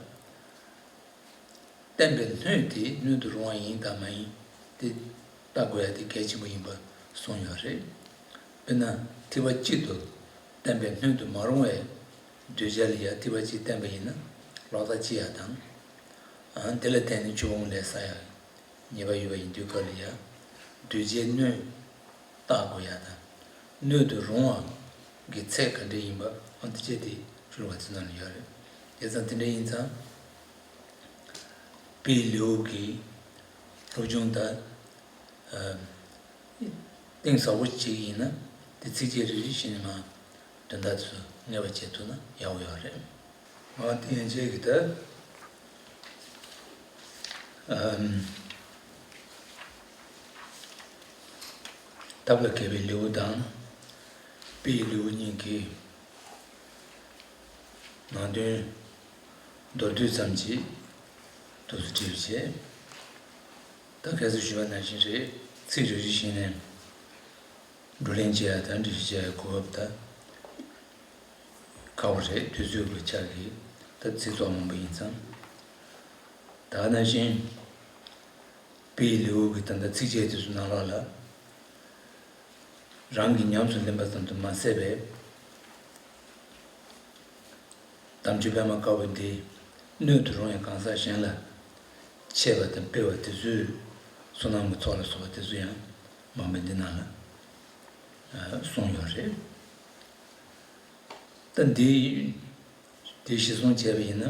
བསྟན་པའི་སྣོད་དེ་སྣོད་དུ་རུང་བ་ཡིན་དང་མ་ཡིན་དེ་བལྟ་དགོས་ཡ་དེ་གལ་ཆེན་པོ་ཡིན་པ་གསུངས་ཡོད་རེད། དཔེར་ན་ཐེག་པ་གཅིག་ཏུ་བསྟན་པའི་སྣོད་དུ་མ་རུང་བའི་གདུལ་བྱ་ལ་ཡ་ཐེག་པ་གཅིག་བསྟན་པ་ཡིན་ན་ལོག་ལྟ་ཅི་ཡ་དང་། ཨ། དེ་ལ་བརྟེན་ནས་ཆོས་སྤོང་ལས་བསགས་ཡ་ཉེས་པ་ཡོད་པ་ཡིན་དུས་སྐབས་ལ་ཡ་གདུལ་བྱའི་སྣོད་བལྟ་དགོས་ཡ་དང་། སྣོད་དུ་རུང་བ་གི་ཚད་ག་འདྲ་ཡིན་པ་ཨ་དེ་བྱས་ཏེ་ཤོ་ལོ་ཀ་དེ་ནང་ལ་ཡོད་རེད། དེ་ཙང་དེ་འདྲ་ཡིན་ཙང་། དཔེའི་ལེའུ་གི་སློབ་སྦྱོང་དང་། ཨ། གཏིང་ཟབ་པོ་བྱེད་ཀྱི་ཡིན་ན་དེ་ཚིགས་བཅད་རེ་རེ་བཞིན་ནས་མར་དོན་དག་དེ་ཚོ་ངེས་པ་བྱེད་ཐུབ་ན་ཡག་པོ་ཡོད་རེད། ཨ། དེ་ཡན་ཆད་ཀྱི་ད། ཨམ། ཐབས་ལ་མཁས་པའི་ལེའུ་དང་། དཔེའི་ལེའུ་གཉིས་ཀྱི་ནང་དོན་མདོར་བསྡུས་ཙམ་གྱིས་འདུག་སེ་བྲིས་པ་བྱས། ད་ག་ཚོད་ཞུས་པ་ནང་བཞིན་རེད། ཚིག་རེ་རེ་བཞིན་ནས་བགྲོ་གླེང་བྱེད་ཡ་དང་འགྲེལ་བཤད་བྱེད་ཡ་གོ་སྐབས་ད་ཁག་པོ་རེད། དུས་ཚོད་ཀྱི་ཆ་གིས་ད་ཚིག་ཚོགས་མང་པོ་ཡིན་ཙང་། ད་ག་ནང་བཞིན་དཔེའི་ལེའུ་གི་ད་ལྟ་ཚིགས་བཅད་དེ་ཚོ་ནང་ལོགས་ལ། རང་གིས་ཉམས་སུ་ལེན་པ་ཙམ་དུ་མ་ཟད་པའི་དམ་ཆོས་པད་མ་དཀར་པོ་འདི་སྣོད་དུ་རུང་བའི་གང་ཟག་གཞན་ལ་འཆད་པ་དང་སྤེལ་བ་དེ་ཚོས་བསོད་ནམས་ཀྱི་ཚོགས་ལ་སོགས་པ་དེ་ཚོ་ཡང་མང་པོས་འདི་ནང་ལ་གསུངས་ཡོད་རེད། ད་འདི་དེ་གཞིར་བཟུང་བྱས་པ་ཡིན་ན།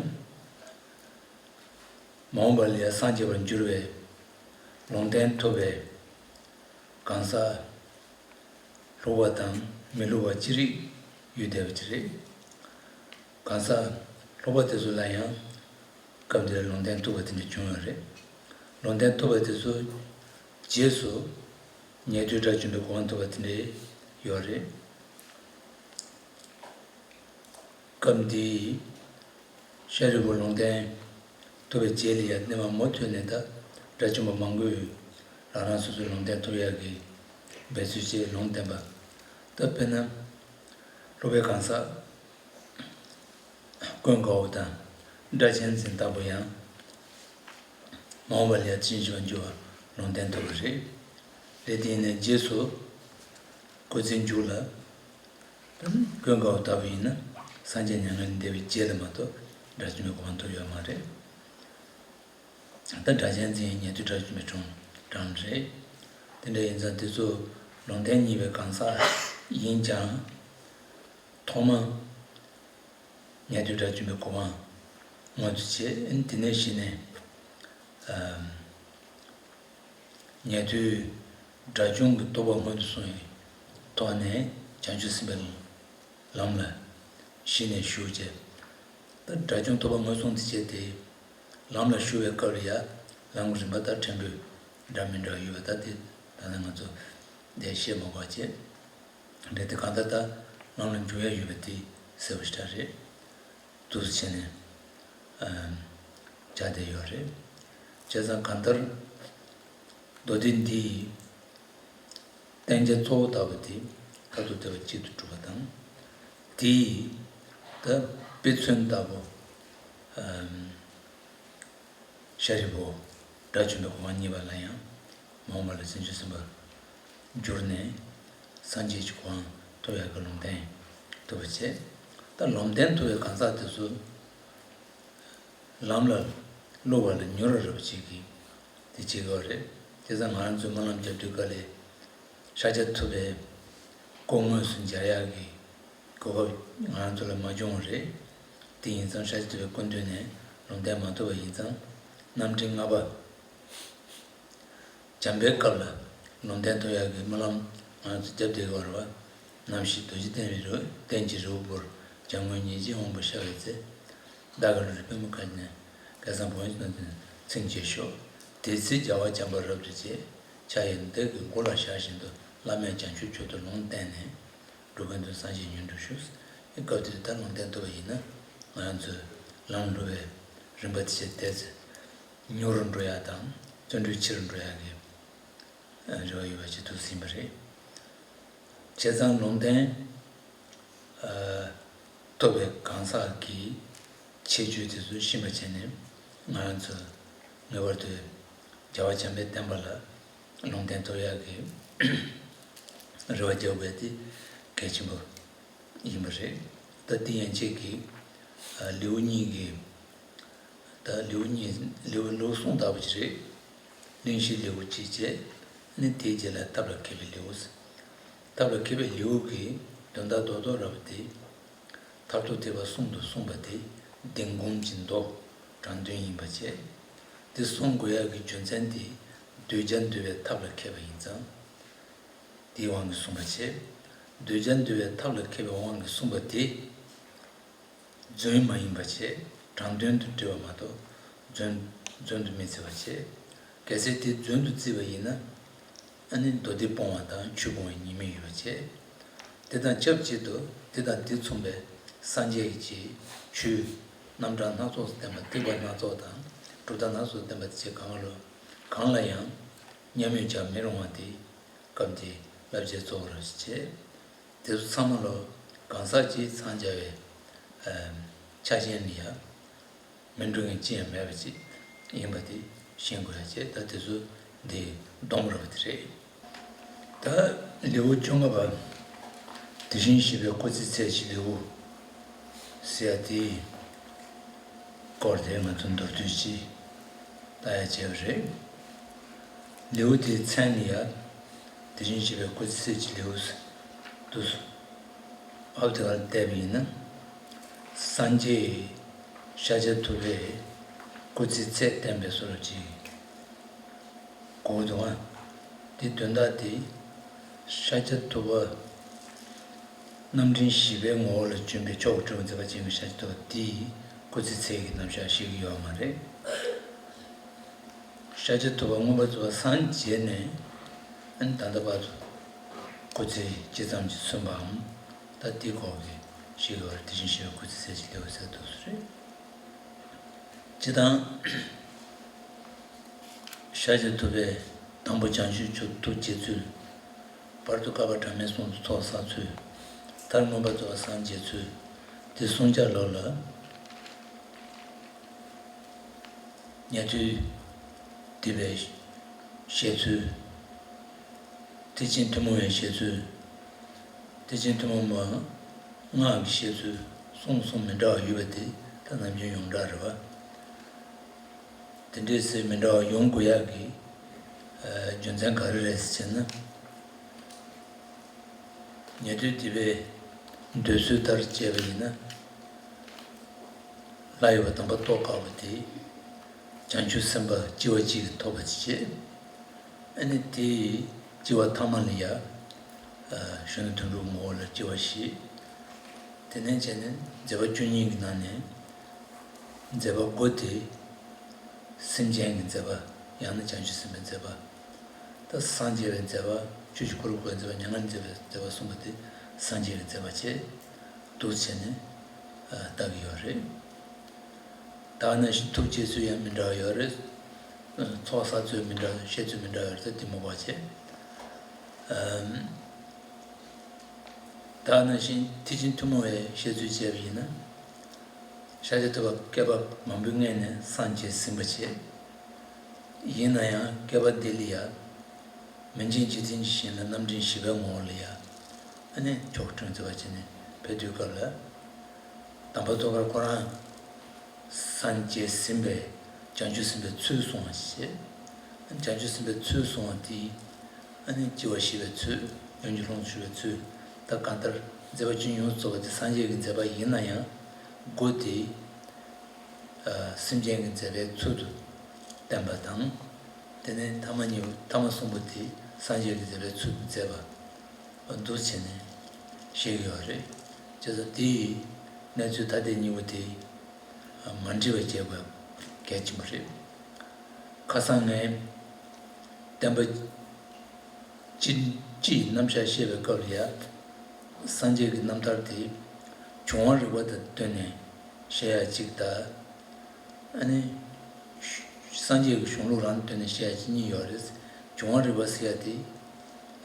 མ་འོངས་པ་ལ་ཡང་སངས་རྒྱས་པར་འགྱུར་བའི་ལུང་བསྟན་ཐོབ་པའི་གང་ཟག་ལྷུག་པ་དང་མི་ལྷུག་པ་ཅི་རིགས་ཡོད་བསྡད་པ་ཅིག་རེད། གང་ཟག་ལྷུག་པ་དེ་ཚོ་ལ་ཡང་སྐབས་འདིར་ལུང་བསྟན་ཐོབ་པ་དེ་འདྲ་བྱུང་ཡོད་རེད། ལུང་བསྟན་ཐོབ་པ་དེ་ཚོ་རྗེས་སུ་ཉན་ཐོས་དགྲ་བཅོམ་པའི་གོ་འཕང་ཐོབ་པ་དེ་འདྲ་ཡོད་རེད། སྐབས་འདིའི་ཤཱ་རིའི་བུ་ལུང་བསྟན་ཐོབ་པའི་རྗེས་ལ་ཡང་སྣེ་མང་མུ་མཐུད་ནས་ད་དགྲ་བཅོམ་པ་མང་པོས་རང་རང་སོ་སོའི་ལུང་བསྟན་ཐོབ་ཡག་གི་འབད་རྩོལ་བྱས་ལུང་བསྟན་པ། ད་དཔེར་ན་ལྷུག་པའི་གང་ཟག་ཀུན་དགའ་བོ་དང་ སྒྲ་གཅན་འཛིན་ལྟ་བུ་ཡང་། མ་འོངས་པ་ལ་ཡང་དེ་བཞིན་གཤེགས་པར་འགྱུར་བ་ལུང་བསྟན་ཐུབ་པ་རེད། རེད་དེ་ཡིན་ནའི་རྗེས་སུ་སྐུ་ཚེའི་མཇུག་ལ། ཀུན་དགའ་བོ་ལྟ་བུ་ཡིན་ན་སངས་རྒྱས་མྱ་ངན་ལས་འདས་པའི་རྗེས་ལ་མ་གཏོགས་སྒྲ་གཅན་པའི་གོ་འཕང་ཐོབ་ཡོད་མ་རེད། ད་སྒྲ་གཅན་འཛིན་ཉན་ཐོས་དགྲ་བཅོམ་པའི་གྲོང་འགྲམ་རེད། དེ་འདྲ་ཡིན་ཙང་དེ་ཚོ་ལུང་བསྟན་གཉིས་པའི་གང་ཟག་ཡིན་ཀྱང་། ཐོག་མ་ཉན་ཐོས་དགྲ་བཅོམ་པའི་གོ་འཕང་མངོན་དུ་བྱས། དེ་ནས་གཞི་ནས་ཉན་ཐོས་དགྲ་བཅོམ་གྱི་རྟོགས་པ་མངོན་དུ་སོང་བའི་ཐོག་ནས་བྱང་ཆུབ་སེམས་དཔའི་ལམ་ལ་གཞི་ནས་ཞུགས་བྱས། ད་དགྲ་བཅོམ་ཐོབ་པ་མངོན་སོང་དུ་བྱས་ཏེ། ལམ་ལ་ཞུགས་པའི་སྐབས་ལ་ཡང་ལམ་གྱི་རིམ་པ་ལྟར་ཕྲན་བུ་འདྲ་མི་འདྲ་ཡོད་པ་ད་དེ་ད་ནི་ང་ཚོ་འདིར་བཤད་མ་དགོས་པ་བྱས། རེད་དེ་གང་ལྟར་ད་ལམ་ལ་འཇུག་ཡ་ཡོད་པ་དེ་གསལ་པོ་ཞེ་དྲག་རེད། འདུག་སེ་བྱས་ནས་ཨམ་བྱ་བསྡད་ཡོད་རེད། བྱས་ཙང་གང་ལྟར་མདོ་སྡེ་འདིའི་བསྟན་བྱ་གཙོ་བོ་ལྟ་བུ་དེ་མཐར་ཐུག་བདེ་བ་གཅིག་ཏུ་གྲུབ་པ་དང་། དེའི་ད་དཔེ་མཚོན་ལྟ་བུ་ཨམ་ཤཱ་རིའི་བུ་དགྲ་བཅོམ་པའི་གོ་འཕང་བརྙེས་པ་ལ་ཡང་མ་འོངས་པ་ལ་བྱང་ཆུབ་སེམས་དཔར་གྱུར་ནས་སངས་རྒྱས་ཀྱི་གོ་འཕང་ཐོབ་ཡག་གི་ལུང་བསྟན་ཐུབ་པ་བྱས། ད་ལུང་བསྟན་ཐུབ་པའི་གང་ཟག་དེ་ཚོ་ལམ་ལ་བསླུ་བ་ལ་མྱུར་བ་རབ་བྱེད་ཀྱི་དེ་བྱེད་དགོས་རེད། དེ་ཙང་ང་རང་ཚོས་སྨོན་ལམ་རྒྱབ་དུས་སྐབས་ལ་ཤཱཀྱ་ཐུབ་པའི་སྐུ་དངོས་སུ་མཇལ་ཡག་གི་གོ་སྐབས་ང་རང་ཚོ་ལ་མ་བྱུང་བ་རེད། དེ་ཡིན་ཙང་ཤཱཀྱ་ཐུབ་པའི་སྐུ་མདུན་ནས་ལུང་བསྟན་མ་ཐོབ་པ་ཡིན་ཙང་རྣམ་འདྲེན་ལྔ་པ་འཇམ་དཔལ་སྐབས་ལ་ལུང་བསྟན་ཐོབ་ཡག་གི་སྨོན་ལམ་ང་རང་ཚོ་རྒྱབ་བསྡད་ཀྱི་ཡོད་རེད་བ། ནམ་ཞིག་རྡོ་རྗེ་གདན་རི་རུ་གདན་གྱི་རི་བོ་བུར་འཇམ་མགོན་ཉིད་ཀྱི་དབང་པོ་ཤར་བའི་ཚེ། བདག་གི་ལུས་རེ་པུས་མོ་ཁ་ནས་སྐལ་བཟང་བོན་གྱི་ནང་དུ་ཚིམ་བྱེད་ཤོག་དེ་ཚེ་རྒྱལ་བ་བྱམས་པ་རབ་ཏུ་བརྗིད། ཕྱག་གཡས་བདག་གི་མགོ་ལ་བཞག་བཞིན་དུ་བླ་མེད་བྱང་ཆུབ་མཆོག་ཏུ་ལུང་བསྟན་ནས། འགྲོ་ཀུན་ཏུ་སངས་རྒྱས་མྱུར་འགྲུབ་ཤོག་སྐབས་དེར་ད་ལུང་བསྟན་ཐུབ་པ་ཡིན་ན་ང་རང་ཚོའི་ལམ་བསླུ་བའི་རིམ་པ་དེ་ཆེ་ཏོག་ཙམ་མྱུར་རུ་འགྲོ་ཡག་དང་བརྩོན་འགྲུས་ཆེ་རུ་འགྲོ་ཡག་གི་རེ་བ་ཡོད་པ་ཅིག་ཐུགས་ཟིན་པ་རེད། བྱས་ཙང་ལུང་བསྟན་ཐོབ་པའི་གང་ཟག་གི་ཁྱད་ཆོས་དེ་ཚོ་ཤེས་པ་བྱས་ནས་ང་རང་ཚོ་ངེས་པར་དུ་རྒྱལ་བ་བྱམས་པའི་བསྟན་པ་ལ་ལུང་བསྟན་ཐོབ་ཡག་གི་རེ་བ་རྒྱག་དགོས་དེ་གལ་ཆེན་པོ་ཡིན་པ་རེད། ད་དེ་ཡན་ཆད་ཀྱི་ལེའུ་གཉིས་ཀྱི་ད་ལེའུ་གཉིས་ལེའུ་ལེའུ་གསུམ་ལྟ་བུ་ཅིག་རེད། གླེང་གཞི་ལེའུ་གཅིག་བྱས། ནི་དེའི་རྗེས་ལ་ཐབས་ལ་མཁས་པའི་ལེའུ། ཐབས་ལ་མཁས་པའི་ལེའུ་གི་དོན་དག་རྡོག་རྡོག་ར་བ་དེ། མཐར་ཐུག་ཐེག་པ་གསུམ་དུ་གསུངས་པ་དེ་འདིང་གོམས་ཀྱི་མདོ་དྲང་དོན་ཡིན་པ་བྱས། དེ་གསུང་དགོས་ཡག་གི་རྒྱུ་མཚན་དེ་གདུལ་བྱ་འདུལ་བའི་ཐབས་ལ་མཁས་པ་ཡིན་ཙང་། དེའི་དབང་གིས་གསུངས་པ་བྱས། གདུལ་བྱ་འདུལ་བའི་ཐབས་ལ་མཁས་པའི་དབང་གིས་གསུངས་པ་དེ། རྫུན་མ་ཡིན་པ་བྱས། དྲང་དོན་དུ་བྲིས་པ་མ་གཏོགས་རྫུན་རྫུན་དུ་མི་བརྩི་བ་བྱས། གལ་སྲིད་དེ་རྫུན་དུ་བརྩིས་པ་ཡིན་ན། ཨ་ནི་མདོ་སྡེ་སྤོང་བ་དང་ཆོས་སྤོང་བའི་ཉེས་དམིགས་ཡོད་པ་བྱས། དེ་དང་ཆབས་ཅིག་ཏུ་དེ་དང་དེ་མཚུངས་པའི་སངས་རྒྱས་ཀྱི་ཆོས་རྣམ་གྲངས་སྣ་ཚོགས་སུ་བསྟན་པ་ཐེག་པ་སྣ་ཚོགས་དང་གྲུབ་མཐའ་སྣ་ཚོགས་སུ་བསྟན་པ་དེ་ཆེ་གང་ལ་གང་ལ་ཡང་མཉམ་མོས་བྱ་མི་རུང་བ་དེ་སྐབས་འདིའི་བསླབ་བྱའི་གཙོ་བོར་བྱས། དེ་ཚོ་ཚང་མ་ལོ་གང་ཟག་གཅིག་འཚང་རྒྱ་བའི་ཨམ་ཆ་རྐྱེན་ནི་ཡང་མི་འགྲོ་མཁན་ཅི་ཡང་མེད་པ་ཅིག་ཡིན་པ་དེ་ཤེས་དགོས་ཡ་བྱས། ད་དེ་ཚོ་འདི་སྡོམ་ར་བ་དེ་རེད། ད་ལེའུ་བཅོ་ལྔ་པ་དེ་བཞིན་གཤེགས་པའི་སྐུ་ཚེའི་ཚད་ཀྱི་ལེའུ་ཟེར་ཡ་དེ་སྐོར་དེ་ང་ཚོ་མདོར་བསྡུས་ཅིག་ལྟ་ཡ་བྱས་པ་རེད། ལེའུ་དེའི་མཚན་ནི་ཡང་དེ་བཞིན་གཤེགས་པའི་སྐུ་ཚེའི་ཚད་ཀྱི་ལེའུ་ཟེར་འདུག་ཨ་བ་དེ་གར་བལྟས་པ་ཡིན་ན། སངས་རྒྱས་ཤཱཀྱ་ཐུབ་པའི་སྐུ་ཚེའི་ཚད་བསྟན་པའི་བཟོ་འདྲ་ཅིག་གོ་འདུག་ཨ། དེ་དོན་དག་དེ་ཤཱཀྱ་ཐུབ་པ་རྣམ་འདྲེན་བཞི་པའི་ངོ་བོ་ལ་བྱོན་པའི་མཆོག་གི་སྤྲུལ་པ་མཛད་པ་ཅན་གྱི་ཤཱཀྱ་ཐུབ་པ་དེའི་སྐུ་ཚེའི་ཚད་ཀྱི་རྣམ་གཞག་ཤེས་ཀྱི་ཡོད་མ་རེད། ཤཱཀྱ་ཐུབ་པ་མངོན་པར་རྫོགས་པར་སངས་རྒྱས་ནས་ཨ་ནི་ད་ལྟ་བར་དུ་སྐུ་ཚེ་ཇི་ཙམ་གྱིས་སོན་པའམ། ད་དེའི་སྐོར་གྱི་ཞིག་ཡོད་རེད། དེ་བཞིན་གཤེགས་པའི་སྐུ་ཚེའི་ཚད་ཀྱི་ལེའུ་ཟེར་འདུག་སེ་རེད། སྤྱིར་བཏང་ཤཱཀྱ་ཐུབ་པས་དང་པོ་བྱང་ཆུབ་མཆོག་ཏུ་ཐུགས་བསྐྱེད་ཚུལ། བར་དུ་བསྐལ་པ་གྲངས་མེད་གསུམ་དུ་ཚོགས་བསགས་ཚུལ། མཐར་མངོན་པར་རྫོགས་པར་སངས་རྒྱས་ཚུལ། དེ་གསུང་རྒྱ་ལོ་ལ། ཉན་ཐོས་སྡེ་པའི་བཤད་ཚུལ། ཐེག་ཆེན་ཐུན་མོང་བའི་བཤད་ཚུལ། ཐེག་ཆེན་ཐུན་མོང་མ་སྔགས་ཀྱི་བཤད་ཚུལ་གསུམ་གསུམ་མི་འདྲ་བ་ཡོད་པ་དེ་ད་ནམ་རྒྱུན་ཡོངས་གྲགས་རེད་བ། དེ་འདྲའི་སེ་མི་འདྲ་བ་ཡོང་དགོས་ཡག་གི་ཨ་རྒྱུ་མཚན་ག་རེ་རེད་ཟེར་ན། ཉན་ཐོས་སྡེ་པའི་འདོད་ཚུལ་ལྟར་བྱས་པ་ཡིན་ན། ལྷ་ཡུལ་བ་དམ་པ་ཏོག་དཀར་པོ་དེ་བྱང་ཆུབ་སེམས་དཔའ་སྐྱེ་བ་གཅིག་གིས་ཐོབ་པ་བྱེད། ཨ་ནི་དེའི་སྐྱེ་བ་ཐ་མ་ལ་ཡ་གཞོན་ནུ་དོན་གྲུབ་ངོ་བོ་ལ་སྐྱེ་བ་བཞེས། དེ་ནས་བྱས་ནས་མཛད་པ་བཅུ་གཉིས་ཀྱི་ནང་ནས་མཛད་པ་དགུ་དེ། སེམས་ཅན་གྱི་མཛད་པ། ཡང་ན་བྱང་ཆུབ་སེམས་དཔའི་མཛད་པ། ད་སངས་རྒྱས་པའི་མཛད་པ། ཆོས་ཀྱི་འཁོར་ལོ་བསྐོར་བའི་མཛད་པ། མྱ་ངན་འདས་པའི་མཛད་པ་གསུངས་པ་དེ་སངས་རྒྱས་ཀྱི་མཛད་པ་བྱས་འདུག་བྱས་ནས་ཨ་ལྟ་གི་ཡོད་རེད། ད་ནང་བཞིན་ཐུགས་བསྐྱེད་ཚུལ་ཡང་མི་འདྲ་བ་ཡོད་རེད། ཚོགས་བསགས་ཚུལ་མི་འདྲ། བཤད་ཚུལ་མི་འདྲ་བ་ཡོད་རེད། ད་དེ་མ་གོ་བྱས། ཨམ། ད་ནང་བཞིན་ཐེག་ཆེན་ཐུན་མོང་བའི་བཤད་ཚུལ་བྱས་པ་ཡིན་ན། ཤཱཀྱ་ཐུབ་པ་བསྐལ་པ་མང་པོའི་སྔོན་ནས་སངས་རྒྱས་ཟིན་པ་བྱས། ཡིན་ན་ཡང་བསྐལ་པ་འདི་ལ་ཡང་མི་མཇེད་འཇིག་རྟེན་གྱི་ཞིང་ལ་རྣམ་འདྲེན་བཞི་པའི་ངོ་བོ་ལ་ཡང་ཨ་ནི་མཆོག་སྤྲུལ་མཛད་པ་བྱས་ནས་ཕེབས་དུས་སྐབས་ལ། དམ་པ་ཏོག་དཀར་ཁོ་རང་སངས་རྒྱས་ཟིན་པའི་བྱང་ཆུབ་སེམས་དཔའི་ཚུལ་གསུང་བ་བྱས། བྱང་ཆུབ་སེམས་དཔའི་ཚུལ་གསུང་བ་དེ། ཨ་ནི་སྐྱེ་བ་བཞི་པའི་ཚུལ། ཡང་སྒྱུ་ལྷུང་དུ་ཞུགས་པའི་ཚུལ། ད་གང་ལྟར་མཛད་པ་བཅུ་ཡོངས་རྫོགས་པ་དེ་སངས་རྒྱས་ཀྱི་མཛད་པ་ཡིན་ན་ཡང་། དགུ་དེ་ཨ་སེམས་ཅན་གྱི་མཛད་པའི་ཚུལ་དུ་བསྟན་པ་དང་། དེ་ནས་ཐ་མ་གཉིས། ཐ་མ་གསུམ་པོ་དེ་སངས་རྒྱས་ཀྱི་མཛད་པའི་ཚུལ་དུ་མཛད་པ་འདུག་བྱས་ནས་བཤད་ཀྱི་ཡོད་རེད། བྱས་ཙང་དེའི་གནས་ཚུལ་ཐ་དད་གཉིས་པོ་དེ་མ་འདྲེས་པ་བྱེད་དགོས་གལ་ཆེན་པོ་རེད། ཁ་སང་ངས་བསྟན་པ་སྤྱི་སྤྱི་ཡི་རྣམ་གཞག་བཤད་པའི་སྐབས་ལ་ཡ། སངས་རྒྱས་ཀྱི་རྣམ་ཐར་དེ་བྱུང་བ་རིག་པ་དང་བསྟུན་ནས་བཤད་ཡ་གཅིག་དང་། ཨ་ནི། སངས་རྒྱས་ཀྱི་གཞུང་ལུགས་རང་དང་བསྟུན་ནས་བཤད་ཡ་གཅིག་གཉིས་ཡོད་རེད། བྱུང་བ་རིག་པ་ཟེར་ཡ་དེ།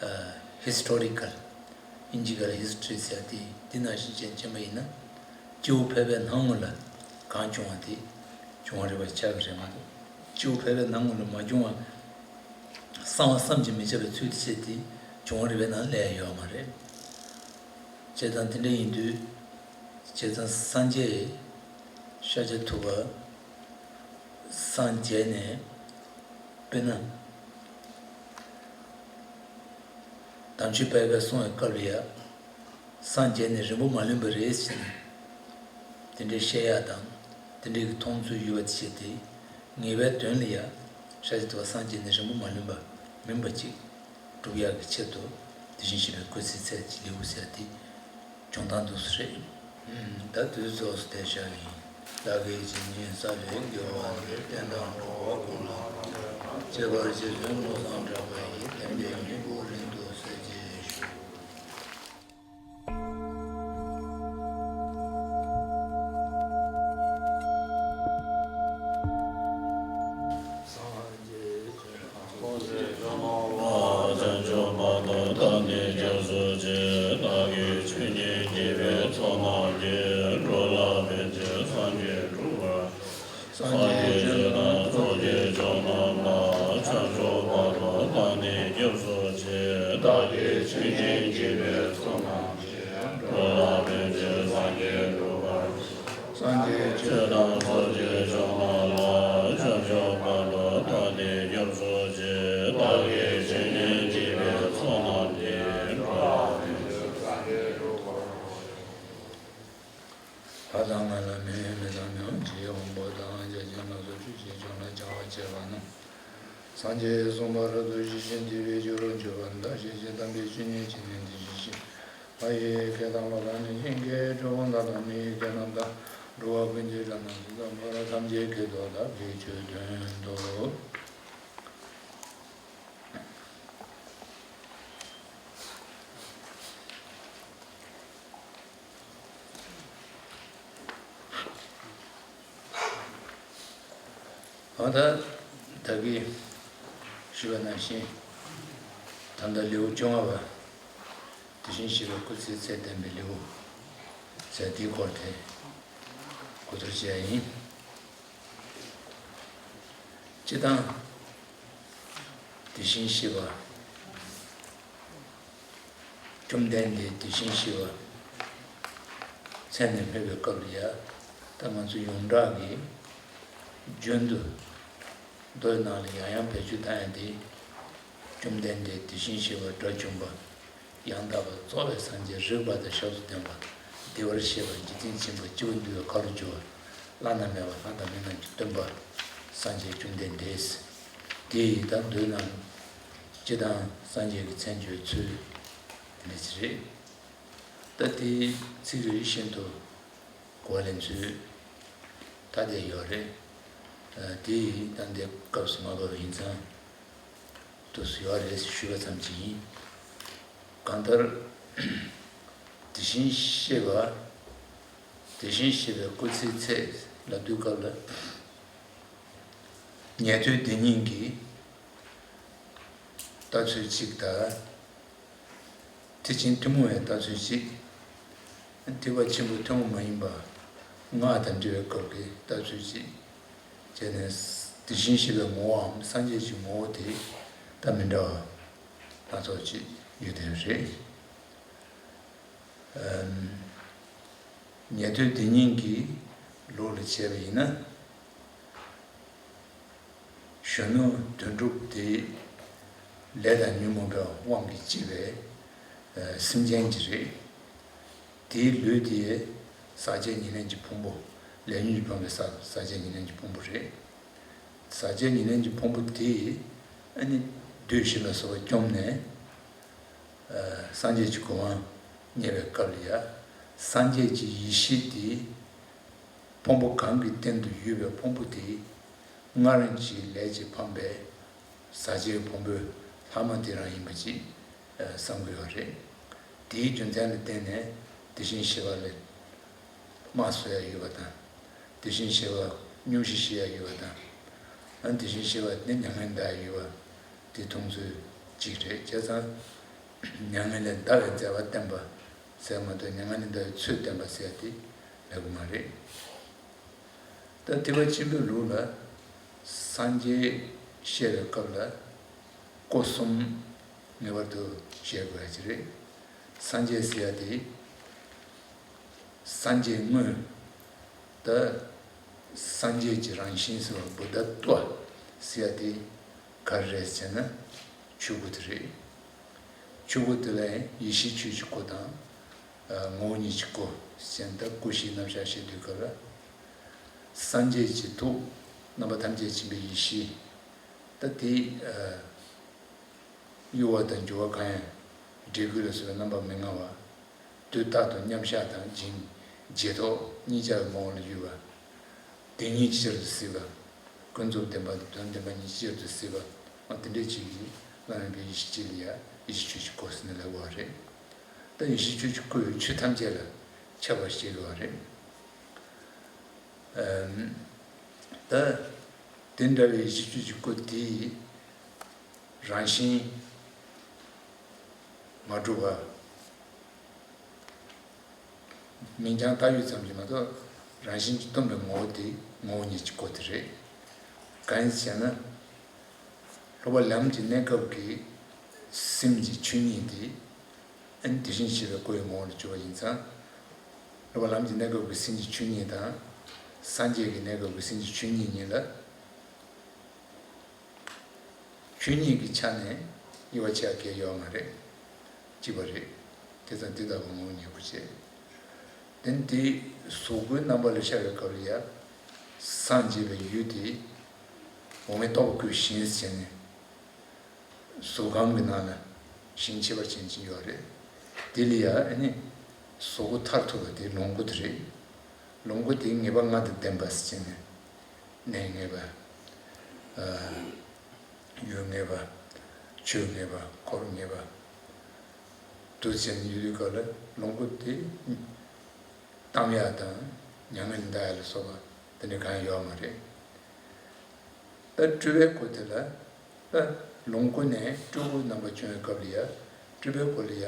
ཨ། ཧི་སི་ཊོ་རི་ཀལ། དབྱིན་ཇི་སྐད་ལ་ཧི་སི་ཊོ་རི་ཟེར་ཡ་དེ། འདི་ནང་བཞིན་བྱས་བྱས་པ་ཡིན་ན། སྐྱེ་བོ་ཕལ་པའི་སྣང་ངོ་ལ་གང་བྱུང་བ་དེ་བྱུང་བ་རིག་པ་ཆགས་ཀྱི་རེད་མ་གཏོགས། སྐྱེ་བོ་ཕལ་པའི་སྣང་ངོ་ལ་མ་བྱུང་བ། གསང་བ་བསམ་གྱིས་མི་ཁྱབ་པའི་ཚུལ་དུ་བཤད་དེ་བྱུང་བ་རིག་པའི་ནང་སླེབས་ཡོད་མ་རེད། བྱས་ཙང་དེ་འདྲ་ཡིན་དུས། བྱས་ཙང་སངས་རྒྱས་ཤཱཀྱ་ཐུབ་པ་སངས་རྒྱས་ནས། དཔེར་ན། དམ་ཆོས་དཔལ་དགའ་གསུང་བའི་སྐབས་ལ་ཡ། སངས་རྒྱས་ནས་རིང་པོ་མ་ལོན་པ་རེད་ཟེར་ནས། དེ་འདྲའི་བཤད་ཡ་དང་། དེ་འདྲའི་གི་མཐོང་ཚུལ་ཡོད་པ་བྱས་ཏེ། ངེས་པའི་དོན་ལ་ཡ། ཤཱཀྱ་ཐུབ་པ་སངས་རྒྱས་ནས་རིང་པོ་མ་ལོན་པ་མིན་པ་ཅིག་སྒྲུབ་ཡག་གི་ཆེད་དུ། དེ་བཞིན་གཤེགས་པའི་སྐུ་ཚེའི་ཚད་ཀྱི་ལེའུ་ཟེར་ཏེ། སྦྱོང་སྟངས་འདུག་སེ་རེད། ད་དུས་ཚོད་སུ་དེ་ཤར་ཡིན། བདག་གིས་ཇི་སྙེད་བསགས་པའི་དགེ་བ་འདིས། བསྟན་དང་འགྲོ་བ་ཀུན་ལ་ཁྱབ་པར་བྱས་ནས། བློ་བཟང་གྲགས་པ་ཡི། བསྟན་པའི་སྙིང་པོ་རིང་དུ་གསལ་བྱེད་ཤོག། སངས་རྒྱས་ཆོས་དང་ཐམས་ཅད་སྐྱོབ་པ་ལ། བྱང་ཆུབ་བར་དུ་བདག་ནི་སྐྱབས་སུ་མཆི། བདག་གིས་ཆོས་ཉན་བགྱིས་པའི་ཚོགས་རྣམས་ཀྱིས། འགྲོ་ལ་ཕན་ཕྱིར་སངས་རྒྱས་འགྲུབ་པར། སངས་རྒྱས་ཆོས་དང་ཚོགས་ཀྱི་མཆོག་རྣམས་ལ། བྱང་ཆུབ་བར་དུ་བདག་ནི་སྐྱབས་སུ་མཆི། བདག་གིས་ཆོས་ཉན་བགྱིས་པའི་ཚོགས་རྣམས་ཀྱིས། འགྲོ་ལ་ཕན་ཕྱིར་སངས་རྒྱས་འགྲུབ་པར། སངས་རྒྱས་ཆོས་དང་ཚོགས་ཀྱི་མཆོག་རྣམས་ལ། བྱང་ཆུབ་བར་དུ་བདག་ནི་སྐྱབས་སུ་མཆི། བདག་གིས་ཆོས་ཉན་བགྱིས་པའི་ཚོགས་རྣམས་ཀྱིས། འགྲོ་ལ་ཕན་ཕྱིར་སངས་རྒྱས་འགྲུབ་པར་ཤོག། ལྷ་དང་ལྔ་བརྒྱ་མི་དང་མི་འོང་ཕྱིར། དབང་པོ་དང་བརྒྱ་བྱིན་སྣ་ཚོགས་སྤྲུལ་པའི་མཆོག་རྣམས་བྱང་བར་བྱེད་པ་རྣམས། སངས་རྒྱས་གསུངས་པ་རབ་ཏུ་ཞི་ཞིང་བདེ་བའི་རྒྱུར་གྱུར་པ་དང་། ཞེས་བྱའི་དམ་པའི་ཆོས་ཉན་བགྱིས་ནས་དེ་བཞིན་གཤེགས། ལྷ་ཡི་སྐད་དང་ཀླུ་དང་གནོད་སྦྱིན་སྐད། ཀྲི་ཡོ་དྷ་དང་མི་ཡི་སྐད་རྣམས་དང་། འགྲོ་བ་ཀུན་གྱི་སྒྲ་རྣམས་སུ། ཐམས་ཅད་སྐད་དུ་བདག་གིས་ཆོས་བསྟན་ཏོ། འོ་ད། ད་གིན་ཞུས་པ་ནང་བཞིན། ད་ལྟ་ལེའུ་བཅོ་ལྔ་པ། དེ་བཞིན་གཤེགས་པའི་སྐུ་ཚེའི་ཚད་བསྟན་པའི་ལེའུ་ཟེར་དེའི་སྐོར་དེ་གོ་བསྡུར་བྱས་ཡིན། སྤྱིར་བཏང་དེ་བཞིན་གཤེགས་པ། བཅོམ་ལྡན་འདས་དེ་བཞིན་གཤེགས་པ་མཚན་ནས་སྨོས་པའི་སྐབས་ལ་ཡ། ད་ང་ཚོ་ཡོངས་གྲགས་ཀྱི་རྒྱུན་དུ་མདོའི་ནང་ལ་ཡང་ཡང་བེད་སྤྱོད་བཏང་ཡ་དེ། བཅོམ་ལྡན་འདས་དེ་བཞིན་གཤེགས་པ་དགྲ་བཅོམ་པ། ཡང་དག་པར་རྫོགས་པའི་སངས་རྒྱས། རིགས་པ་དང་ཞབས་སུ་ལྡན་པ། བདེ་བར་གཤེགས་པ། འཇིག་རྟེན་ཆེན་པོ། སྐྱེ་བ་འདུལ་བའི་མཁའ་རུ་སྤྱོད་པ། བླ་ན་མེད་པ་ལྷ་དང་མི་རྣམས་ཀྱི་སྟོན་པ། སངས་རྒྱས་བཅོམ་ལྡན་འདས། དེ་ཡི་ད་མདོའི་ནང་སྤྱིར་བཏང་སངས་རྒྱས་ཀྱི་མཚན་བརྗོད་ཚུལ་འདི་ཅི་རེད། ད་དེའི་ཚིག་རེ་རེ་བཞིན་དུ་གོ་བ་ལེན་ཚུལ་ད་དེ་ཡོད་རེད། དེ་ཡི་ད་འདི་སྐབས་སུ་མ་བབས་ཡིན་ཙང་། དུས་སུ་ཡོད་རེད་ཞུས་པ་ཙམ་གྱིས་ཡིན། གང་ལྟར། དེ་བཞིན་གཤེགས་པ། དེ་བཞིན་གཤེགས་པའི་སྐུ་ཚེའི་ཚད་ལབ་དུས་སྐབས་ལ། ཉན་ཐོས་སྡེ་གཉིས་ཀྱི་ལྟ་ཚུལ་གཅིག་དང་། ཐེག་ཆེན་ཐུན་མོང་བའི་ལྟ་ཚུལ་གཅིག། ཐེག་པ་ཆེན་པོའི་ཐུན་མོང་མ་ཡིན་པ་སྔགས་དང་འབྲེལ་བའི་སྐབས་ཀྱི་ལྟ་ཚུལ་གཅིག་བྱས་ནས། དེ་བཞིན་གཤེགས་པའི་ངོ་བོའམ་སངས་རྒྱས་ཀྱི་ངོ་བོ་དེ་ད་མི་འདྲ་བ་སྣ་ཚོགས་ཅིག་ཡོད་དེ་རེད། ཉན་ཐོས་སྡེ་གཉིས་ཀྱི་ལུགས་ལ་བྱས་པ་ཡིན་ན། གཞོན་ནུ་དོན་གྲུབ་དེ་ལས་དང་ཉོན་མོངས་པའི་དབང་གིས་སྐྱེས་པའི་སེམས་ཅན་ཅིག་རེད། དེའི་ལུས་དེ་ཟག་བཅས་ཉེར་ལེན་གྱི་ཕུང་པོ། ལས་ཉོན་གྱིས་ཕོངས་པའི་ཟག་ཟག་བཅས་ཉེར་ལེན་གྱི་ཕུང་པོ་རེད། ཟག་བཅས་ཉེར་ལེན་གྱི་ཕུང་པོ་དེས་ཨ་ནི་བདུད་བཞི་ལ་སོགས་པ་བཅོམ་ནས། སངས་རྒྱས་ཀྱི་གོ་འཕང་བརྙེས་པའི་སྐབས་ལ་ཡ། སངས་རྒྱས་ཀྱི་ཡེ་ཤེས་དེ་ཕུང་པོ་གང་གི་སྟེང་དུ་ཡོད་པའི་ཕུང་པོ་དེ་སྔར་གྱི་ལས་ཀྱིས་འཕངས་པའི་ཟག་བཅས་ཕུང་པོའི་ལྷག་མ་དེ་རང་ཡིན་པ་ཅིག་བསམ་དགོས་པ་རེད། དེའི་རྒྱུ་མཚན་ལ་བརྟེན་ནས་དེ་བཞིན་གཤེགས་པ་ལས། དམར་གསོད་ཡ་ཡོད་པ་དང་། དེ་བཞིན་གཤེགས་པ་སྙུང་གཞི་བཞེས་ཡ་ཡོད་པ་དང་། ཨ་དེ་བཞིན་གཤེགས་པ་ནི་མྱ་ངན་འདའ་ཡ་ཡོད་པ་དེ་མཐོང་ཚུལ་གཅིག་རེད། བྱས་ཙང་མྱ་ངན་ལས་འདའ་བའི་མཛད་པ་བསྟན་པ་ཟེར་མ་གཏོགས། མྱ་ངན་ལས་འདའ་བའི་ཚུལ་བསྟན་པ་ཟེར་ཡ་དེ་ལབ་གི་མ་རེད། ད་ཐེག་པ་ཆེན་པོའི་ལུགས་ལ་སངས་རྒྱས་བཤད་པའི་སྐབས་ལ་སྐུ་གསུམ་ངེས་པར་དུ་བཤད་དགོས་ཡ་ཅིག་རེད། སངས་རྒྱས་ཟེར་ཡ་དེ། སངས་རྒྱས་དངོས། ད་སངས་རྒྱས་ཀྱི་རང་བཞིན་ཟེར་བ། བུདྡྷ་ཏྭ་ཟེར་ཡ་དེ་ག་རེ་རེད་ཟེར་ན། ཆོས་སྐུ་དེ་རེད། ཆོས་སྐུ་དེ་ལ་ཡེ་ཤེས་ཆོས་ཀྱི་སྐུ་དང་། ངོ་བོ་ཉིད་ཀྱི་སྐུ་ཟེར་ན། ད་སྐུ་བཞིའི་རྣམ་གཞག་བཤད་དུས་སྐབས་ལ། སངས་རྒྱས་ཀྱི་ཐུགས་རྣམ་པ་ཐམས་ཅད་མཁྱེན་པའི་ཡེ་ཤེས། ད་དེ་གཡོ་བ་དང་འགྱུར་བ་གང་ཡང་། འབྲས་བུ་ལ་སོགས་པའི་རྣམ་པ་མི་མངའ་བ། དུས་རྟག་ཏུ་མཉམ་གཞག་དང་། རྗེས་རྗེས་ཐོབ་གཉིས་ཆར་ངོ་བོ་ལ་ཡོད་པ། དེ་ཉིད་ཅིག་ཅར་དུ་གཟིགས་པ། ཀུན་རྫོབ་བདེན་པ་དང་དོན་བདེན་པ་གཉིས་ཅིག་ཅར་དུ་གཟིགས་པ། འོ་དེ་འདྲའི་ཅིག་གིས་བླ་ན་མེད་པའི་ཡེ་ཤེས་ཅིག་ལ་ཡ་ཡེ་ཤེས་ཆོས་ཀྱི་སྐུ་ཟེར་ནས་ལབ་པ་རེད། ད་ཡེ་ཤེས་ཆོས་ཀྱི་སྐུ་ཡི་ཆོས་ཐམས་ཅད་ལ་ཁྱབ་པར་བཤད་དགོས་པ་རེད། ཨམ། ད་དེ་འདྲ་བའི་ཡེ་ཤེས་ཆོས་ཀྱི་སྐུ་དེའི་རང་བཞིན་མ་གྲུབ་པ། མིང་རྐྱང་བཏགས་ཡོད་ཙམ་གྱིས་མ་གཏོགས། རང་བཞིན་གྱིས་སྟོང་པའི་ངོ་བོ་དེ་ངོ་བོ་ཉིད་ཀྱི་སྐུ་དེ་རེད། གང་ཡིན་ཟེར་ན། སློབ་པ་ལམ་གྱི་གནས་སྐབས་ཀྱི་སེམས་ཀྱི་ཆོས་ཉིད་དེ། ཨ་ནི་དེ་བཞིན་གཤེགས་པའི་སྐུ་ཡི་ངོ་བོ་ལ་གྱུར་པ་ཡིན་ཙང་། སློབ་པ་ལམ་གྱི་གནས་སྐབས་ཀྱི་སེམས་ཀྱི་ཆོས་ཉིད་དང་། སངས་རྒྱས་ཀྱི་གནས་སྐབས་ཀྱི་སེམས་ཀྱི་ཆོས་ཉིད་གཉིས་ལ། ཆོས་ཉིད་ཀྱི་ཆ་ནས་དབྱེ་བ་ཕྱེ་ཡ་གང་ཡང་ཡོད་མ་རེད། གཅིག་པ་རེད། དེ་ཙང་དེ་ལྟ་བུ་ངོ་བོ་ཉིད་སྐུ་བྱས། དེ་ནི་དེ་གཟུགས་སྐུའི་རྣམ་པ་ལ་ཤར་བའི་སྐབས་ལ་ཡ། སངས་རྒྱས་པའི་ཡུལ་དེ་འོག་མིན་སྟོང་པ་སྐུའི་ཞིང་ཟེར་ནས། གཟུགས་ཁམས་ཀྱི་ནང་ལ་ཞིང་ཁྱད་པར་ཅན་ཅིག་ཡོད་རེད། དེ་ལ་ཡ་ཨ་ནི་གཟུགས་སྐུ་མཐར་ཐུག་པ་དེ་ལོངས་སྐུ་དེ་རེད། ལོངས་སྐུ་དེ་ངེས་པ་ལྔ་དང་ལྡན་པ་ཟེར་ནས། གནས་ངེས་པ། ཡུལ་ངེས་པ། ཆོས་ངེས་པ། འཁོར་ངེས་པ། དུ་ཟེར་ནས་ཡོད་དུས་སྐབས་ལ་ལོངས་སྐུ་དེ་གཏམས་ཡག་དང་མྱ་ངན་ལས་འདའ་ཡག་ལ་སོགས་པ་དེ་འདྲ་གང་ཡང་ཡོད་མ་རེད། ད་སྤྲུལ་པའི་སྐུ་དེ་ལ། ད་ལོངས་སྐུ་ནས་སྤྲུལ་སྐུ་རྣམ་པ་བྱུང་བའི་སྐབས་ལ་ཡ། སྤྲུལ་པའི་སྐུ་ལ་ཡ།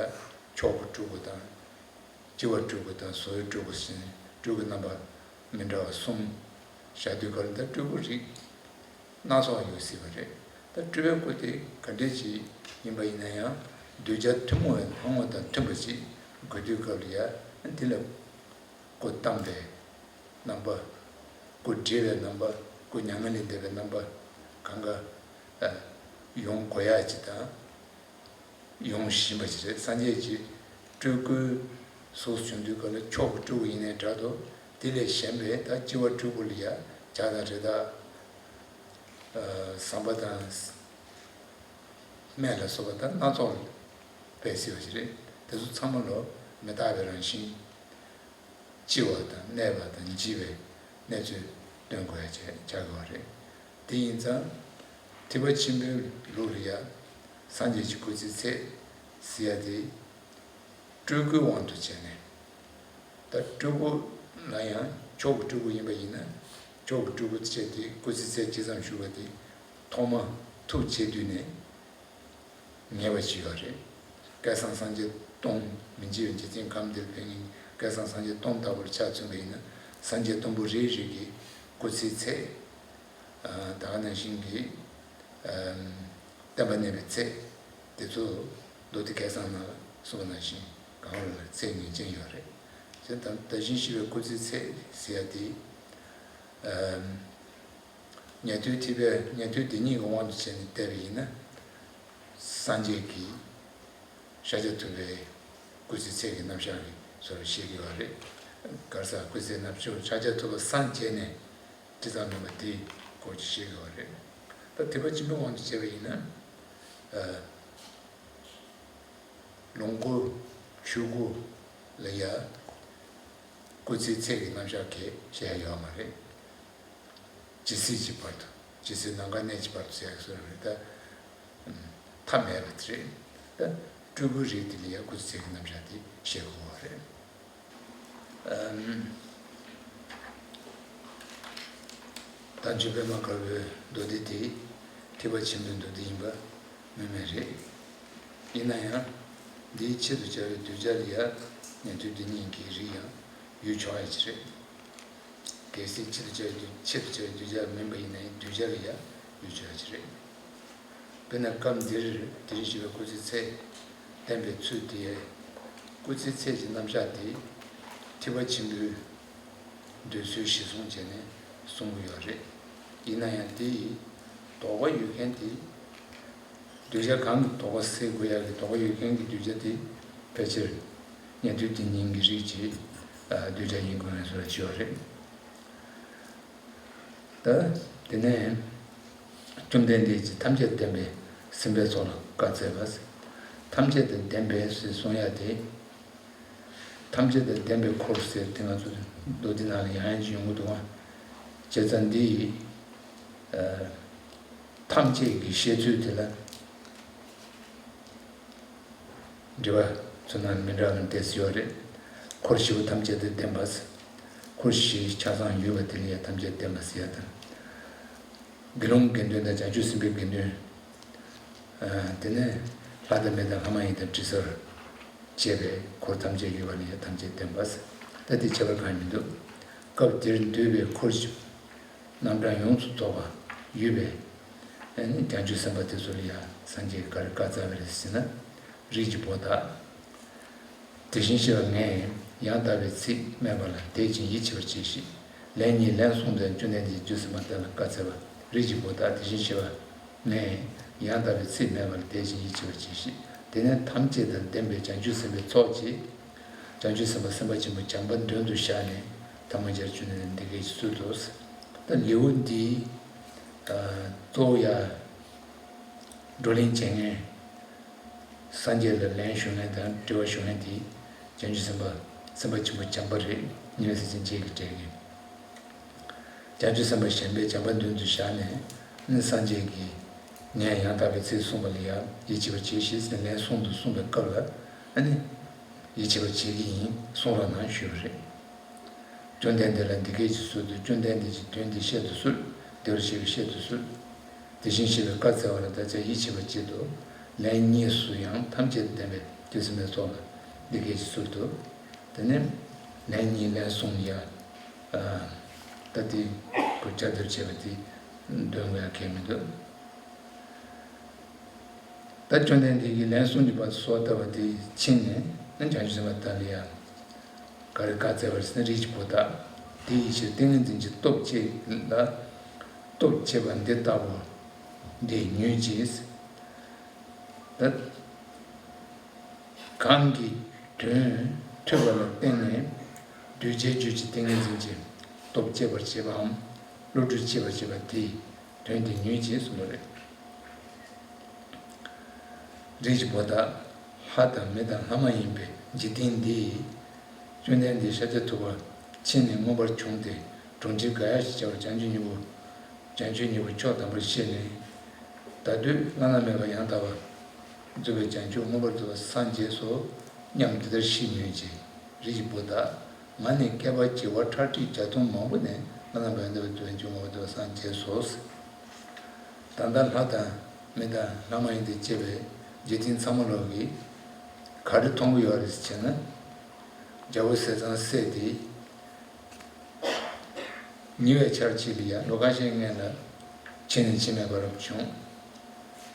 མཆོག་གི་སྤྲུལ་སྐུ་དང་། སྤྱི་བོའི་སྤྲུལ་སྐུ་དང་། བཟོ་བོའི་སྤྲུལ་སྐུ་ཟེར་ནས་སྤྲུལ་སྐུ་རྣམ་པ་མི་འདྲ་བ་གསུམ་བཞག་དུས་སྐབས་ལ། ད་སྤྲུལ་སྐུ་རིགས་ སྣ་ཚོགས་ཡོད་སྲིད་པ་རེད། ད་སྤྲུལ་པའི་སྐུ་དེ་ག་འདྲས་ཅིག་ཡིན་པ་ཡིན་ན་ཡང་གདུལ་བྱ་ཐུན་མོང་བའི་ལྷ་ངོ་དང་མཐུན་པ་ཅིག་དགོས་དུས་སྐབས་ལ་ཡ་དེ་ལ་སྐུ་བལྟམས་པའི་རྣམ་པ། སྐུ་བསྒྲིལ་བའི་རྣམ་པ། སྐུ་མྱ་ངན་ལས་འདས་པའི་རྣམ་པ་གང་ག་ཡོང་དགོས་ཡ་ཅིག་དང་། ཡོང་བཞིན་པ་ཞིག་རེད། སངས་རྒྱས་ཀྱི་སྤྲུལ་སྐུའི་གཟུགས་བྱུང་དུས་སྐབས་ལ་མཆོག་གི་སྤྲུལ་སྐུ་ཡིན་ནའི་འདྲ་འདུག་དེ་ལས་གཞན་པའི་ད་སྤྱི་བོ་སྤྲུལ་སྐུ་ལ་ཡ་ཇ་དང་རི་དྭགས་ཟམ་པ་དང་སྨན་ལ་སོགས་པ་དང་སྣ་ཚོགས་སྦས་སྲིད་པ་ཞིག་རེད། དེ་ཚོ་ཚང་མ་ལོ་མི་རྟག་པའི་རང་བཞིན། ལྕི་བ་དང་གནས་པ་དང་ལྗིད་པའི་གནས་ཚུལ་སྟོན་དགོས་ཡ་ཆགས་ཀྱི་ཡོད་རེད། དེ་ཡིན་ཙང་། ཐེག་པ་ཆེན་པོའི་ལུགས་ལ་ཡ་སངས་རྒྱས་ཀྱི་སྐུ་ཚེའི་ཚད་ཟེར་ཡ་དེ་སྤྲུལ་སྐུའི་དབང་དུ་བྱས་ནས། ད་སྤྲུལ་སྐུ་ལ་ཡང་མཆོག་གི་སྤྲུལ་སྐུ་ཡིན་པ་ཡིན་ན་མཆོག་གི་སྤྲུལ་སྐུ་བྱས་ཏེ་སྐུ་ཚེའི་ཚད་ཇི་ཙམ་བཞུགས་པ་དེ་ཐོག་མ་ཐུགས་རྗེ་བསྡུས་ནས། ངེས་པ་ཞིག་ཡོད་རེད། སྐལ་བཟང་སངས་རྒྱས་སྟོང་། མི་འཇིགས་པའི་འཇིག་རྟེན་ཁམས་འདིར་ཕེབས་མཁན་སྐལ་བཟང་སངས་རྒྱས་སྟོང་ལྟ་བུར་ཆ་མཚོན་པ་ཡིན་ན་སངས་རྒྱས་སྟོང་པོ་རེ་རེ་གི་སྐུ་ཚེའི་ཚད། ད་ག་ནང་བཞིན་གྱི་བསྟན་པ་གནས་པའི་ཚད་དེ་ཚོ་མདོ་སྡེ་སྐལ་བཟང་ནང་ལ་གསུངས་པ་ནང་བཞིན་གང་ལ་ཚད་ངེས་ཅན་ཡོད་རེད། དེ་ལྟར་བདག་གཞན་གཤིས་པའི་སྐུ་ཚེའི་ཚད་ཟེར་ཡ་དེ། ཉན་ཐོས་ཐེག་པའི་ཉན་ཐོས་སྡེ་གཉིས་ཀྱི་དབང་དུ་བྱས་ནས་བལྟས་པ་ཡིན་ན། སངས་རྒྱས་ཀྱི་ཤཱཀྱ་ཐུབ་པའི་སྐུ་ཚེའི་ཚད་ཀྱི་རྣམ་གཞག་གི་བཟོ་འདྲ་བཤད་ཀྱི་ཡོད་རེད། ག་རེ་ཟེར་སྐུ་ཚེའི་རྣམ་གཞག་ཤཱཀྱ་ཐུབ་པ་སངས་རྒྱས་ནས་ཇི་ཙམ་ལོན་པ་དེའི་སྐོར་གྱི་བཤད་ཀྱི་ཡོད་རེད། ད་ཐེག་པ་ཆེན་པོའི་དབང་དུ་བྱས་པ་ཡིན་ན། ལོངས་སྐུ། ཆོས་སྐུ་ལ་ཡ་སྐུ་ཚེའི་ཚད་ཀྱི་རྣམ་གཞག་གི་བཤད་ཡ་ཡོད་མ་རེད། ཇི་སྲིད་ཀྱི་བར་དུ། ཇི་སྲིད་ནམ་མཁའ་གནས་ཀྱི་བར་དུ་ཟེར་ཡ་སོགས་རེད་ད། མཐའ་མེད་པ་དེ་རེད། ད་སྤྲུལ་སྐུའི་རིགས་དེ་ལ་ཡ་སྐུ་ཚེའི་ཚད་ཀྱི་རྣམ་གཞག་དེ་བཤད་དགོས་པ་རེད། ཨམ། དལ་འབྱོར་པད་མ་དཀར་པོའི་མདོ་སྡེ་དེ་ཐེག་པ་ཆེན་པོའི་མདོ་སྡེ་ཡིན་པ་སྨོས་མེད་རེད། ཡིན་ན་ཡང་། འདིའི་ཆེད་དུ་བྱ་བའི་གདུལ་བྱ་ལ་ཡ་ཉན་ཐོས་སྡེ་གཉིས་ཀྱི་རིགས་ཡང་ཡོད་ཆོག་ཡ་ཅིག་རེད། གལ་སྲིད་ཆེད་དུ་བྱ་བའི་གདུལ་ཆེད་དུ་བྱ་བའི་གདུལ་བྱ་མིན་པ་ཡིན་ན་ཡང་གདུལ་བྱ་ལ་ཡ་ཡོད་ཆོག་ཡ་ཅིག་རེད། དཔེར་ན་སྐབས་འདིར་དེ་རིང་ཞེས་པའི་སྐུ་ཚེའི་ཚད་བསྟན་པའི་ཚུལ་དེ། སྐུ་ཚེའི་ཚད་ཀྱི་རྣམ་གཞག་དེ་ཐེག་པ་ཆེན་པོའི་འདོད་ཚུལ་གཞིར་བཟུང་བྱས་ནས་གསུང་གི་ཡོད་རེད། ཡིན་ན་ཡང་དེ་ཡི་དོགས་པ་ཡོད་མཁན་དེ། གདུལ་བྱ་གང་གི་དོགས་པ་སེལ་དགོས་ཡག་གི་དོགས་པ་ཡོད་མཁན་གྱི་གདུལ་བྱ་དེ་ཕལ་ཆེར་ཉན་ཐོས་སྡེ་གཉིས་ཀྱི་རིགས་ཀྱི་གདུལ་བྱ་ཡིན་དགོས་ངེས་སུ་ལ་ཡོད་རེད། ད་དེ་ནས་བཅོམ་ལྡན་འདས་ཀྱིས་ཐམས་ཅད་བདེན་པའི་སེམས་དཔའི་ཚོགས་ལ་བཀའ་སྩལ་པ། ཐམས་ཅད་དང་ལྡན་པའི་ཞེས་གསུང་ཡ་དེ། ཐམས་ཅད་དང་ལྡན་པའི་འཁོར་ཟེར་དེ་ང་ཚོ་མདོ་སྡེ་ནང་ལ་ཡང་ཡང་ཅིག་ཡོང་གི་འདུག་ཨ། བྱས་ཙང་འདི་ཡི་ཐམས་ཅད་ཀྱི་བཤད་ཚུལ་དེ་ལ། འགྲེལ་པ་ཚོ་ནང་མི་འདྲ་བ་འདྲ་ཡོད་རེད། འཁོར་བཞི་པོ་ཐམས་ཅད་དང་ལྡན་པ། འཁོར་བཞི་ཆ་ཚང་ཡོད་པ་དེ་ལ་ཡང་ཐམས་ཅད་ལྡན་པ་ཟེར་ཡ་དང་། དགེ་སློང་དགེ་འདུན་དང་བྱང་ཆུབ་སེམས་དཔའི་དགེ་འདུན། དེ་ནས་ལྷ་དང་མི་དང་ལྷ་མ་ཡིན་དང་དྲི་ཟར་བཅས་པའི་འཁོར་ཐམས་ཅད་ཡོད་པ་ལ་ཡང་ཐམས་ཅད་ལྡན་པ། ད་དེ་ཁྱད་པར་གང་ཡང་མི་འདུག་སྐབས་དེར་འདུས་པའི་འཁོར་བཞི་པོ། རྣམ་གྲངས་ཡོངས་སུ་རྫོགས་པ་ཡོད་པས། ཨ་ནི་བྱང་ཆུབ་སེམས་དཔའ་དེ་ཚོ་ལ་ཡང་སངས་རྒྱས་ཀྱིས་ག་རེ་བཀའ་སྩལ་བ་རེད་ཟེར་ན། རིགས་ཀྱི་བུ་དག་དེ་བཞིན་གཤེགས་པ་ངས་ཡང་དག་པའི་ཚིག་སྨྲས་པ་ལ་དད་ཅིང་ཡིད་ཆེས་པར་གྱིས་ཤིག་ལན་གཉིས་ལན་གསུམ་དུ་ཡང་བཅོམ་ལྡན་འདས་ཀྱིས་བྱང་ཆུབ་སེམས་དཔའ་དེ་ལ་བཀའ་སྩལ་པ། རིགས་ཀྱི་བུ་དག་དེ་བཞིན་གཤེགས་པ་ངས་ཡང་དག་པའི་ཚིག་སྨྲས་པ་ལ་དད་ཅིང་ཡིད་ཆེས་པར་གྱིས་ཤིག་དེ་ནས་ཐམས་ཅད་དང་ལྡན་པའི་བྱང་ཆུབ་སེམས་དཔའི་ཚོགས་ཀྱིས། བྱང་ཆུབ་སེམས་དཔའ་སེམས་དཔའ་ཆེན་པོ་བྱམས་པ་མདུན་དུ་བཞག་ནས་ཐལ་མོ་སྦྱར་བྱས་ནས་འདི་སྐད་ཅེས་གསོལ་ཏོ། ད་ལེའུ་འདིའི་གཙོ་བོ་ཡ་བགྲོ་གླེང་བྱེད་མཁན་སངས་རྒྱས་ལ་ལན་ཞུ་མཁན་དང་དྲི་བ་ཞུ་མཁན་དེ་བྱང་ཆུབ་སེམས་དཔའ་སེམས་དཔའ་ཆེན་པོ་བྱམས་པ་རེད། ཉེ་བའི་སྲས་ཆེན་བརྒྱད་ཀྱིས་བསྒྲལ་མཁན། བྱང་ཆུབ་སེམས་དཔའ་གཞན་པས་བྱམས་པ་མདུན་དུ་བཞག་ནས་ནི་སངས་རྒྱས་ཀྱིས་ངས་ཡང་དག་པའི་ཚིག་གསུངས་པ་ལ་ཡང་ཡིད་ཆེས་པར་གྱིས་ཤིག་ཟེར་ལན་གསུམ་དུ་གསུངས་པའི་སྐབས་ལ་ཨ་ནི་ཡིད་ཆེས་པར་བྱེད་ཀྱི་ཡིན་གསུང་རོགས་གནང་ཞུས་པ་རེད། བཅོམ་ལྡན་འདས་ལ་འདི་སྐད་ཅེས་གསོལ་ཏོ། བཅོམ་ལྡན་འདས་ཀྱིས་དོན་འདི་བཤད་དུ་གསོལ། བདེ་བར་གཤེགས་པས་བཤད་དུ་གསོལ། དེ་བཞིན་གཤེགས་པས་བཀའ་སྩལ་པ་ལ་བདག་ཅག་ཡིད་ཆེས་པར་བྱེད་དོ། ལན་གཉིས་སུ་ཡང་ཐམས་ཅད་ལྡན་པའི་བྱང་ཆུབ་སེམས་དཔའི་ཚོགས་ལ་འདི་སྐད་ཅེས་གསོལ་ཏོ། དེ་ནས་ལན་གཉིས་ལན་གསུམ་ཡ། ད་དེ་གོ་བཅའ་སྡོད་བྱས་པ་དེ་ འདོན་དགོས་ཡ་གལ་མི་འདུག་ད་བཅོམ་ལྡན་འདས་ཀྱིས་ལན་གསུམ་གྱི་བར་དུ་གསོལ་བ་བཏབ་པ་དེ་ཕྱིན་ནས་ནི་བྱང་ཆུབ་སེམས་དཔའ་དག་ལ་ཡང་ག་རེ་བཀའ་སྩལ་བ་རེད་ཟེར་ན། རིགས་ཀྱི་བུ་དག་དེ་ཡི་ཕྱིར་ཏིང་ངེ་འཛིན་གྱི་སྟོབས་བསྐྱེད་ལ། སྟོབས་བསྐྱེད་པ་འདི་ལྟ་བུ་འདི་ཉོན་ཅིག་ད་གང་གི་དོན་ཐོས་པ་ལ་བརྟེན་ནས་གདུལ་བྱའི་རྒྱུད་ཀྱི་ཏིང་ངེ་འཛིན་གྱི་སྟོབས་བསྐྱེད་པར་བྱེད་པའམ། བློ་གྲོས་བསྐྱེད་པར་བྱེད་པ་དེའི་དོན་དེ་ཉོན་ཅིག་གསུངས་པ་རེད། རིགས་ཀྱི་བུ་དག་ལྷ་དང་མི་དང་ལྷ་མ་ཡིན་པའི་འཇིག་རྟེན་འདི་ཡི། བཅོམ་ལྡན་འདས་ཤཱཀྱ་ཐུབ་པ་ཕྱིན་ནས་མངོན་པར་བྱུང་སྟེ་གྲོང་ཁྱེར་ག་ཡ་ཞེས་བྱ་བར་བྱང་ཆུབ་སྙིང་པོ། བྱང་ཆུབ་སྙིང་པོ་མཆོག་དམ་པར་བཞེས་ནས། ད་དུས་བླ་ན་མེད་པ་ཡང་དག་པར་རྫོགས་པའི་བྱང་ཆུབ་མངོན་པར་རྫོགས་པར་སངས་རྒྱས་སོ་སྙམ་འདི་ལྟར་ཤེས་ཉོན་ཅིག་རིགས་ཀྱི་བུ་དག་ང་ནི་བསྐལ་པ་བྱེ་བ་ཁྲག་ཁྲིག་བརྒྱ་སྟོང་མང་པོ་ནས་བླ་ན་མེད་པ་ཡང་དག་པར་རྫོགས་པའི་བྱང་ཆུབ་མངོན་པར་རྫོགས་པར་སངས་རྒྱས་སོ། ད་ལྟ་ལྷ་དང་མི་དང་ལྷ་མ་ཡིན་དང་བཅས་པའི་འཇིག་རྟེན་ཚང་མ་ལོག་གིས་ག་རེ་མཐོང་གི་ཡོད་རེད་ཟེར་ན། རྒྱལ་པོ་ཟས་གཙང་སྲས་དེ། ཉེ་བའི་ཆར་གཅིག་ལ་ཡ་ལོ་ཁ་ཤས་སྔོན་ལ་ཕྱིན་ནས་ཕྱིན་མེད་པར་བྱུང་།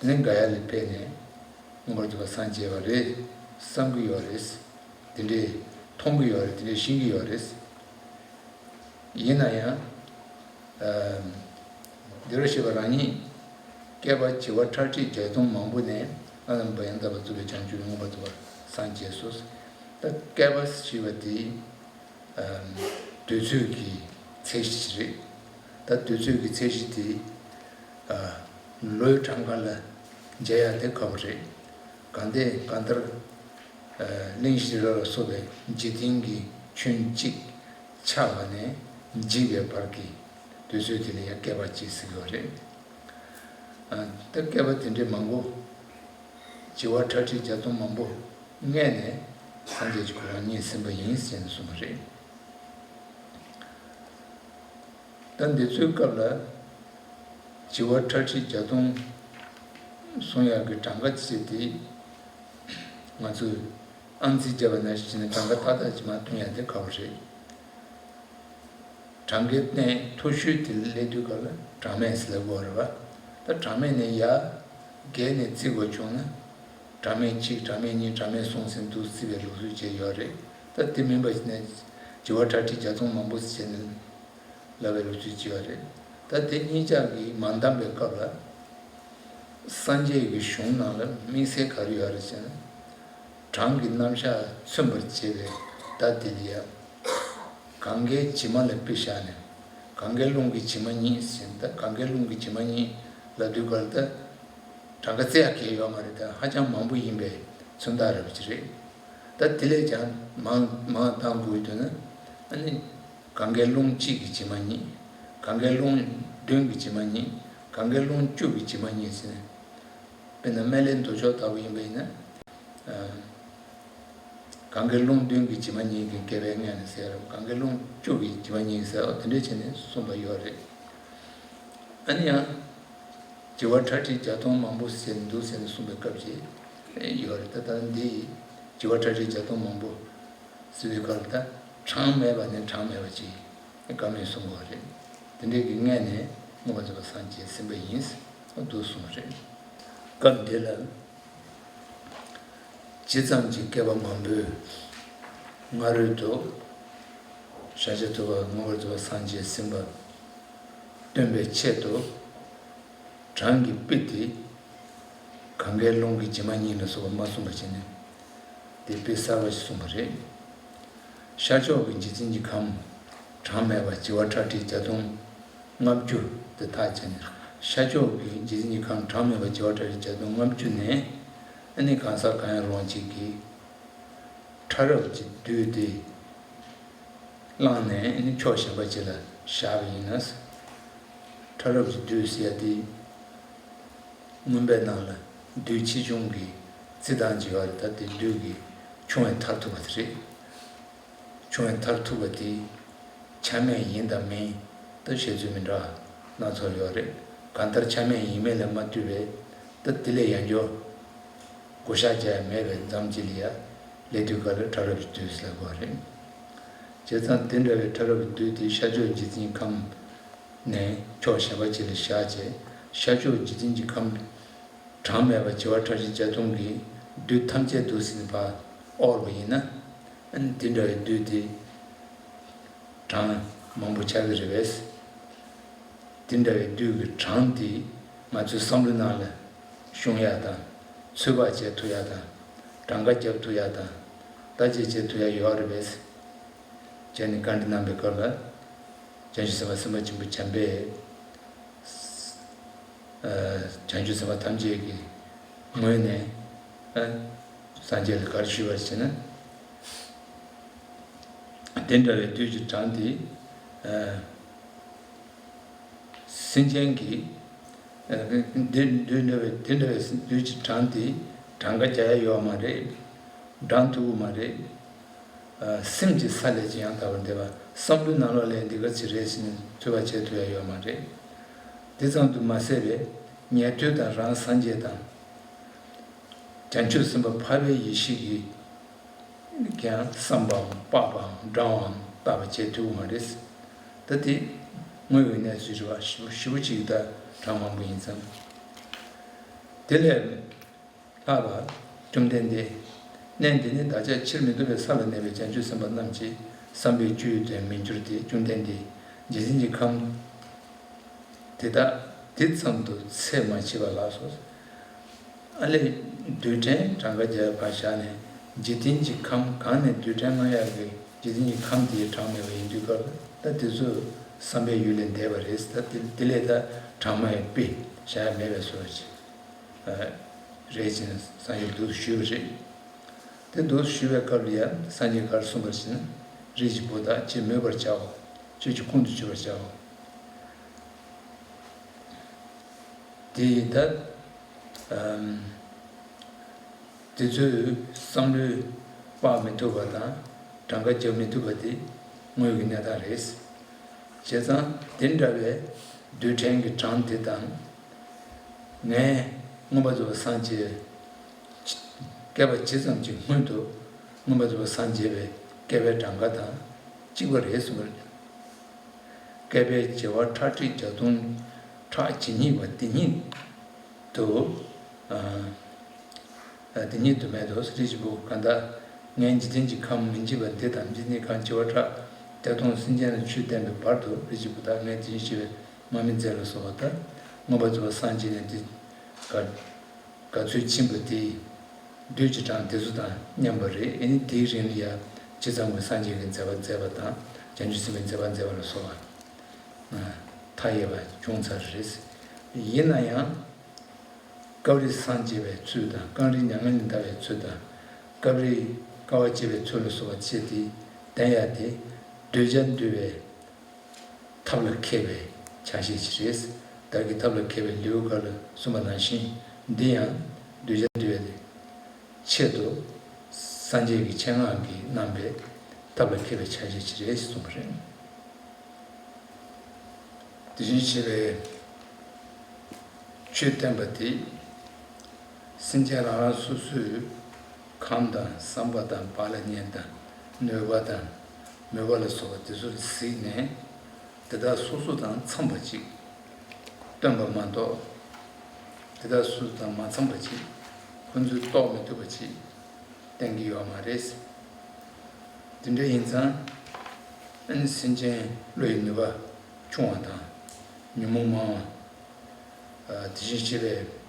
དེ་ནས་ག་ཡ་ལ་ཕེབས་ནས་མངོན་པར་རྫོགས་པར་སངས་རྒྱས་པ་རེད་བསམ་གྱི་ཡོད་རེད། དེ་འདྲའི་མཐོང་གི་ཡོད་རེད། དེ་འདྲའི་ཤེས་ཀྱི་ཡོད་རེད། ཡིན་ན་ཡང་། ཨ། འདི་རུ་ཞེས་པ་རང་ཉིད་བསྐལ་པ་བྱེ་བ་ཁྲག་ཁྲིག་བརྒྱ་སྟོང་མང་པོ་ནས་བླ་ན་མེད་པ་ཡང་དག་པར་རྫོགས་པའི་བྱང་ཆུབ་མངོན་པར་རྫོགས་པར་སངས་རྒྱས་སོ། ད་བསྐལ་པ་ཞེས་པ་དེ། ཨ། དུས་ཚོད་ཀྱི་ཚད་གཞི་ཞིག་རེད། ད་དུས་ཚོད་ཀྱི་ཚད་གཞི་དེ། ཨ། ལོའི་གྲངས་ཀ་ལ་འཇལ་ཡ་དེ་ཁག་པོ་རེད། གང་དེ་གང་ལྟར། ཨ། གླིང་བཞི་རི་རབ་ལ་སོགས་པའི་འཇིག་རྟེན་གྱི་ཁྱོན་གཅིག་ཆགས་པ་ནས་འཇིག་པའི་བར་གྱི་དུས་ཚོད་དེ་ལ་ཡང་བསྐལ་པ་གཅིག་ཟེར་གྱི་ཡོད་རེད། ཨ། ད་བསྐལ་པ་དེ་འདྲའི་མང་པོ། བྱེ་བ་ཁྲག་ཁྲིག་བརྒྱ་སྟོང་མང་པོ་སྔོན་ནས་སངས་རྒྱས་ཀྱི་གོ་འཕང་བརྙེས་ཟིན་པ་ཡིན་ཟེར་ནས་གསུངས་པ་རེད། ད་འདི་ཚོའི་སྐབས་ལ་བྱེ་བ་ཁྲག་ཁྲིག་བརྒྱ་སྟོང་གསུང་ཡག་གི་གྲངས་ཀ་བྱས་ཏེ། ང་ཚོས་ཨང་རྩིས་བརྒྱབ་པ་ནང་བཞིན་བྱས་ནས་གྲངས་ཀ་ཏག་ཏག་ཅིག་མར་སྟོན་ཡག་དེ་ཁག་པོ་རེད། གྲངས་ཀའི་སྟེང་མཐོ་ཤོས་དེ་སླེབས་དུས་སྐབས་ལ་གྲངས་མེད་ཟེར་ལབ་དགོས་རེད་པ། ད་གྲངས་མེད་ནས་ཡར་བརྒལ་ནས་བརྩི་དགོས་བྱུང་ན། གྲངས་མེད་གཅིག་གྲངས་མེད་གཉིས་གྲངས་མེད་གསུམ་ཟེར་འདུག་བརྩི་བའི་ལུགས་སྲོལ་བཅས་ཡོད་རེད། ད་དེ་མིན་པ་ཞིག་ནས་བྱེ་བ་ཁྲག་ཁྲིག་བརྒྱ་སྟོང་མང་པོ་ཟེར་ནས་ལབ་པའི་ལུགས་སྲོལ་བཅས་ཡོད་རེད། ད་དེ་གཉིས་ཆ་གིས་མ་འདང་བའི་སྐབས་ལ། སངས་རྒྱས་ཀྱི་གཞུང་ནང་ལ་དམིགས་བསལ་ག་རེ་ཡོད་རེད་ཟེར་ན། གྲངས་ཀྱི་རྣམ་གཞག་མཚོན་པར་བྱེད་པའི་བརྡ་དེ་ལ་ཡང་། གང་གཱའི་བྱེ་མ་ལ་དཔེ་བཞག་ནས། གང་གཱའི་ཀླུང་གི་བྱེ་མ་གཉིས་ཟེར་ན། ད་གང་གཱའི་ཀླུང་གི་བྱེ་མ་གཉིས་ལབ་དུས་སྐབས་ལ་ད། གྲངས་ཀ་བརྩི་ཡག་གང་ཡང་ཡོད་མ་རེད། ད་ཧ་ཅང་མང་པོ་ཡིན་པའི་མཚོན་རྟགས་རེད་པ་ཅིག་རེད། ད་དེ་ལས་ཀྱང་མང་མང་བཏང་དགོས་འདུག་ན། ཨ་ནི། གང་གཱའི་ཀླུང་གཅིག་གི་བྱེ་མ་གཉིས། གང་གཱའི་ཀླུང་བདུན་གྱི་བྱེ་མ་གཉིས། གང་གཱའི་ཀླུང་བཅུ་གི་བྱེ་མ་གཉིས་ཟེར་ནས། དཔེར་ན་སྨན་བླའི་མདོ་ཕྱོགས་ལྟ་བུ་ཡིན་པ་ཡིན་ན། ཨ། གང་གཱའི་ཀླུང་བདུན་གྱི་བྱེ་མ་གཉིས་ཀྱི་བསྐལ་པའི་སྔོན་ནས་ཟེར་རོ། གང་གཱའི་ཀླུང་བཅུ་གི་བྱེ་མ་གཉིས་ཟེར་རོ། དེ་འདྲ་བྱས་ནས་གསུངས་པ་ཡོད་རེད། ཨ་ནི་ཡང་། བྱེ་བ་ཁྲག་ཁྲིག་བརྒྱ་སྟོང་མང་པོ་ཟེར་འདུག་ཟེར་ནས་གསུངས་པའི་སྐབས་ཅིག་ཡོད་རེད། ད་ལྟ་འདི་བྱེ་བ་ཁྲག་ཁྲིག་བརྒྱ་སྟོང་མང་པོ་ཟེར་བའི་སྐབས་ལ་ད་གྲངས་མེད་པ་ནས་གྲངས་མེད་པ་ཅིག་བཀའ་མོལ་གསུང་གི་ཡོད་རེད། དེ་འདྲའི་གི་སྔོན་ནས་མངོན་པར་རྫོགས་པར་སངས་རྒྱས་ཟིན་པ་ཡིན་འདུག་གསུངས་པ་རེད། སྐབས་འདི་ལ། ཇི་ཙམ་གྱི་བསྐལ་པ་མང་པོའི་སྔ་རོལ་དུ། ཤཱཀྱ་ཐུབ་པ་མངོན་པར་རྫོགས་པར་སངས་རྒྱས་ཟིན་པ་སྟོན་པའི་ཆེད་དུ། གྲངས་ཀྱི་དཔེ་དེ། གང་གཱའི་ཀླུང་གི་བྱེ་མ་གཉིས་ལ་སོགས་པ་མ་གསུངས་པ་བྱས་ནས། དེ་དཔེ་གསར་པ་ཞིག་གསུངས་པ་རེད། ཤར་ཕྱོགས་ཀྱི་འཇིག་རྟེན་གྱི་ཁམས་གྲངས་མེད་པ་བྱེ་བ་ཁྲག་ཁྲིག་བརྒྱ་སྟོང་ལྔ་བཅུ་དེ་ཐག་བཅད་ནས། ཤར་ཕྱོགས་ཀྱི་འཇིག་རྟེན་གྱི་ཁམས་གྲངས་མེད་པ་བྱེ་བ་ཁྲག་ཁྲིག་བརྒྱ་སྟོང་ལྔ་བཅུ་ནས། ཨ་ནི་གང་ཟག་གང་ཡང་རུང་བ་ཅིག་གིས། ཕྲ་རབ་ཀྱི་བདུད་དེ་བླངས་ནས་ནི་ཕྱོགས་གཞན་པ་ཅིག་ལ་བཞག་པ་ཡིན་ན། ཕྲ་རབ་ཀྱི་བདུད་ཟེར་ཡ་དེ་མངོན་པའི་ནང་ལ་བདུད་ཆེ་ཆུང་གི་རྩི་སྟངས་ཅིག་ཡོད་རེད། ད་དེ་བདུད་ཀྱིས་ཆུང་བས་མཐར་ཐུག་པ་དེ་རེད། ཆུང་བས་མཐར་ཐུག་པ་དེ་ཆ་མེད་ཡིན་དང་མིན་ད་བཤད་ཚུལ་མི་འདྲ་སྣ་ཚོགས་ཡོད་རེད། གང་ལྟར་ཆ་མེད་ཡིན་མིན་ལ་མ་ལྟོས་པའི་ད་དེ་ལས་ཡང་སྐྱར་བགོ་བཤའ་རྒྱག་ཡ་མེད་པའི་མཚམས་ཅིག་ལ་ཡ་སླེབས་དུས་སྐབས་ལ་ཕྲ་རབ་ཀྱི་བདུད་ཟེར་ལབ་དགོས་རེད། བྱས་ཙང་དེ་འདྲ་བའི་ཕྲ་རབ་ཀྱི་བདུད་དེ་ཤར་ཕྱོགས་འཇིག་རྟེན་ཁམས་ ནས་ཕྱོགས་གཞན་པ་ཅིག་ལ་བཞག་བྱས། ཤར་ཕྱོགས་འཇིག་རྟེན་གྱི་ཁམས་གྲངས་མེད་པ་བྱེ་བ་ཕྲག་བཞི་བརྒྱ་སྟོང་གི་རྡུལ་ཐམས་ཅད་དུ་ཟིན་པ་དབོར་བ་ཡིན་ན། འདི་འདྲ་བའི་རྡུལ་དེ་གྲངས་མང་པོ་ཆགས་ཀྱི་རེད་པས། དེ་འདྲ་བའི་རྡུལ་གྱི་གྲངས་དེ་ང་ཚོའི་བསམ་བློའི་ནང་ལ་ཤོང་ཡག་དང་། ཚོད་དཔག་བྱེད་ཐུབ་ཡག་དང་། གྲངས་ཀ་རྒྱབ་ཐུབ་ཡག་དང་། བརྟག་དཔྱད་བྱེད་ཐུབ་ཡག་ཡོད་རེད་པས། བྱས་ནས་བཀའ་འདྲི་གནང་པའི་སྐབས་ལ། བྱང་ཆུབ་སེམས་དཔའ་སེམས་དཔའ་ཆེན་པོ་བྱམས་པས། ཨ། བྱང་ཆུབ་སེམས་དཔའ་ཐམས་ཅད་ཀྱི་ངོས་ནས། ཨ། སངས་རྒྱས་ལ་ག་རེ་ཞུས་པ་ཞེ་ན། དེ་འདྲ་བའི་རྡུལ་གྱི་གྲངས་དེ། ཨ། སེམས་ཅན་གྱི། ཨ། དེ་དེ་འདྲ་བའི་དེ་འདྲ་བའི་རྡུལ་གྱི་གྲངས་དེ་གྲངས་ཀ་རྒྱག་ཡ་ཡོད་མ་རེད། བགྲང་ཐུབ་ཀྱི་མ་རེད། ཨ། སེམས་ཀྱི་ས་ལས་ཀྱང་ཡང་དག་པར་འདས་པ། བསམ་བློའི་ནང་ལོགས་ལ་འདི་ག་ཅིག་རེད་ཟེར་ནས་ཚོད་དཔག་བྱེད་ཐུབ་ཡ་ཡོད་མ་རེད། དེ་ཙམ་དུ་མ་ཟད་པའི་ཉན་ཐོས་དང་རང་སངས་རྒྱས་དང་། བྱང་ཆུབ་སེམས་དཔའ་འཕགས་པའི་ཡེ་ཤེས་ཀྱིས་ཀྱང་བསམ་པའམ་སྤགས་པའམ་བགྲང་བའམ་བརྟག་པ་བྱེད་ཐུབ་ཀྱི་མ་རེད། ད་དེ་དངོས་ཡོད་གནས་ཚུལ་རེད་པ། ཞེ་པོ་ཞེ་པོ་ཅིག་ད་གྲངས་མང་པོ་ཡིན་ཙང་། དེ་ལས་ལྷག་པ་བཅོམ་ལྡན་འདས། གནས་འདི་ནི་བདག་ཅག་ཕྱིར་མི་ལྡོག་པའི་ས་ལ་གནས་པའི་བྱང་ཆུབ་སེམས་དཔའ་རྣམས་ཀྱི་བསམ་པའི་སྤྱོད་ཡུལ་དུ་མི་འགྱུར་ཏེ། བཅོམ་ལྡན་འདས། འཇིག་རྟེན་གྱི་ཁམས་དེ་དག་འདི་ཙམ་དུ་ཚད་མ་མཆིས་པ་ལགས་སོ། ཨ་ལས། རྡུལ་ཕྲན་གྲངས་ཀ་བརྒྱ་ཕར་བཞག་ནས། འཇིག་རྟེན་གྱི་ཁམས་གང་ནས་རྡུལ་ཕྲན་མངའ་ཡག་གི་འཇིག་རྟེན་གྱི་ཁམས་དེའི་གྲངས་མེད་པ་ཡིན་དུས་སྐབས་ལ། ད་དེ་ཚོ་བསམ་པའི་ཡུལ་ལས་འདས་པ་རེད། ད་དེ་དེ་ལས་ད་གྲངས་མ་ཡི་དཔེ་བཞག་ཡ་མེད་པའི་བཟོ་འདྲ་ཅིག་རེད་ཅེས་སངས་རྒྱས་འདུག་ཞུས་པ་རེད། དེ་འདུག་ཞུས་པའི་སྐབས་ལ་ཡང་སངས་རྒྱས་ག་རེ་གསུངས་པ་ཞེ་ན། རིགས་ཀྱི་བུ་དག་ཁྱེད་མོས་པར་བྱའོ། ཁྱེད་ཀྱིས་ཁོང་དུ་ཆུད་པར་བྱའོ། དེ་ཡིན་ད། ཨམ། དེ་ཚོས་བསམ་བློས་དཔག་མི་ཐུབ་པ་དང་གྲངས་ཀ་རྒྱག་མི་ཐུབ་པ་དེ་དངོས་ཀྱི་གནས་སྟངས་རེད། བྱས་ཙང་དེ་འདྲ་བའི་རྡུལ་ཕྲན་གྱི་གྲངས་དེ་དང་། ངས་མངོན་པར་རྫོགས་པར་སངས་རྒྱས་པའི་བསྐལ་པ་ཇི་ཙམ་གྱི་སྔོན་དུ་མངོན་པར་རྫོགས་པར་སངས་རྒྱས་པའི་བསྐལ་པའི་གྲངས་ཀ་དང་གཅིག་པ་རེད་གསུངས་པ་རེད། བསྐལ་པའི་བྱེ་བ་ཁྲག་ཁྲིག་བརྒྱ་སྟོང་ཕྲག་ཇི་སྙེད་པ་དེ་ཉིད་དུ། ཨ། དེ་ཉིད་དུ་མེད་དོ། རིགས་ཀྱི་བུ་གང་དག་ངས་འཇིག་རྟེན་གྱི་ཁམས་མི་འཇིག་པ་འདི་དང་། འཇིག་རྟེན་གྱི་ཁམས་བྱེ་བ་ཕྲག་བརྒྱ་སྟོང་སེམས་ཅན་ལ་ཆོས་བསྟན་པའི་བར་དུ། རིགས་ཀྱི་བུ་དག་ངས་དེ་བཞིན་གཤེགས་པའི་དམག་མི་མཛད་ལ་སོགས་པ་དག་མངོན་པར་རྫོགས་པར་སངས་རྒྱས་ནས། འདི་ག་ག་ཚོད་ཕྱིན་པ་དེ། རྡུལ་གྱི་གྲངས་དེ་ཚོ་དང་མཉམ་པ་རེད། ཨེ་ནི་དེའི་རིང་ལ་ཡང་ཇི་ཙམ་གྱི་སངས་རྒྱས་ཀྱི་མཛད་པ་མཛད་པ་དང་། བྱང་ཆུབ་སེམས་དཔའི་མཛད་པ་མཛད་པ་ལ་སོགས་པ། ཨ། མཐའ་ཡས་པ་བྱུང་ཚར་རེད། ཡིན་ན་ཡང་། སྐབས་རེ་སངས་རྒྱས་པའི་ཚུལ་དང་། སྐབས་རེ་མྱ་ངན་ལས་འདའ་བའི་ཚུལ་དང་། སྐབས་རེ་དཀའ་བ་སྤྱད་པའི་ཚུལ་ལ་སོགས་པ་བྱས་ཏེ་བསྟན་ཡ་དེ། གདུལ་བྱ་འདུལ་བའི་ཐབས་ལ་མཁས་པའི་ཆ་ཤས་ཤིག་རེད། བདག་གིས་ཐབས་ལ་མཁས་པའི་ལེའུ་འགའ་ལ་གསུངས་པ་ནང་བཞིན། འདི་ཡང་གདུལ་བྱ་འདུལ་བའི་ཆེད་དུ་སངས་རྒྱས་ཀྱི་ཆེད་མངགས་ཀྱིས་གནང་པའི་ཐབས་ལ་མཁས་པའི་ཆ་ཤས་ཤིག་རེད་གསུངས་པ་རེད། དེ་བཞིན་གཤེགས་པའི་ཆོས་བསྟན་པ་དེ། སེམས་ཅན་རང་རང་སོ་སོའི་ཁམས་དང་བསམ་པ་དང་། བག་ལ་ཉལ་དང་། ནུས་པ་དང་། མོས་པ་ལ་སོགས་པ་དེ་ཚོ་ལ་གཟིགས་ནས། དེ་དག་སོ་སོ་དང་འཚམས་པ་ཅིག་སྟོན་པ་མ་གཏོགས། དེ་དག་སོ་སོ་དང་མ་འཚམས་པ་ཅིག་ཁོ་ཚོས་རྟོགས་མི་ཐུབ་པ་ཅིག་བསྟན་གྱི་ཡོད་མ་རེད། དེ་འདྲ་ཡིན་ཙང་། ཨ་ནི་སེམས་ཅན་བློ་ཡི་ནུས་པ་ཆུང་བ་དང་། ཉོན་མོངས་མང་བ། ཨ། དེ་བཞིན་གཤེགས་པའི་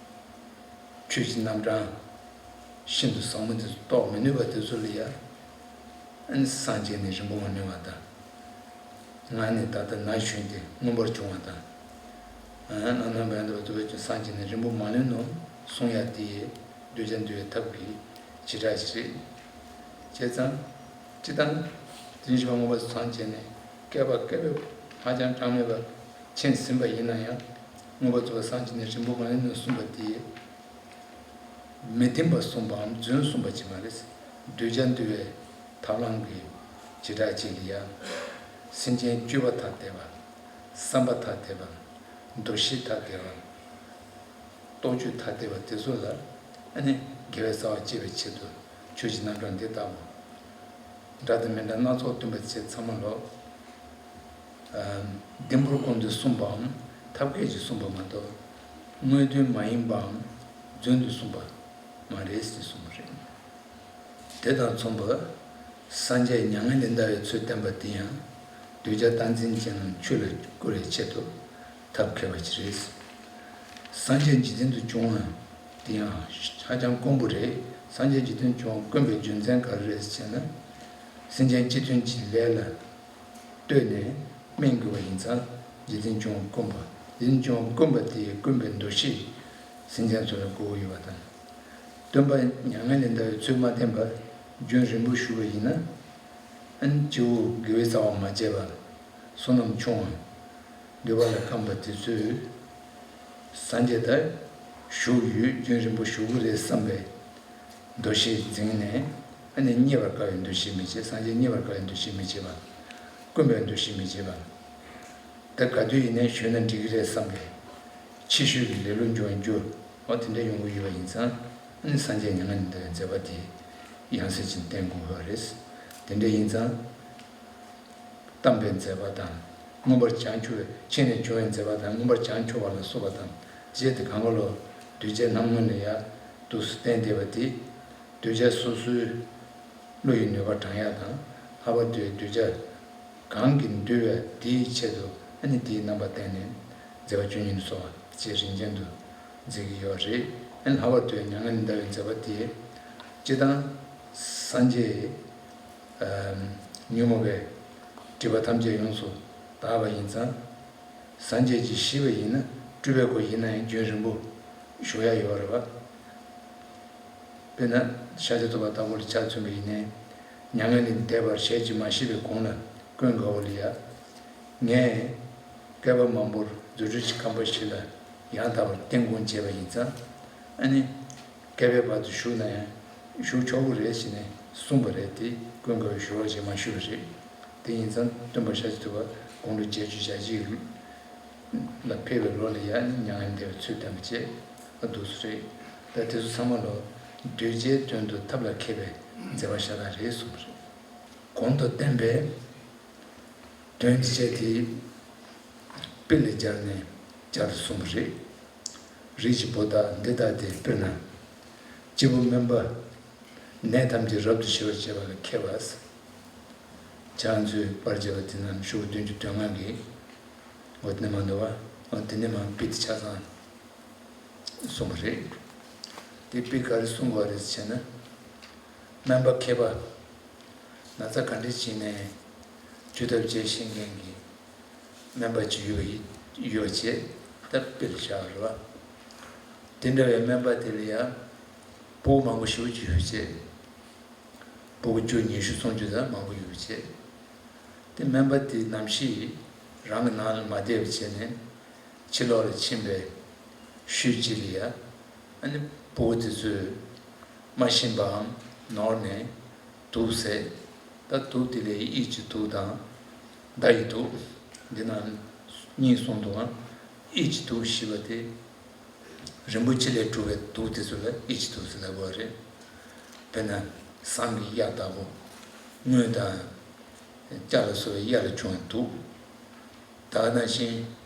ཆོས་ཀྱི་རྣམ་གྲངས་ཤིན་ཏུ་ཟབ་མོ་དེ་ཚོ་རྟོགས་མི་ནུས་པ་དེ་ཚོ་ལ་ཡང་། ཨ་ནི་སངས་རྒྱས་ནས་རིང་པོ་མ་ལོན་པ་དང་། ང་ནི་ད་ལྟ་ན་གཞོན་ཏེ་མངོན་པར་བྱུང་བ་དང་། ཨ། ནམ་ནམ་བན་དུ་བ་དུ་བས་ཀྱང་སངས་རྒྱས་ནས་རིང་པོ་མ་ལོན་ནོ་གསུང་ཡ་དེ་ཡི་གདུལ་བྱ་འདུལ་བའི་ཐབས་ཀྱི་བྱེ་བྲག་ཞིག་རེད། བྱས་ཙང་། སྤྱིར་བཏང་། དེ་བཞིན་གཤེགས་པ་མངོན་པར་སངས་རྒྱས་ནས་བསྐལ་པ་བསྐལ་པའི་ཧ་ཅང་གྲངས་མེད་པ་ཕྱིན་ཟིན་པ་ཡིན་ན་ཡང་། མངོན་པར་རྫོགས་པར་སངས་རྒྱས་ནས་རིང་པོ་མ་ལོན་ནོ་གསུངས་པ་དེ། མི་བདེན་པ་གསུངས་པའམ་རྫུན་གསུངས་པ་ཅིག་མ་རེད། གདུལ་བྱ་འདུལ་བའི་ཐབས་ལམ་གྱི་བྱེ་བྲག་ཅིག་ལ་ཡང་། སེམས་ཅན་སྤྱོད་པ་ཐ་དད་པ། བསམ་པ་ཐ་དད་པ། འདུ་ཤེས་ཐ་དད་པ། རྟོག་དཔྱོད་ཐ་དད་པ་དེ་ཚོ་ལ། ཨ་ནི་དགེ་བའི་རྩ་བ་བསྐྱེད་པའི་ཆེད་དུ་ཆོས་ཀྱི་རྣམ་གྲངས་འདི་ལྟ་བུ། འདྲ་དང་མི་འདྲ་སྣ་ཚོགས་སྟོན་པ་བཅས་ཚང་མ་ལོ། ལྡིང་པོར་སྒོམ་དུ་གསུངས་པའམ་ཐབས་མཁས་ཀྱིས་གསུངས་པ་མ་གཏོགས། དངོས་དོན་མ་ཡིན་པའམ་རྫུན་དུ་གསུངས་པ་མ་རེད་ཅེས་གསུངས་པ་རེད། དེ་དང་མཚུངས་པར། སངས་རྒྱས་མྱ་ངན་ལས་འདའ་བའི་ཚུལ་བསྟན་པ་དེ་ཡང་གདུལ་བྱ་རྟག་འཛིན་ཅན་རྣམས་ཆོས་ལ་བཀོལ་བའི་ཆེད་དུ་ཐབས་མཁས་པ་ཅིག་རེད། སངས་རྒྱས་འཇིག་རྟེན་དུ་བྱུང་བ་དེ་ཡང་ཧ་ཅང་དཀོན་པོ་རེད། སངས་རྒྱས་འཇིག་རྟེན་དུ་བྱུང་བ་དཀོན་པའི་རྒྱུ་མཚན་ག་རེ་རེད་ཟེར་ན། སེམས་ཅན་སྤྱི་མཐུན་གྱི་ལས་ལ་ལྟོས་ནས་སྨན་དགོས་པ་ཡིན་ཙང་འཇིག་རྟེན་སྐྱོང་བ་དཀོན་པ། འཇིག་རྟེན་སྐྱོང་བ་དཀོན་པ་དེ་ཡི་དཀོན་པའི་འདུ་ཤེས་སེམས་ཅན་ཚོ་ལ་དགོས་ཀྱི་ཡོད་པ་དང་། སྟོན་པ་མྱ་ངན་ལས་འདའ་བའི་ཚུལ་མ་བསྟན་པར་རྒྱུན་རིང་པོ་བཞུགས་པ་ཡིན་ན། ཨ་ནི་སྤྱི་བོ་དགེ་བའི་རྩ་བ་མ་བཅད་པར་བསོད་ནམས་ཆུང་བ། འདོད་པ་ལ་བརྐམ་པ་དེ་ཚོས་སངས་རྒྱས་ད་བཞུགས་ཡོད། རྒྱུན་རིང་པོ་བཞུགས་ཀྱི་རེད་བསམ་པའི་འདུ་ཤེས་འཛིན་ནས། ཨ་ནི་མཉེས་པར་དཀའ་བའི་འདུ་ཤེས་མི་བྱེད། སངས་རྒྱས་མཉེས་པར་དཀའ་བའི་འདུ་ཤེས་མི་བྱེད་པ། དཀོན་པའི་འདུ་ཤེས་མི་བྱེད་པ། ད་ག་དུས་ཡིན་ནའི་བཞུགས་ན་འགྲིག་གི་རེད་བསམ་པའི་ཕྱི་བཤོལ་གྱི་ལེ་ལོ་འབྱུང་བའི་རྒྱུ། འོ་དེ་འདྲ་ཡོང་གི་ཡོད་པ་ཡིན་ཙང་། ཨ་ནི་སངས་རྒྱས་མྱ་ངན་ལས་འདའ་བའི་མཛད་པ་དེ་ཡང་སེ་བྱས་བསྟན་དགོས་པ་རེད། དེ་འདྲ་ཡིན་ཙང་། བལྟམས་པའི་མཛད་པ་དང་། མངོན་པར་བྱང་ཆུབ་པའི་ཕྱིར་ནས་བྱུང་བའི་མཛད་པ་དང་། མངོན་པར་བྱང་ཆུབ་པ་ལ་སོགས་པ་དང་བཅས་ཏེ། གང་ག་ལོ་གདུལ་བྱ་རྣམས་སྔོན་ལ་ཡང་འདུག་སེ་བསྟན་བསྡད་པ་དེ། གདུལ་བྱ་སོ་སོའི་བློ་ཡི་ནུས་པ་དྲང་ཡག་དང་། ལྷག་པར་དུ་གདུལ་བྱ་གང་གིས་འདུལ་བ་དེའི་ཆེད་དུ། ཨ་ནི་དེའི་རྣམ་པ་བསྟན་ནས་མཛད་པ་བཅུ་གཉིས་ལ་སོགས་པ་བཅས་རིམ་ཅན་དུ་མཛད་ཀྱི་ཡོད་རེད། ཨ་ནི་ལྷག་པར་དུ་མྱ་ངན་ལས་འདའ་བའི་མཛད་པ་དེ་སྤྱིར་བཏང་སངས་རྒྱས་ཉོན་མོངས་པའི་སྒྲིབ་པ་ཐམས་ཅད་ཡོངས་སུ་དག་པ་ཡིན་ཙང་། སངས་རྒྱས་ཀྱིས་ཤེས་པ་ཡིན་ན། སྤྲུལ་པའི་སྒོ་ཡིན་ན་ཡང་རྒྱུན་རིང་པོ་བཞུགས་ཡ་ཡོད་རེད་པ། དཔེར་ན་ཤཱཀྱ་ཐུབ་པ་ལྟ་བུ་ལ་ཆ་མཚོན་པ་ཡིན་ནའི། མྱ་ངན་ལས་འདས་པར་ཞལ་གྱིས་མ་བཞེས་པའི་གོང་ལ་ཀུན་དགའ་བོ་ལ་ཡ། ངས་བསྐལ་པ་མང་པོར་རྫུ་འཕྲུལ་གྱི་ཁང་པ་ཞིག་ལ་ཡང་དག་པར་བརྟན་དགོངས་བྱས་པ་ཡིན་ཙང་། ཨ་ནི་བསྐལ་པའི་བར་དུ་བཞུགས་ན་ཡང་བཞུགས་ཆོག་གི་རེད་ཟེར་ནས་གསུངས་པ་རེད་དེ། ཀུན་དགའ་བོས་ཞུ་བ་ཞིག་མ་ཞུས་པ་རེད། དེ་ཡིན་ཙང་སྟོན་པ་ཤཱཀྱ་ཐུབ་པ་དགུང་ལོ་བརྒྱད་ཅུ་གྱ་གཅིག་ལ་ཕེབས་པའི་ལོ་ལ་ཡང་མྱ་ངན་འདས་པའི་ཚུལ་བསྟན་པ་བཅས་ཨ་འདུག་སེ་རེད། ད་དེ་ཚོ་ཚང་མ་ལོ་གདུལ་བྱའི་དོན་དུ་ཐབས་ལ་མཁས་པའི་མཛད་པ་ཤ་སྟག་རེད་གསུངས་པ་རེད། གོང་དུ་བསྟན་པའི་དོན་གྱི་ཆེད་དེ་དཔེ་ལ་སྦྱར་ནས་བསྐྱར་དུ་གསུངས་པ་རེད། རིགས་ཀྱི་བུ་དག་འདི་ལྟ་སྟེ། དཔེར་ན་སྐྱེས་བུ་སྨན་པ་ནད་ཐམས་ཅད་རབ་ཏུ་ཞི་བར་བྱེད་པ་ལ་མཁས་པ། ཕྱག་མཛོད་པར་བྱེད་པ་དེ་རྣམས་ཤོག་བདུན་ཅུ་དོན་ལྔ་གི། འོ་དེ་ནས་མ་འདུག་བ། འོ་དེ་ནས་མ་དཔེ་དེ་ཆ་ཚང་གསུངས་པ་རེད། དེ་དཔེ་ག་རེ་གསུངས་པ་རེད་ཟེར་ན། སྨན་པ་མཁས་པ། ན་ཚ་ག་འདྲ་ཞིག་ནས་འཇུ་ཐབས་བྱེད་ཤེས་མཁན་གྱི་སྨན་པ་ཅིག་ཡོད་པ་ཡིན་ཡོད་བྱས། ད་དཔེ་ལ་བཞག་རེད་བ། དེ་འདྲ་བའི་སྨན་པ་དེ་ལ་ཡང་ཕྲུ་གུ་མང་པོ་ཞེ་པོ་ཅིག་ཡོད་བྱས། ཕྲུ་གུ་བཅུ་ཉི་ཤུ་སུམ་ཅུ་དང་མང་པོ་ཡོད་བྱས། དེ་སྨན་པ་དེ་ནམ་ཞིག་རང་གི་ནང་ལ་མ་བསྡད་པ་བྱས་ནས་ཕྱི་ལོགས་ལ་ཕྱིན་པའི་ཤུལ་གཅིག་ལ་ཡ། ཨ་ནི་ཕྲུ་གུ་དེ་ཚོས་མ་ཤེས་པའམ་ནོར་ནས་དུག་བཟས། ད་དུག་དེ་ལ་དབྱིབས་ཀྱི་དུག་དང་། མདའ་ཡི་དུག་འདི་རྣམས་གཉིས་གསུངས་འདུག་ཨང་། དབྱིབས་ཀྱི་དུག་ཞེས་པ་དེ། རིན་པོ་ཆེ་ལས་གྲུབ་པའི་དུག་དེ་ཚོ་ལ་དབྱིབས་ཀྱི་དུག་ཟེར་ལབ་དགོས་པ་རེད། དཔེར་ན་ཟངས་ཀྱི་གཡའ་ལྟ་བུ། དངུལ་དང་། སྐྱ་ལ་སོགས་པའི་གཡའ་ལས་བྱུང་བའི་དུག་ད་ག་ནང་བཞིན་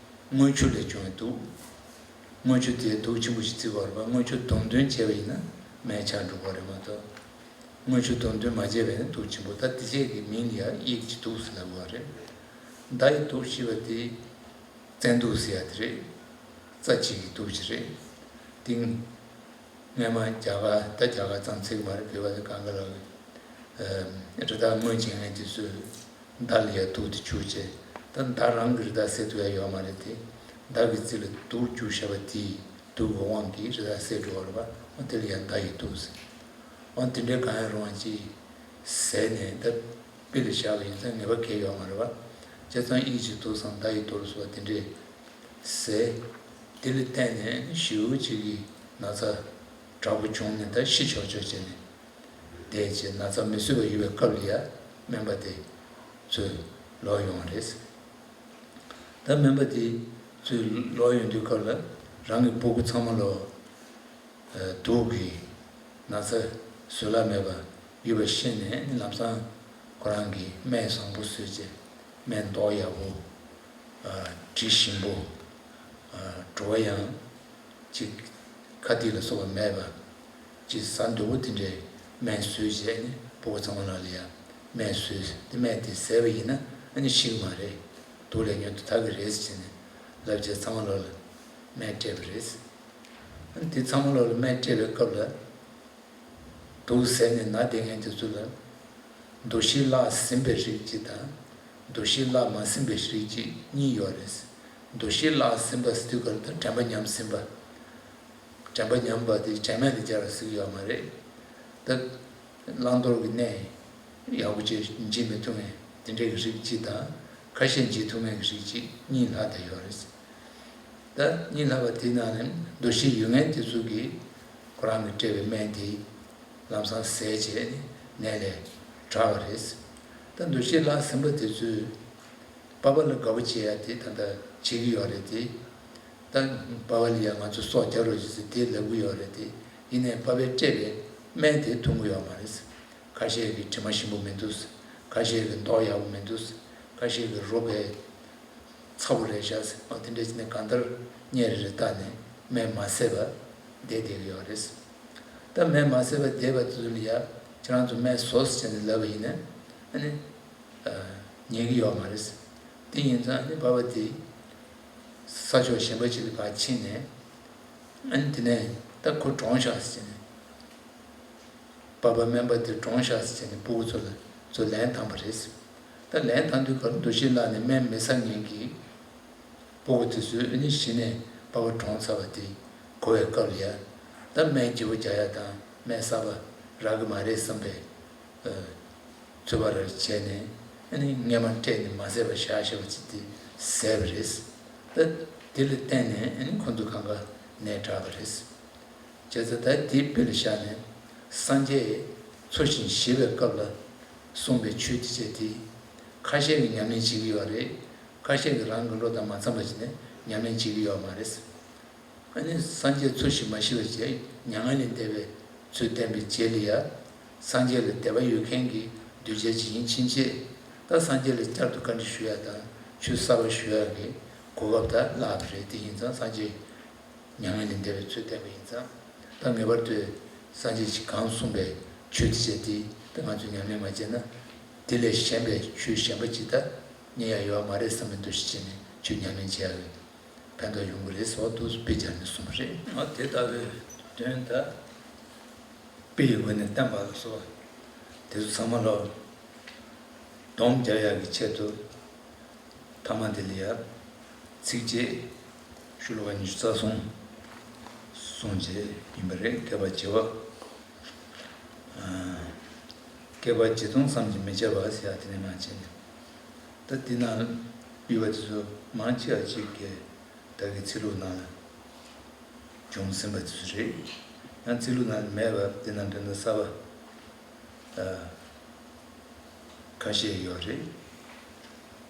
རྔུལ་ཆུ་ལས་བྱུང་བའི་དུག་རྔུལ་ཆུ་དེ་དུག་ཆེན་པོ་ཞིག་བརྩི་བ་རེད་པ། རྔུལ་ཆུ་དུག་འདོན་བྱས་པ་ཡིན་ན་སྨན་ཆགས་འགྲོ་གི་རེད་མ་གཏོགས། རྔུལ་ཆུ་དུག་འདོན་མ་བྱས་པ་ཡིན་ན་དུག་ཆེན་པོ། ད་དེ་བྱས་ཀྱི་མིང་ལ་ཡང་དབྱིབས་ཀྱི་དུག་ཟེར་ལབ་དགོས་པ་རེད། མདའ་ཡི་དུག་ཞེས་པ་དེ། བཙན་དུག་ཟེར་ཡ་དེ་རེད། རྩ་གཅིག་གི་དུག་ཅིག་རེད། དེ་སྔ་མ་རྒྱ་གར། ད་རྒྱ་གར་ཙམ་ཚིག་མ་རེད། བོད་པ་དང་གང་ག་ལ་རི་དྭགས་རྔོན་བྱེད་མཁན་དེ་ཚོས་མདའ་ལ་ཡ་དུག་དེ་བྱུགས་བྱས། ད་མདའ་རང་གིས་རི་དྭགས་བསད་ཐུབ་ཡ་ཡོད་མ་རེད་དེ། མདའ་གི་རྩེ་ལ་དུག་བྱུགས་བཞག་པ་དེའི་དུག་གི་དབང་གིས་རི་དྭགས་བསད་འགྲོ་བ་རེད་པ། འོ་དེ་ལ་ཡ་མདའ་ཡི་དུག་ཟེར། འོ་དེ་འདྲའི་གང་ཡང་རུང་བ་ཅིག་བཟས་ནས་ད། དཔེ་ལ་བཞག་པ་ཡིན་ཙང་ངེས་པ་གང་ཡང་ཡོད་མ་རེད་པ། བྱས་ཙང་དབྱིབས་ཀྱི་དུག་དང་མདའ་ཡི་དུག་ལ་སོགས་པ་དེ་འདྲས་བཟས། དེ་ལ་བརྟེན་ནས་ཞེ་པོ་ཅིག་གི་ན་ཚ་དྲག་པོ་བྱུང་ནས་ད་ཤི་ཆོག་ཆོག་བྱས་ནས་བསྡད་བྱས། ན་ཚ་མི་བཟོད་པ་ཡོད་པའི་སྐབས་ལ་ཡ་སྨན་པ་དེ་ཚོས་ལོག་ཡོང་བ་རེད། ད་སྨན་པ་དེ་ཚོས་ལོག་ཡོང་དུས་སྐབས་ལ་རང་གི་ཕྲུ་གུ་ཚང་མ་ལོ། དུག་གི་ན་ཚ་བཟོད་གླགས་མེད་པ་ཡོད་པ་ཤེས་ནས་ནི། ལམ་སང་ཁོ་རང་གིས་སྨན་བཟང་པོ་བཟོས་བྱས། སྨན་མདོག་ཡག་པོ། དྲི་ཞིམ་པོ། བྲོ་བ་ཡང་ཅིག་ཁ་ཐིག་ལ་སོགས་པ་མེད་པ། ཅིག་ཟ་འདོད་པོ་དེ་འདྲའི་སྨན་བཟོས་བྱས་ནས་ཕྲུ་གུ་ཚང་མ་ལ་ལ་ཡ་སྨན་བཟོས་ཏེ་སྨན་དེ་བཟས་པ་ཡིན་ན་ཨ་ནི་ཤི་གི་མ་རེད། དུག་ལས་ཉུང་དུ་ཐར་གི་རེད་ཟེར་ནས་ལབ་བྱས་ཚང་མ་ལོ་ལ་སྨན་སྤྲད་པ་རེད། ཨ་ནི་དེ་ཚང་མ་ལོ་ལ་སྨན་སྤྲད་པའི་སྐབས་ལ། དུག་ཟས་ནས་ན་བསྡད་མཁན་དེ་ཚོ་ལ། འདུ་ཤེས་བརླག་ཟིན་པའི་རིགས་གཅིག་དང་། འདུ་ཤེས་བརླག་མ་ཟིན་པའི་རིགས་གཅིག་གཉིས་ཡོད་རེད། འདུ་ཤེས་བརླག་ཟིན་པ་ཟེར་དུས་ག་ལ་ད་དྲན་པ་ཉམས་ཟིན་པ། དྲན་པ་ཉམས་པ་དེ་དྲན་མེད་དུ་སྦྱར་བ་ཟེར་གྱི་ཡོད་མ་རེད། ད་བླང་དོར་གྱི་གནས་ཡག་པོ་ཅིག་འབྱེད་མི་ཐུབ་མཁན་དེ་འདྲའི་རིགས་གཅིག་དང་། ཁ་ཤས་འབྱེད་ཐུབ་མཁན་གྱི་རིགས་གཅིག་གཉིས་ལྷག་བསྡད་ཡོད་རེད། ད་གཉིས་ལྷག་པ་དེའི་ནང་ནས་འདུ་ཤེས་ཡོད་མཁན་དེ་ཚོ་གིས་ཁོ་རང་གིས་སྤྲད་པའི་སྨན་དེ་ལམ་སང་ཟས་བྱས་ནས་ནད་ལས་དྲག་པ་རེད། ད་འདུ་ཤེས་བརླག་ཟིན་པ་དེ་ཚོས་པ་ཕ་ལ་དགའ་པོ་བྱེད་ཡ་དེ་ད་ལྟ་བྱེད་ཀྱི་ཡོད་རེད་དེ། ད་པ་ཕ་ལ་ཡ་ང་ཚོ་སྲོག་སྐྱབས་རོགས་བྱེད་ཟེར་དེ་ལབ་ཀྱི་ཡོད་རེད་དེ། ཡིན་ནའི་པ་ཕས་སྤྲད་པའི་སྨན་དེ་འཐུང་གི་ཡོད་མ་རེད། ཁ་ཤས་ཀྱིས་དྲི་མ་ཞིམ་པོ་མི་འདུག་ཁ་ཤས་ཀྱིས་མདོག་ཡག་པོ་མི་འདུག་ཁ་ཤས་ཀྱིས་རོ་བས་ཚ་པོ་རེད་ཤག་ཟེར། འོ་དེ་འདྲ་བྱས་ནས་གང་ལྟར་གཉེར་རེ་རེ་བཏགས་ནས་སྨན་མ་བཟས་པ་བསྡད་བསྡད་ཀྱི་ཡོད་རེད། ད་སྨན་མ་བཟས་པ་བསྡད་པ་དེ་ཚོ་ལ་ཡ་ཁྱེད་རང་ཚོ་སྨན་ཟོས་ཟེར་ནས་ལབ་པ་ཡིན་ན་ཨ་ནི་ཉན་གྱི་ཡོད་མ་རེད། དེ་ཡིན་ཙང་ཨ་ནི་པ་ཕ་དེ་ས་ཕྱོགས་གཞན་པ་ཅིག་ལ་ཕར་ཕྱིན་ནས་ཨ་ནི་དེ་ནས་ད་ཁོ་གྲོངས་ཤག་ཟེར་ནས། པ་ཕ་སྨན་པ་དེ་གྲོངས་ཤག་ཟེར་བྱས་ནས་སྤུ་གུ་ཚོ་ལ་ཚོ་ལན་བཏང་པ་རེད། ད་ལན་བཏང་དུས་ག་རེ་འདུ་ཤེས་བརླག་ནས་སྨན་མི་ཟ་མཁན་གྱི་སྤུ་གུ་དེ་ཚོས་ཨ་ནི་གཞི་ནས་པ་ཕ་གྲོངས་ཚར་བ་དེ་གོ་བའི་སྐབས་ལ་ཡ། ད་སྨན་སྐྱིད་པོ་རྒྱག་ཡ་དང་སྨན་གསར་པ་རག་གི་མ་རེད་བསམ་པའི་ཚོད་དཔག་རེ་བྱས་ནས་ཨ་ནི་སྔས་མ་སྤྲད་ནས་མ་ཟས་པ་བཞག་བཞག་པ་ཅིག་དེ་ཟས་པ་རེད། ད་དེ་ལ་བརྟེན་ནས་ཨ་ནི་ཁོ་ཚོ་གང་ག་ནད་དྲག་པ་རེད། བྱས་ཙང་ད་དེའི་དཔེ་ལ་བཞག་ནས་སངས་རྒྱས་འཚོ་ཞིང་གཞེས་པའི་སྐབས་ལ་གསུངས་པའི་ཆོས་ཐམས་ཅད་དེ་ཁ་ཤས་ཀྱིས་ཉམས་ལེན་བྱེད་ཀྱི་ཡོད་རེད། ཁ་ཤས་ཀྱིས་རང་གི་བློ་དང་མ་འཚམས་པ་བྱས་ནས་ཉམས་ལེན་བྱེད་ཀྱི་ཡོད་མ་རེད། ཨ་ནི་སངས་རྒྱས་འཚོ་ཞིང་མ་ཤི་བ་བྱས་མྱ་ངན་ལས་འདས་པའི་ཚུལ་བསྟན་པའི་རྗེས་ལ་ཡ། སངས་རྒྱས་ལ་དད་པ་ཡོད་མཁན་གྱི་གདུལ་བྱ་ཇི་བཞིན་ཕྱིན་ཆད་ད་སངས་རྒྱས་ལ་བསྐྱར་དུ་བཀའ་འདྲི་ཞུ་ཡ་དང་ཆོས་གསར་པ་ཞུ་ཡ་གི་གོ་སྐབས་ད་བརླག་པ་རེད། དེ་ཡིན་ཙང་སངས་རྒྱས་མྱ་ངན་ལས་འདས་པའི་ཚུལ་བསྟན་པ་ཡིན་ཙང་། ད་ངེས་པར་དུ་སངས་རྒྱས་ཀྱིས་གང་གསུངས་པའི་ཆོས་དེ་བྱས་ཏེ་ད་ང་ཚོས་ཉམས་ལེན་མ་བྱས་ན། དེ་ལས་གཞན་པའི་ཆོས་གཞན་པ་ཅིག་ད་རྙེད་ཡ་ཡོད་མ་རེད་བསམ་པའི་འདུ་ཤེས་བྱས་ནས་ཆོས་ཉམས་ལེན་བྱེད་ཡ་ཕན་ཐོགས་ཡོང་གི་རེད་ཟེར་བ་འདུག་དཔེ་སྦྱར་ནས་གསུངས་པ་རེད། ང་དེ་ལྟ་བུའི་དོན་ད་དཔེ་ཡི་སྒོ་ནས་བསྟན་པ་ལ་སོགས་དེ་ཚོ་ཚང་མ་ལ་སྡོམ་རྒྱག་ཡ་གི་ཆེད་དུ། ཐ་མ་དེ་ལ་ཡ། ཚིགས་བཅད་ཤོ་ལོ་ཀ་ཉི་ཤུ་རྩ་གསུམ་གསུངས་བྱས་ཡིན་པ་རེད། བསྐལ་པ་བྱེ་བ། ཨ། བསྐལ་པ་བྱེ་ཐུང་བསམ་གྱིས་མི་ཁྱབ་པ་ཟེར་ཡ་དེ་ནས་མར་བྱས་ནས། ད་འདི་ནང་ཡོད་པ་དེ་ཚོ་མང་ཆེ་བ་ཅིག་གིས་བདག་གི་ཚིག་ལྷུག་ནང་ལ་བྱུང་ཟིན་པ་དེ་ཚོ་རེད། ཡང་ཚིག་ལྷུག་ནང་ལ་མེད་པ་འདི་ནང་དོན་དག་གསར་པ། ཨ། ཁ་ཤས་ཡོད་རེད།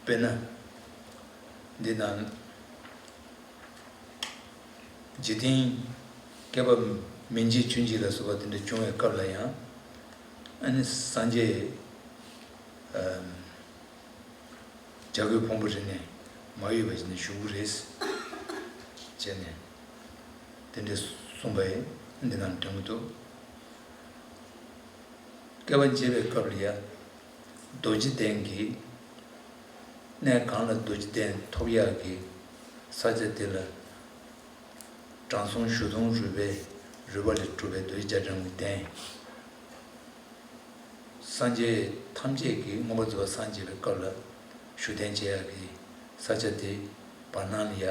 དཔེར་ན། འདི་ནང་། འཇིག་རྟེན། བསྐལ་པ་མི་མཇེད་ཆུ་མཇེད་ལ་སོགས་པ་དེ་འདྲ་བྱུང་བའི་སྐབས་ལ་ཡང་། ཨ་ནི་སངས་རྒྱས། ཨ། བྱ་རྒོད་ཕུང་པོ་རི་ནས་མ་གཡོས་པ་ཞིག་ནས་བཞུགས་ཀྱི་རེད། བྱས་ནས། དེ་འདྲ་གསུངས་པ་ཡིན་འདི་ནང་དྲན་གྱི་འདུག་བསྐལ་པ་འབྱེད་པའི་སྐབས་ལ་ཡ། རྡོ་རྗེ་གདན་གྱི། གནས་གང་ལ་རྡོ་རྗེ་གདན་ཐོབ་ཡག་གི་ས་ཆ་དེ་ལ། དྲང་སྲོང་གཞུ་མཐོང་རུས་པའི་རུས་པ་ལས་གྲུབ་པའི་རྡོ་རྗེ་རྒྱ་གྲམ་གྱི་གདན། སངས་རྒྱས་ཐམས་ཅད་ཀྱིས་མངོན་པར་རྫོགས་པར་སངས་རྒྱས་པའི་སྐབས་ལ་བཞུགས་གདན་བཅས་ཡག་གི་ས་ཆ་དེ་བར་སྣང་ལ་ཡ་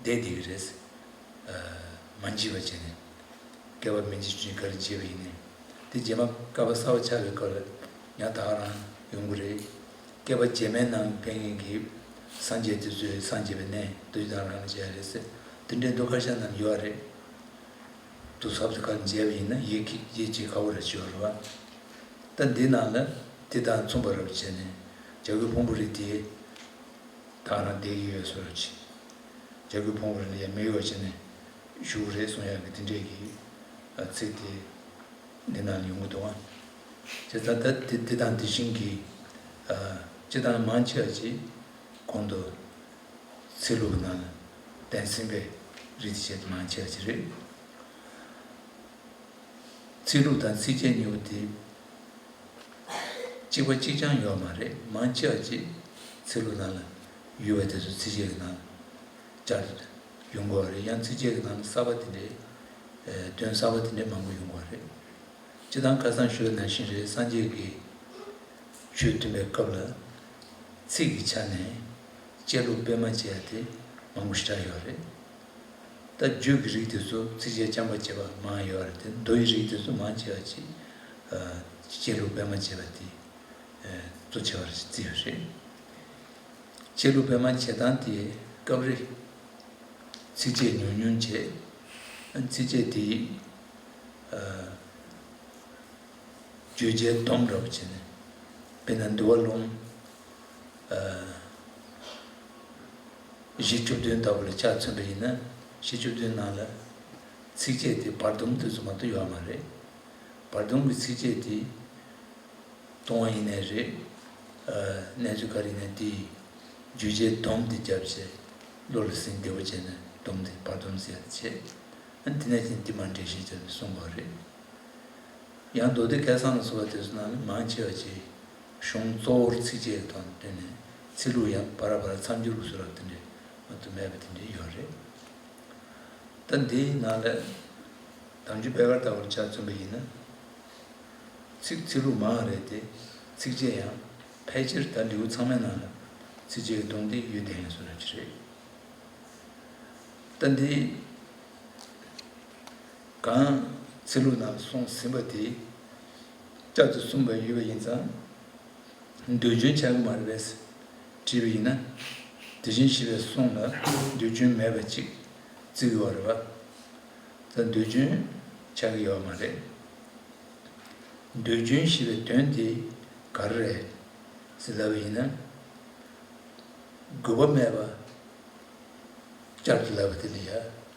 བསྡད་བསྡད་ཀྱི་རེད། མ་འཇིག་པ་བྱས་ནས། བསྐལ་པ་མི་འཇིག་ཆུ་འཇིག་ག་རེ་འཇིག་པ་ཡིན་ནའི། དེ་རྗེས་མ་བསྐལ་པ་གསར་པ་ཆགས་པའི་སྐབས་ལ་ཡང་ད་ག་རང་ཡོང་གི་རེད། བསྐལ་པ་རྗེས་མའི་ནང་ཕན་ཡོན་གྱི་སངས་རྒྱས་དེ་ཚོས་སངས་རྒྱས་པའི་གནས་རྡོ་རྗེ་གདན་རང་ལ་མཇལ་ཡ་རེད་ཟེར། དེ་འདྲའི་མདོ་ཁ་ཤས་ནང་ཡོད་རེད། དུ་ཟབ་ཏུ་ཁ་མཇལ་བ་ཡིན་ན་ཡིད་ཀྱི་ཡིད་ཀྱི་ཁ་བོ་ར་ཞུ་བ་རེད་བ། ད་འདི་ནང་ལ་དེ་དང་མཚུངས་པ་རབ་བྱས་ནས་བྱ་རྒོད་ཕུང་པོ་རི་དེ། ད་རང་བསྡད་ཀྱི་ཡོད་བཟོ་འདྲ་ཅིག་བྱ་རྒོད་ཕུང་པོ་རི་ལ་ཡ་མི་གཡོ་བྱས་ནས་བཞུགས་རེད་གསུང་ཡག་གི་དེ་འདྲས་ཀྱི་ཚིག་དེ་འདི་ནང་ལ་ཡོང་གི་འདུག་ཨང་། བྱས་ཙང་ད་དེ་དེ་དང་དེ་བཞིན་གྱི་སྤྱི་བཏང་མང་ཆེ་བ་ཅིག་གོང་དུ་ ཚིག་ལྷུག་ནང་ལ་བསྟན་ཟིན་པའི་རིགས་དེ་བྱས་ཏེ་མང་ཆེ་བ་ཅིག་རེད། ཚིག་ལྷུག་དང་ཚིགས་བཅད་གཉིས་པོ་དེ་གཅིག་པ་གཅིག་རྐྱང་ཡོད་མ་རེད། མང་ཆེ་བ་ཅིག་ཚིག་ལྷུག་ནང་ལ་ཡོད་པ་དེ་ཚོ་ཚིགས་བཅད་ཀྱི་ནང་ལ་བསྐྱར་དུ་ཡོང་དགོས་པ་རེད། ཡང་ཚིགས་བཅད་ཀྱི་ནང་ལ་གསར་པ་དེ་འདྲའི་ཨ་དོན་གསར་པ་དེ་འདྲའི་མང་པོ་ཡོང་དགོས་པ་རེད། སྤྱིར་བཏང་ཁ་སང་ཞུས་པ་ནང་བཞིན་རེད། སངས་རྒྱས་ཀྱི་ཆོས་སྟོན་པའི་སྐབས་ལ་ཚིག་གི་ཆ་ནས་བཅད་ལྷུག་སྤེལ་མ་བྱས་ཡ་དེ་མང་པོ་ཞེ་དྲག་ཡོད་རེད། ད་རྒྱུད་ཀྱི་རིགས་དེ་ཚོ་ཚིགས་བཅད་རྐྱང་པ་བྱས་པ་མང་ཡོད་རེད་དེ། མདོ་ཡི་རིགས་དེ་ཚོ་མང་ཆེ་བ་ཅིག་ཨ་བཅད་ལྷུག་སྤེལ་མ་བྱས་པ་དེ་ཨ་གཙོ་ཆེ་བ་རེད་བརྩི་ཡོད་རེད། བཅད་ལྷུག་སྤེལ་མ་བྱེད་སྟངས་དེ་སྐབས་རེ་ཚིགས་བཅད་ཉུང་ཉུང་བྱས། ཨ་ཚིགས་བཅད་དེ་ཨ་བརྗོད་བྱའི་སྡོམ་འདྲ་བོ་བྱས་ནས། དཔེར་ན་འདུལ་བ་ལུང་ཨ་བཞི་བཅུ་བདུན་ལྟ་བུ་ལ་ཆ་མཚོན་པ་ཡིན་ན། བཞི་བཅུ་བདུན་ནང་ལ་ཚིགས་བཅད་དེ་བར་སྡོམ་དེ་ཚོ་མ་གཏོགས་ཡོད་མ་རེད། བར་སྡོམ་གྱི་ཚིགས་བཅད་དེ་གཏོང་བ་ཡིན་ནའི་རེད། ཨ་གནས་ཚུལ་ག་རེ་ཡིན་ནའི་དེའི་བརྗོད་བྱའི་སྡོམ་དེ་བརྒྱབ་བྱས་བློ་ལ་ཟིན་བདེ་བོ་བྱས་ནས་སྡོམ་དེ་བར་སྡོམ་ཟེར་ཡ་དེ་བྱས། ཨ་དེ་ནས་ཀྱང་དེ་མར་འགྲེལ་བཤད་བྱས་ནས་གསུངས་པ་རེད། ཡང་མདོ་སྡེ་སྐལ་བཟང་ལ་སོགས་པ་དེ་ཚོ་ནང་ལ་མང་ཆེ་བ་ཅིག་གཞུང་གཙོ་བོར་ཚིགས་བཅད་ཀྱི་ཐོག་ནས་བཏོན་ནས། ཚིག་ལྷུག་ཡང་བར་བར་མཚམས་སྦྱོར་གྱི་བཟོ་འདྲ་དེ་འདྲའི་མ་གཏོགས་མེད་པ་དེ་འདྲའི་ཡོད་རེད། ད་འདིའི་ནང་ལ་དམ་ཆོས་པད་དཀར་ལྟ་བུར་ཆ་མཚོན་པ་ཡིན་ན། ཚིག་ཚིག་ལྷུག་མང་བ་རེད་དེ། ཚིགས་བཅད་ཡང་ཕལ་ཆེར་ད་ལེའུ་ཚང་མའི་ནང་ལ་ཚིགས་བཅད་ཀྱི་སྡོམ་དེ་ཡོད་བསྡད་ཡོད་བཟོ་འདྲ་ཅིག་རེད། ད་འདི་གང་ཚིག་ལྷུག་ནང་གསུངས་ཟིན་པ་དེ་བསྐྱར་དུ་གསུངས་པ་ཡོད་པ་ཡིན་ཙང་། འདོད་འཇོན་ཆགས་ཀྱི་མ་རེད་པས་དྲིས་པ་ཡིན་ན། དེ་བཞིན་གཤེགས་པའི་གསུང་ལ་འདོད་འཇོན་མེད་པ་ཅིག་བརྩི་དགོས་པ་རེད་པ། ད་འདོད་འཇོན་ཆགས་ཀྱི་ཡོད་མ་རེད། འདོད་འཇོན་ཞེས་པའི་དོན་དེ་ག་རེ་རེད་ཟེར་ལབ་པ་ཡིན་ན། དགོས་པ་མེད་པ་བསྐྱར་དུ་ལབ་པ་དེ་ལ་ཡ་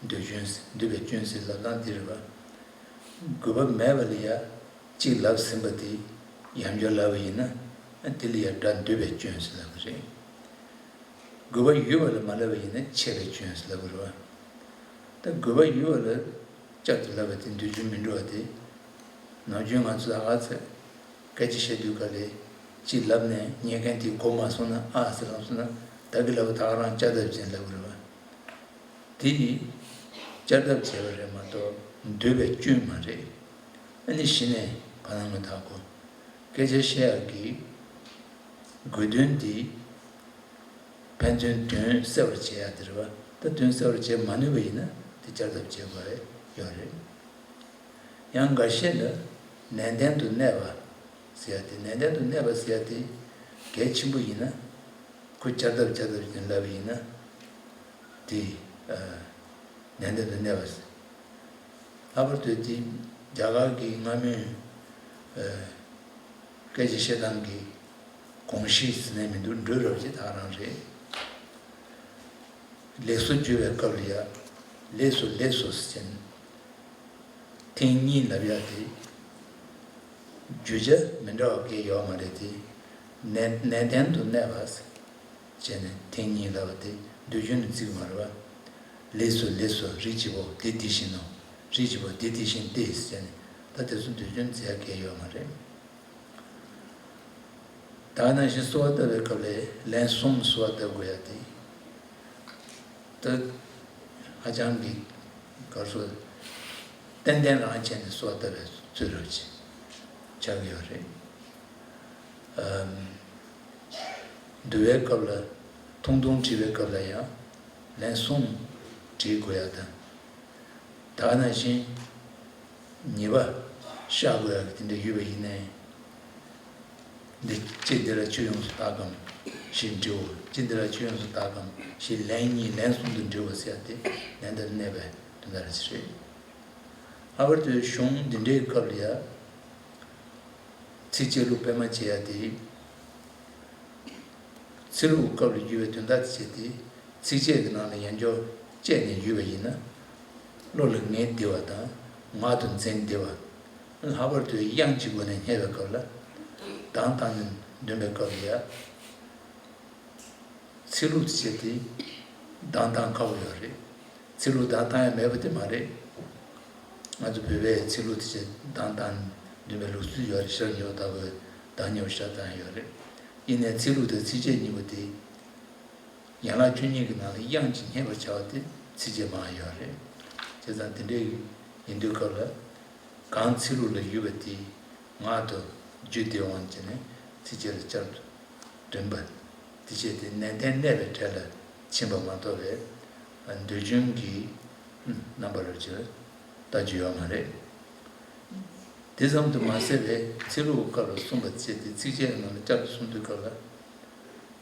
འདོད་འཇོན་ཟེར། འདོད་པའི་སྐྱོན་ཟེར་ལབ་སྟངས་དེ་རེད་པ། དགོས་པ་མེད་པ་ལ་ཡ་གཅིག་ལབ་ཟིན་པ་དེ་ཡང་བསྐྱར་ལབ་པ་ཡིན་ན། དེ་ལ་ཡ་སྒྲ་འདོད་པའི་སྐྱོན་ཟེར་ལབ་པ་རེད། དགོས་པ་ཡོད་པ་ལ་མ་ལབ་པ་ཡིན་ན་ཆད་པའི་སྐྱོན་ཟེར་ལབ་པ་རེད་པ། ད་དགོས་པ་ཡོད་པ་ལ་བསྐྱར་དུ་ལབ་པ་དེ་འདོད་འཇོན་མི་འགྲོ་བ་དེ། ནམ་རྒྱུན་ང་ཚོ་ད་ག་ཚོད་སྐད་ཆ་བཤད་དུས་ག་ལེ་ཅིག་ལབ་ནས་ཉན་མཁན་དེ་གོ་མ་སོང་ན། ཨ་ཟེར་ལབ་སོང་ན། ད་གི་ལབ་པ་ད་ག་རང་བསྐྱར་ལྡབ་བྱས་ལབ་པ་རེད་པ། དེ་ཡིས་བསྐྱར་ལྡབ་བྱས་པ་རེད་མ་གཏོགས་འདོད་པའི་སྐྱོན་མ་རེད། ཨ་ནི་གཞི་ནས་བར་སྣང་མི་དག་གོ། སྐད་ཆ་བཤད་ཡག་གི་དགོས་དོན་འདི་ཕན་ཚུན་དོན་གསལ་བར་བྱེད་ཡག་དེ་རེད་པ། ད་དོན་གསལ་བར་བྱེད་མ་ནུས་པ་ཡིན་ན་དེ་བསྐྱར་ལྡབ་བྱེད་དགོས་ཡོད་རེད། ཡང་འགའ་ཤས་ལ་ནན་ཏན་དུ་གནས་པ་ཟེར་ཡག་དེ། ནན་ཏན་དུ་གནས་པ་ཟེར་ཡག་དེ་གལ་ཆེན་པོ་ཡིན་ན། ཁོ་བསྐྱར་ལྡབ་བསྐྱར་ལྡབ་ཀྱིས་ལབ་པ་ཡིན་ན། དེ་ཨ་ནན་ཏན་དུ་གནས་པ་ཟེར། ལྷག་པར་དུ་དེ་རྒྱ་གར་གྱི་སྔ་མོའི་ཨ་སྐད་ཆ་བཤད་སྟངས་ཀྱི་གོམས་གཤིས་ཟེར་ནས་མི་འདུག་འགྲོས་རབ་ཅིག་ད་རང་རེད། ལེགས་སོ་བརྗོད་པའི་སྐབས་ལ་ཡ། ལེགས་སོ་ལེགས་སོ་ཟེར་ནས། ཐེངས་གཉིས་ལབ་ཡག་དེ་བརྗོད་བྱ་མི་འདྲ་བ་གང་ཡང་ཡོད་མ་རེད་དེ། ནན་ནན་ཏན་དུ་གནས་པ་ཟེར་བྱས་ནས་ཐེངས་གཉིས་ལབ་པ་དེ་འདོད་འཇོན་དུ་བརྩི་གི་མ་རེད་པ། ལེགས་སོ་ལེགས་སོ། རིགས་ཀྱི་བུ་འདི་དེ་བཞིན་ནོ། རིགས་ཀྱི་བུ་འདི་དེ་བཞིན་ཏེ་ཟེར་བྱས་ནས། ད་དེ་ཚོ་འདོད་འཇོན་བརྩི་ཡག་གང་ཡང་ཡོད་མ་རེད། ད་ག་ནང་བཞིན་གསོལ་བ་བཏབ་པའི་སྐབས་ལ་ལན་གསུམ་གསོལ་བ་བཏབ་དགོས་ཡག་དེ། ད་ཧ་ཅང་གི་ག་རེ་ཟེར། ཏན་ཏན་རང་བྱས་ནས་གསོལ་བ་བཏབ་པའི་ཚུལ་རབ་ཅིག་ཆགས་ཀྱི་ཡོད་རེད། ཨམ། འདུལ་བའི་སྐབས་ལ་ཐུང་ཐུང་བྲིས་པའི་སྐབས་ལ་ཡང་ལན་གསུམ་བྲིས་དགོས་ཡག་དང་། ད་ག་ནང་བཞིན་ཉེས་པ་བཤགས་དགོས་ཡག་གི་དེ་འདྲ་ཡོད་པ་ཡིན་ནའི། འདི་ཅི་འདི་ལ་ཆུ་ཡོངས་སུ་དག་གམ་ཞེས་འདྲི་བ། ཅི་འདི་ལ་ཆུ་ཡོངས་སུ་དག་གམ་ཞེས་ལན་གཉིས་ལན་གསུམ་དུ་འདྲི་བ་ཟེར་ཡག་དེ་ནན་ཏན་གནས་པའི་དོན་དག་རེད། ལྷག་པར་དུ་གཞུང་འདི་འདྲའི་སྐབས་ལ་ཡ་ཚིགས་བཅད་ལྷུག་སྤེལ་མ་བྱེད་ཡག་དེ། ཚིག་ལྷུག་སྐབས་ལ་ཡོད་པའི་དོན་དག་དེ་བྱས་ཏེ། ཚིགས་བཅད་ཀྱི་ནང་ལ་ཡང་བསྐྱར་བཅད་ནས་ཡོད་པ་ཡིན་ན། བློ་ལ་ངེས་བདེ་བ་དང་ངག་ཏུ་འཛིན་བདེ་བ། ལྷག་པར་དུ་དབྱངས་ཀྱི་སྒོ་ནས་བསྙད་པའི་སྐབས་ལ། གདངས་བཏང་ནས་འདོན་པའི་སྐབས་ལ་ཡ། ཚིག་ལྷུག་ཏུ་བྱས་ཏེ། གདངས་བཏང་ཁག་པོ་ཡོད་རེད། ཚིག་ལྷུག་གདངས་བཏང་ཡ་མེད་པ་དེ་མ་རེད། ང་ཚོ་བོད་པའི་ཚིག་ལྷུག་དེ་ཚོ་གདངས་བཏང་འདུན་པའི་ལུགས་སྲོལ་ཡོད་རེད། ཤར་ཉེ་བ་ལྟ་བུའི་གདངས་ཉེ་བ་ཤར་བཏང་ཡ་ཡོད་རེད། ཡིན་ནའི་ཚིག་ལྷུག་དང་ཚིགས་བཅད་གཉིས་པོ་དེ། ཡན་ལག་བཅུ་གཉིས་ཀྱི་ནང་ལ་དབྱངས་ཀྱིས་བསྙད་པར་བྱ་བ་དེ་ཚིགས་བཅད་མང་ཡོད་རེད། བྱས་ཙང་དེ་འདྲའི་ཡིན་དུས་སྐབས་ལ། གང་ཚིག་ལྷུག་ལ་ཡོད་པ་དེ་ངག་ཏུ་བརྗོད་དེ་འོང་བྱས་ནས་ཚིགས་བཅད་ལ་བསྐྱར་དུ་འདོན་པ། དེ་བྱས་ཏེ་ནན་ཏན་གནས་པའི་གྲལ་ལ་ཕྱིན་པ་མ་གཏོགས་པའི་ཟློས་སྦྱོང་གི་རྣམ་པར་ཅིག་ལྟ་རྒྱུ་ཡོད་མ་རེད། དེ་ཙམ་དུ་མ་ཟད་པའི་ཚིག་ལྷུག་སྐབས་ལ་གསུངས་པ་བཅས་ཏེ་ཚིགས་བཅད་ནང་ལ་བསྐྱར་དུ་གསུངས་དུས་སྐབས་ལ།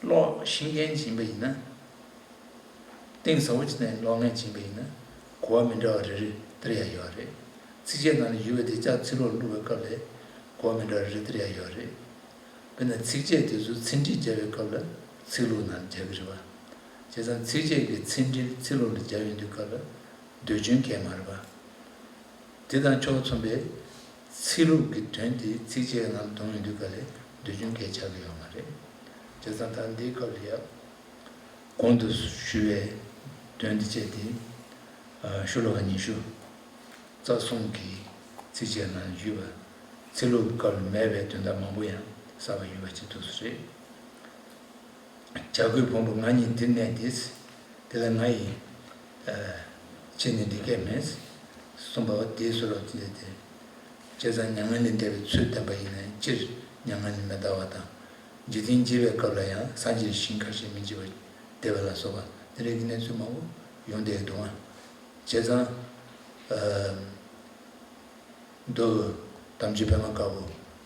ཀློག་ཤེས་མཁན་ཅིག་ཡིན་པ་ཡིན་ན། གཏིང་ཟབ་པོ་ཅིག་ནས་ཀློག་མཁན་ཅིག་ཡིན་པ་ཡིན་ན། གོ་བ་མི་འདྲ་བ་རེ་རེ་སྟེར་ཡ་ཡོད་རེད། ཚིགས་བཅད་ནང་ལ་ཡོད་པ་དེ་ལྕགས་ཚིག་ལྷུག་བླུགས་པའི་སྐབས་ལ་གོ་བ་མི་འདྲ་བ་རེ་རེ་སྟེར་ཡ་ཡོད་རེད། དཔེར་ན་ཚིགས་བཅད་དེ་ཚོ་ཚིག་འགྲེལ་རྒྱག་པའི་སྐབས་ལ་ཚིག་ལྷུག་ནང་རྒྱག་གི་རེད་བ། བྱས་ཙང་ཚིགས་བཅད་ཀྱི་ཚིག་འགྲེལ་ཚིག་ལྷུག་ལ་རྒྱག་ཡོང་དུས་སྐབས་ལ་ཟློས་སྦྱོང་གལ་མ་རེད་བ། དེ་དང་ཕྱོགས་མཚུངས་པའི་ཚིག་ལྷུག་གི་དོན་དེ་ཚིགས་བཅད་ནང་དོན་ཡོང་དུས་སྐབས་ལ་ཟློས་སྦྱོང་གལ་ཆགས་ཀྱི་ཡོད་མ་རེད། བྱས་ཙང་ད་འདིའི་སྐབས་ལ་ཡང་གོང་དུ་ཞུས་པའི་དོན་དེ་བཅས་ཏེ། ཨ། ཤོ་ལོ་ཀ་ཉི་ཤུ་རྩ་གསུམ་གྱི་ཚིགས་བཅད་ནང་ཡོད་པ་ཚིག་ལྷུག་སྐབས་ལ་མེད་པའི་དོན་དག་མང་པོ་ཡང་གསར་པ་ཡོད་པ་ཅིག་འདུག་སེ་རེད། བྱ་རྒོད་ཕུང་པོ་ང་ཉིད་འདིར་གནས་ཏེ། དེ་ལ་ང་ཡིས། ཨ། ཁྱེད་ནི་འདི་སྐད་མིན། གསུངས་པ་བ་དེའི་ཚུལ་ལ་བརྟེན་ཏེ། བྱས་ཙང་མྱ་ངན་ལས་འདས་པའི་ཚུལ་བསྟན་པ་ཡིན་ནའི་སྤྱིར་མྱ་ངན་ལས་མི་འདའ་བ་དང་། འཇིག་རྟེན་འཇིག་པའི་སྐབས་ལ་ཡང་སངས་རྒྱས་ཞིང་ཁ་ཞིག་མི་འཇིག་པར་བསྡད་པ་ལ་སོགས་པ་དེ་འདྲའི་གི་གནས་ཚུལ་མང་པོ་ཡོང་བསྡད་ཀྱི་འདུག་ཨང་། བྱས་ཙང་། ཨ། མདོ་དམ་ཆོས་པད་མ་དཀར་པོ་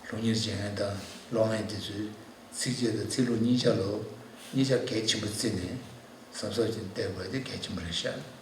སློབ་གཉེར་བྱེད་མཁན་དང་ཀློག་མཁན་དེ་ཚོས་ཚིགས་བཅད་དང་ཚིག་ལྷུག་གཉིས་ཆ་ལ་གཉིས་ཆ་གལ་ཆེན་པོ་བརྩིས་ནས་གཟབ་གཟབ་ཀྱིས་བལྟ་དགོས་དེ་གལ་ཆེན་པོ་རེད་ཤག།